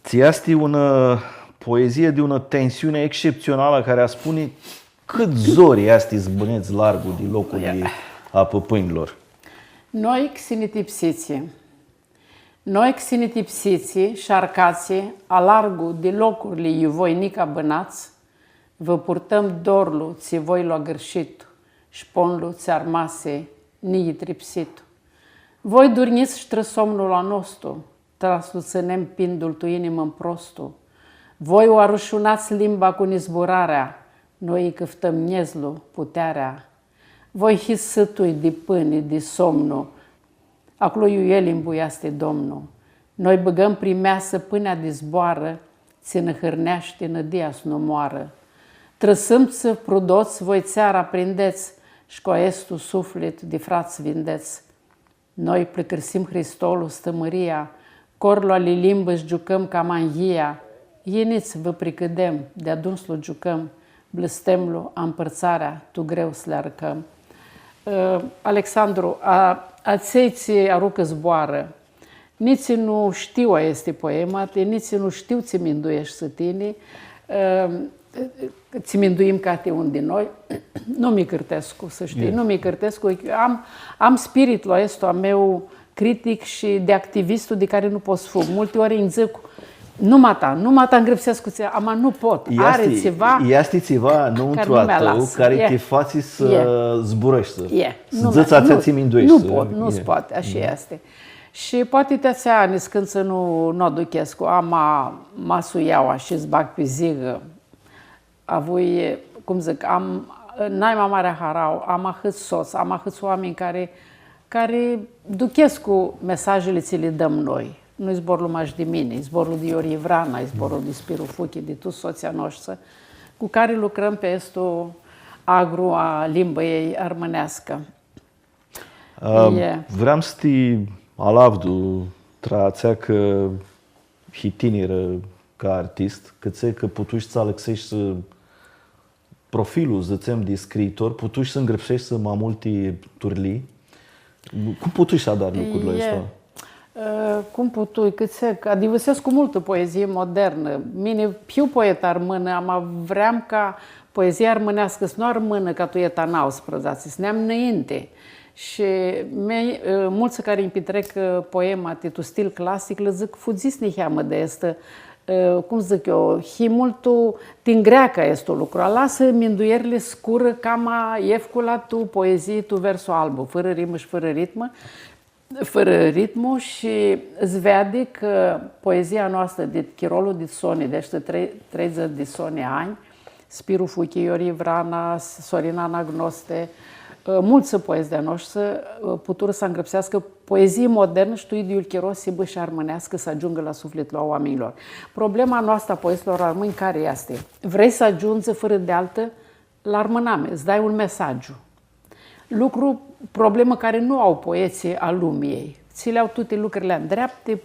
Tsi easti unã poezii di unã tensiuni exceptsionalã cari aspuni cãt zori easti s-bãnedz largu di locurli a pãpãnjlor. Noi xinitipsitsi. Noi xinitipsitsi sh-arcatsi, alargu di locurli iu voi nica bãnats, vã purtãm dorlu tsi voi lu agãrshitu, sh-ponlu tsi armasi niyitripsitu. Voi durnjits sh-trã somnul a nostu, tra s-lu tsãnem pindul tu inimã mprostu. Voi u arushunats limba cu nizburarea, noi lji cãftãm njezlu, putearea. Voi hits sãtui di pãni, di somnu, aclo iu el imbuiasti Domnu. Noi bãgãm pri measã pãnea di zboarã, tsi nã hãrneashti nãdia s-nu moarã. Trãsãm tsi prudots voi tseara prindets, sh-cu aestu suflit di frats vindets. Noi pãlãcãrsim Hristolu, stãmãria, corlu ali limbã s-giucãm cama nghia, yinits vã pricãdem, deadun s-lu giucãm, blãstemlu, ampãrtsarea, tu greu s-li arcãm. Ã, Alexandru, a, atselj tsi arucã zboarã, nitsi nu shtiu aesti poemati, nitsi nu shtiu tsi mindueshti tini, ã, tsi minduim cati un di noi, nu mi cãrtescu, s-shtii, nu mi cãrtescu. Am, am spiritlu aestu a meu critic shi di activistu di cari nu pot s-fug. Multi ori nji dzãc, numata, numata ngrãpsescu tsi, ama nu pot. Ari tsiva, easti tsiva nãuntru a tãu cari ti fatsi s-zburãshti, s-dzãts atsea tsi mindueshti. Nu pot, nu s-poati, ashi easti. Shi poati ti atsea niscãntsã nu, nu aduchescu, ama ma s-u ljau ashi, s-bag pi zigã. Avui, cum dzãc, am, nai ma marea harauã, am ahãts sots, am ahãts oaminj cari, cari duchescu mesajili tsi li dãm noi. Nu-i zborlu mash di mini, e zborlu di Ioryi Vrana, e zborlu di Spiru Fuchi, di tuts sotslji a noshtri, cu cari lucrãm pi aestu agru a limbãljei armãneascã. Ã, vream s-ti alavdu tra atsea cã hii tinirã ca artist, cãtse cã putushi s-alãxeshti profilul, dzãtsem, di scriitor, putushi s-ngrãpseshti ma multi turlii. Cum putushi s-adari lucrul aestu? Ã, cum putui, cãtse, cã adivãsescu multã poezii modernã. Mini hiu poetã armãnã, ama vream ca poezia armãneascã s-nu armãnã ca tu eta nauãsprãdzatsi, s-neam nãinti. Shi mi, ã, multsã cari nji pitrec, ã, poemati tu stil clasic, lã dzãc, fudzits niheamã di aestã, ã, cum dzãc eu, hii multu ti ngreacã aestu lucru. Alasã minduierli s-curã cama efcula tu poezii, tu versu albu, fãrã rimã shi fãrã ritmã, fãrã ritmu shi s-veadi cã poezia noastrã di chirolu di soni, di aeshti trei-, treidzãts di soni anj, Spiru Fuchi, Ioryi Vrana, Sorina Anagnoste, ã, multsã poets di-a noshtri, ã, puturã s-angrãpseascã poezii modernã shi tu idyiul chiro s-hibã shi armãneascã, s-agiungã la suflitlu a oaminjlor. Problema noastrã a poetslor armãnj cari easti? Vrei s-agiundzi fãrã di altã la armãnami, s-dai un mesagiu. Lucru, problemã cari nu au poetslji a lumiljei. Tsi li au tuti lucrili ndreapti.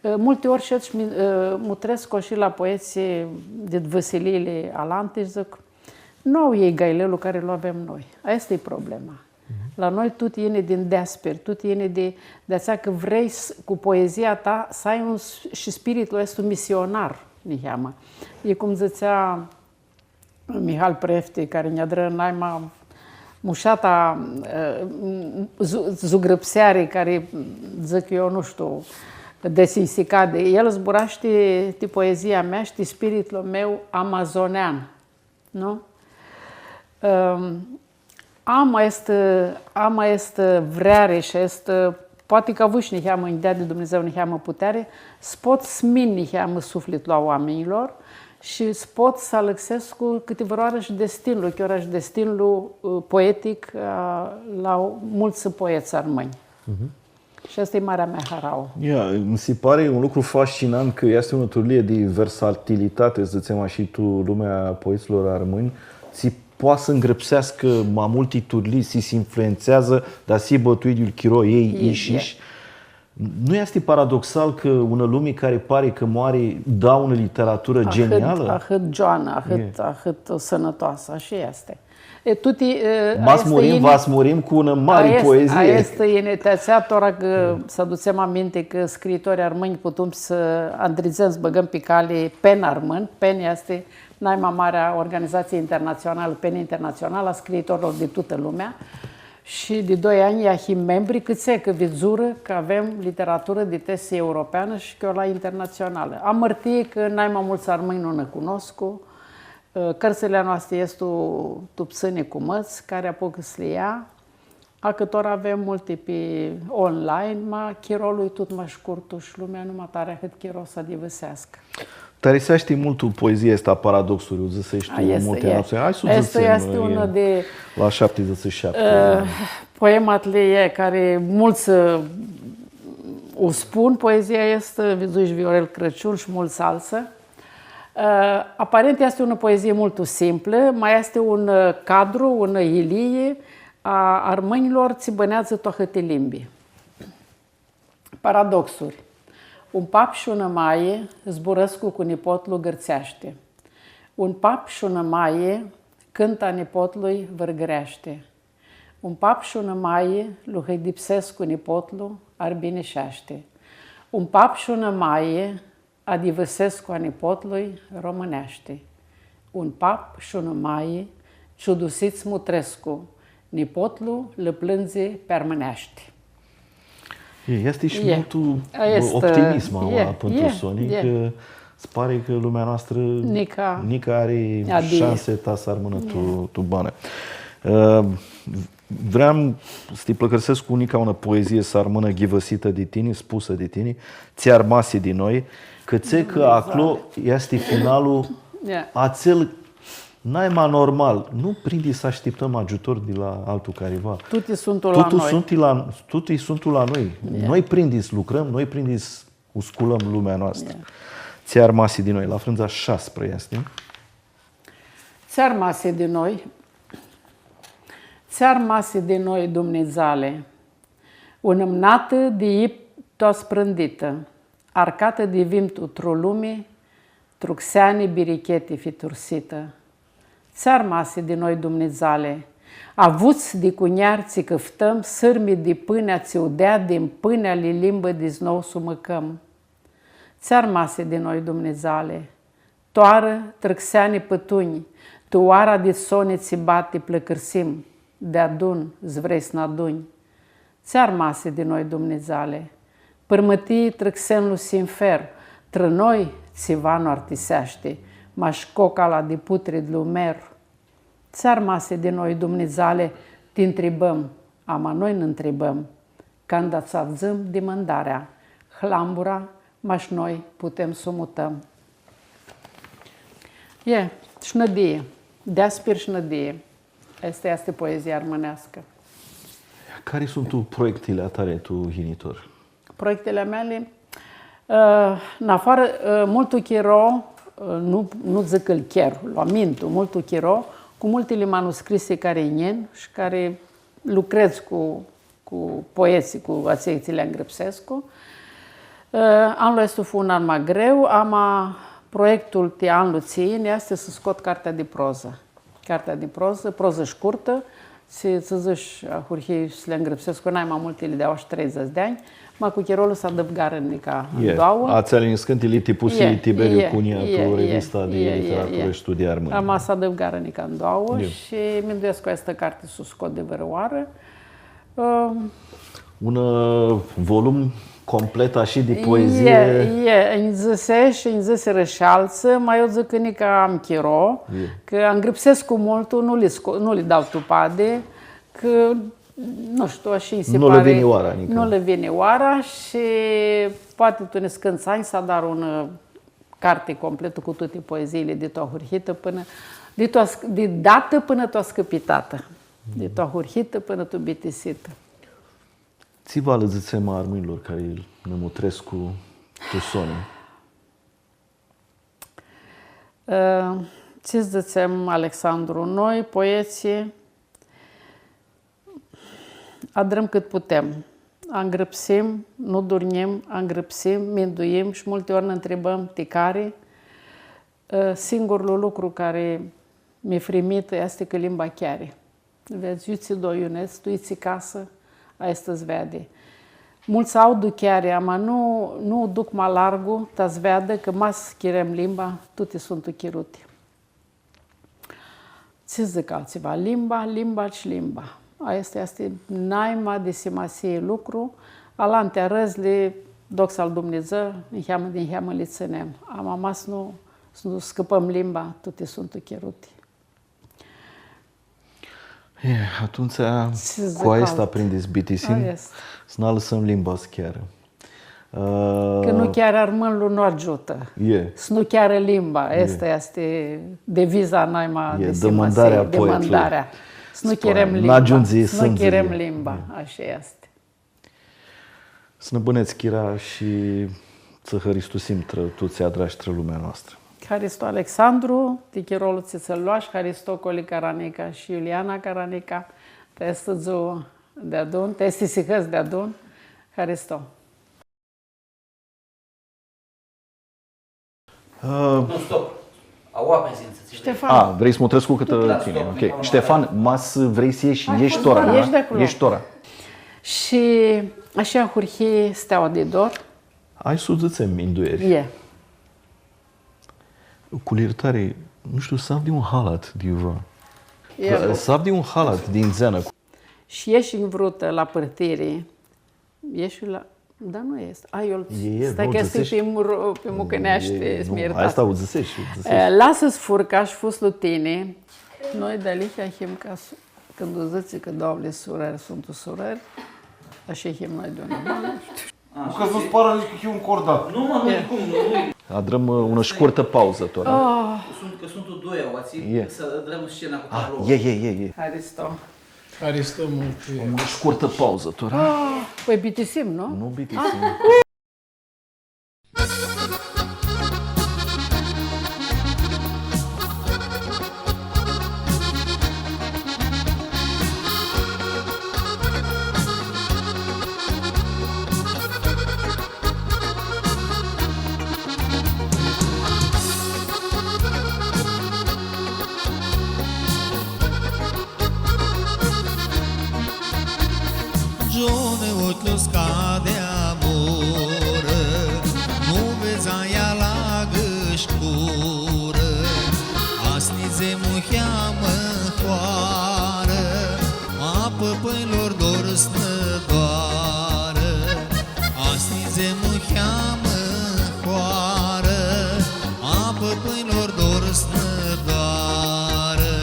Multi ori shed shi mi-, mutrescu shi la poetslji dit vãsiliili alanti shi dzãc, nu au elj gailelu cari lu avem noi. Aestã e problema. La noi tut yini di ndeaspiri, tut yini di, di atsea cã vrei s-, cu poezia ta s-ai un s-, shi spiritlu aestu misionar, niheamã. E cum dzãtsea Mihal Prefti, cari nj-adrã naima mushata, e, zu-, zugrãpseari, cari, dzãc eu, nu shtiu, desi s-cadi. El zburashti ti poezia mea shi ti spiritlu meu amazonean, nu? Ãm, am aestã, am aestã vreari shi aestã, poati cã avush niheamã, nj-deadi Dumnidzã niheamã puteari, s-pot s-min niheamã suflitlu a oaminjlor shi s-pot s-alãxescu cãti vãrãoarã shi destinlu, chiar shi destinlu, ã, poetic, ã, la multsã poets armãnj. Mhm. Shi aestã e marea mea harauã. Ia, mi si pari un lucru fascinant cã easti unã turlii di versatilitati, s-dzãtsem ashi, tu lumea a poetslor armãnj, tsi poati s-ngrãpseascã ma multi turlii, si s-influentseadzã, dar s-hibã tu idyiul chiro elj ishish. Nu easti paradoxal cã unã lumi cari pari cã moari, da unã literaturã genialã? Ahãt gioanã, ahãt, ahãt sãnãtoasã, ashi easti. E, tuti, e, ma s-murim, va s-murim cu unã mari poezii. Aestã e, ti atsea, tora cã s-adutsem aminti cã scriitori armãnj putum s-andridzem, s-bãgãm pi cali PEN Armãn. PEN easti naima marea organizatsii internatsionalã, PEN Internatsional, a scriitorilor di tutã lumea. Shi di doi anj ia him membri, cãtse cã vidzurã cã avem literaturã di tesi europeanã shi chiar la internatsionalã. Amãrtii cã naima multsã armãnj nu nã cunoscu, cãrtsãli a noasti estu tu psãni cu mãts, cari apucã s-li ia. A cã tora avem multi pi online, ma chirolu e tut ma shcurtu shi lumea nu ma ari ahãt chiro s-adivãseascã. Ti ariseashti multu poezia aestã a paradoxului, u dzãseshi tu multi noptsã. Hai s-u dzãtsem, easti unã di la shaptidzãts shi shapti. Poematli e cari multsã, ã, u spun, poezia aestã, vidzui shi Viorel Crãciun shi multsã altsã. Ã, aparent easti unã poezii multu simplã, ma easti un, ã, cadru, unã yilii a armãnjlor tsi bãneadzã tu ahãti limbi. Paradoxuri. Un pap shi unã maie zburãscu cu nipotlu gãrtseashti. Un pap shi unã maie cãnta nipotlui vãrgãreashti. Un pap shi unã maie lu hãidipsescu nipotlu arbinisheashti. Un pap shi unã maie adivãsescu a nipotlui romãneashti. Un pap shi unã maie ciudusits mutrescu, nipotlu lã plãndzi pi armãneashti. E, easti shi multu optimism aua pãn tu soni, cã s-pari cã lumea noastrã nica ari shansi ta s-armãnã tu, tu banã. Ã, vream s-ti plãcãrsescu cu nica unã poezii s-armãnã ghivãsitã di tini, spusã di tini, Tsi armasi di noi, cãtse cã aclo easti finalul, atsel naima normal. Nu prindi s-ashtiptãm agiutor di la altu cariva. Tuti suntu la noi. Tuti suntu la, tuti suntu la noi. Noi prindi s-lucrãm, noi prindi s-u sculãm lumea noastrã. Tsi armasi di noi, la frãndza shasprã easti. Tsi armasi di noi? Tsi armasi di noi, Dumnidzale? Unã mnatã di iptu asprãnditã, arcatã di vimtu tru lumi, tru xeani biricheti fitursitã. Tsi armasi di noi, Dumnidzale? Avuts di cunjari tsi cãftãm, sãrmi di pãnea tsi u deadim, pãnea li limbã di-s nou s-u mãcãm. Tsi armasi di noi, Dumnidzale? Toarã trã xeani pãtunj, tu oara di soni tsi bati plãcãrsim, deadun s-vrei s-nã adunj. Tsi armasi di noi, Dumnidzale? Pãrmãtii trã xenlu sinfer, trã noi tsiva nu artiseashti, mash cocala di putridlu mer. Tsi armasi di noi, Dumnidzale, ti ntribãm, ama noi nã ntribãm, canda tsã avdzãm dimãndarea, hlambura, mash noi putem s-u mutãm. E, sh-nãdii, deaspir sh-nãdii. Aestã easti poezia armãneascã. Cari suntu proiectili a tali tu yinitor? Proiectili a meali, ã, nafoarã, ã, multu chiro, ã, nu, nu dzãc cã-l cher, lu amintu, multu chiro, cu multili manuscrisi cari nj-yin shi cari lucredz cu, cu poetslji, cu atselj tsi li ngrãpsescu. Ã, anlu aestu fu un an ma greu, ama proiectul ti anlu tsi yini easti s-scot cartea di prozã. Cartea di prozã, prozã shcurtã, tsi, tsi dzãts, ahurhii s-li ngrãpsescu, cã nai ma multili di aoa sh-treidzãts di anj, ma cu chirolu s-adãvgarã nica ndoauã. Atseali niscãnti li tipusi Tiberiu Cunia tu revista di literaturã shi studii armãni. Ama s-adãvgarã nica ndoauã shi minduescu aestã carti s-u scot di vãrãoarã. Ãm, un, ã, volum complet ashi di poezii? E, e, nj-dzãsesh, nj-dzãsirã shi altsã, ma eu dzãc cã nica am chiro, cã angrãpsescu multu, nu li sco-, nu li dau tu padi, cã, nu shtiu, ashi nji si pari, nu lã vini oara, nica. Nu lã vini oara shi poati tu niscãntsã anj s-adar un, ã, carti completã cu tuti poeziili di tu ahurhitã pãnã, di tu as-, di datã pãnã tu ascãpitatã, di tu ahurhitã pãnã tu bitisitã. Tsi va lã dzãtsem a armãnjlor cari nã mutrescu tu soni? Ã, Tsi dzãtsem, Alexandru, noi, poetslji, adrãm cãt putem. Angrãpsim, nu durnjim, angrãpsim, minduim shi multi ori nã ntribãm ti cari. Ã, singurlu lucru cari mi frimitã easti cã limba cheari. Vedz, iutsido iu nedz, tu itsi casã, aestã s-veadi. Multsã au ducheari, ama nu, nu u duc ma largu, ta s-veadã cã ma s-chirem limba, tuti suntu chiruti. Tsi dzãc altsiva? Limba, limba shi limba. Aestã easti naima di simasii lucru. Alanti arãdzli, doxa al Dumnidzã, niheamã di niheamã li tsãnem. Ama ma s-nu, s-nu scãpãm limba, tuti suntu chiruti. E, atumtsea, cu aestã prindi s-bitisim, s-nu alãsãm limba s-chearã. Ã, cã nu chearã armãnlu nu agiutã. E. S-nu chearã limba, aestã easti deviza naima di simasii, dãmãndarea a poetlui. S-nu chirem limba, s-nu chirem limba, ashi easti. S-nã bãnedz, Chira, shi tsã hãristusim trã tut tsi adrash trã lumea noastrã. Haristo, Alexandru, ti chirolu tsi tsã-l loash, haristo Coli Caranica shi Iuliana Caranica, ti aestã dzuã deadun, ti aesti sihãts deadun. Haristo. Ã, nu, stop. Au oaminj, sincer. Ștefan. A, vrei s-mutrescu cãtã tini? Ok. Ștefan, ma s-vrei s-ieshi, ieshi tora, da? Ieshi di aclo. Ieshi tora. Shi ashi ahurhi Steaua di Dor. Hai s-u dzãtsem mindueri. E. Cu ljirtari, nu shtiu, s-avdi un halat di iuva. E, s-avdi un halat din dzeanã. Shi ieshi vrutã la pãrtiri, ieshi la Da, nu easti. A, eu... E, e, stai nu, cã easti dzãsesh pi mur-, pi mucãneashti, e, nu, s-mi ljirtats. Aestã u dzãsesh, u dzãsesh. E, lasã-ts furca shi fuslu tini. Noi dealihea him ca s-, cãndu dzãtsi cã doauãli surãri suntu surãri, ashi him noi di unã banã. Nu, cã s-nu s-parã nitsi cã hiu un cordat. Nu, mã, nu, cum, nu, nu. Adrãm, ã, unã shcurtã pauzã, tora. Ah. Suntu, cã suntu doi aoatsi, s-adrãm scena cu tablou. Ah, e, e, e, e. Haristo. Haristo multu. Unã shcurtã pauzã, tora. Ah, pãi bitisim, nu? Nu bitisim. Ah. Gione, oclju s-cadi amurã, nu vedz aia largã shcurã, asnidze muheamã hoarã, a pãpãnjlor dor s-nã doarã, asnidze muheamã hoarã, a pãpãnjlor dor s-nã doarã.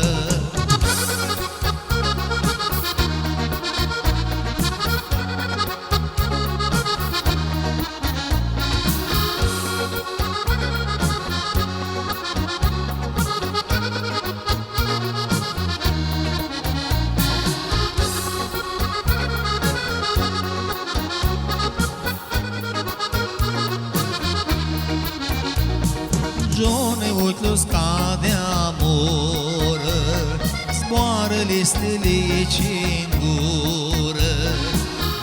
Gione, oclju s-cadi amurã, zboarã li stãli cingurã,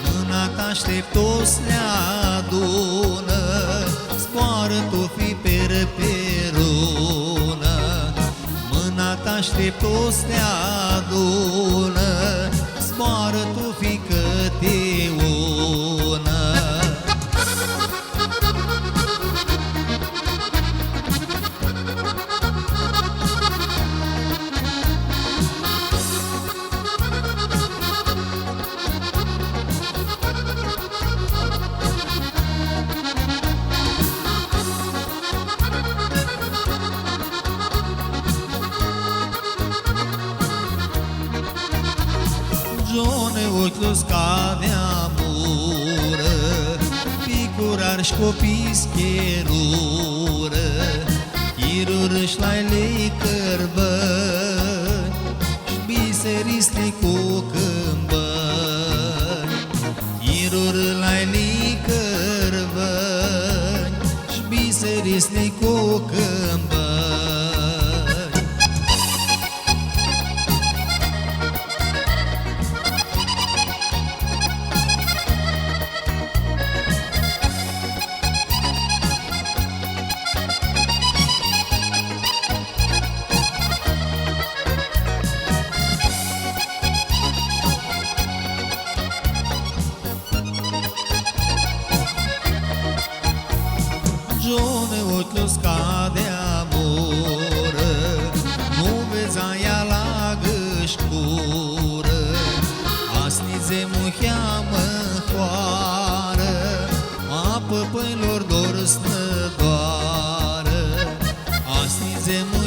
mãna ta ashteptu s-li adunã, zboarã tu fi perperunã. Mãna ta ashteptu s-li adunã, zboarã tu fi cãti unã. Gione, oclju s-cadi amurã, picurari sh-copii s-chirurã, chirurã sh-laili cãrbãnj, sh-biseri s-li cucãmbãnj. Chirurã laili cãrbãnj, sh-biseri s-li cucãmbãnj. s-nã doarã, asnji dzem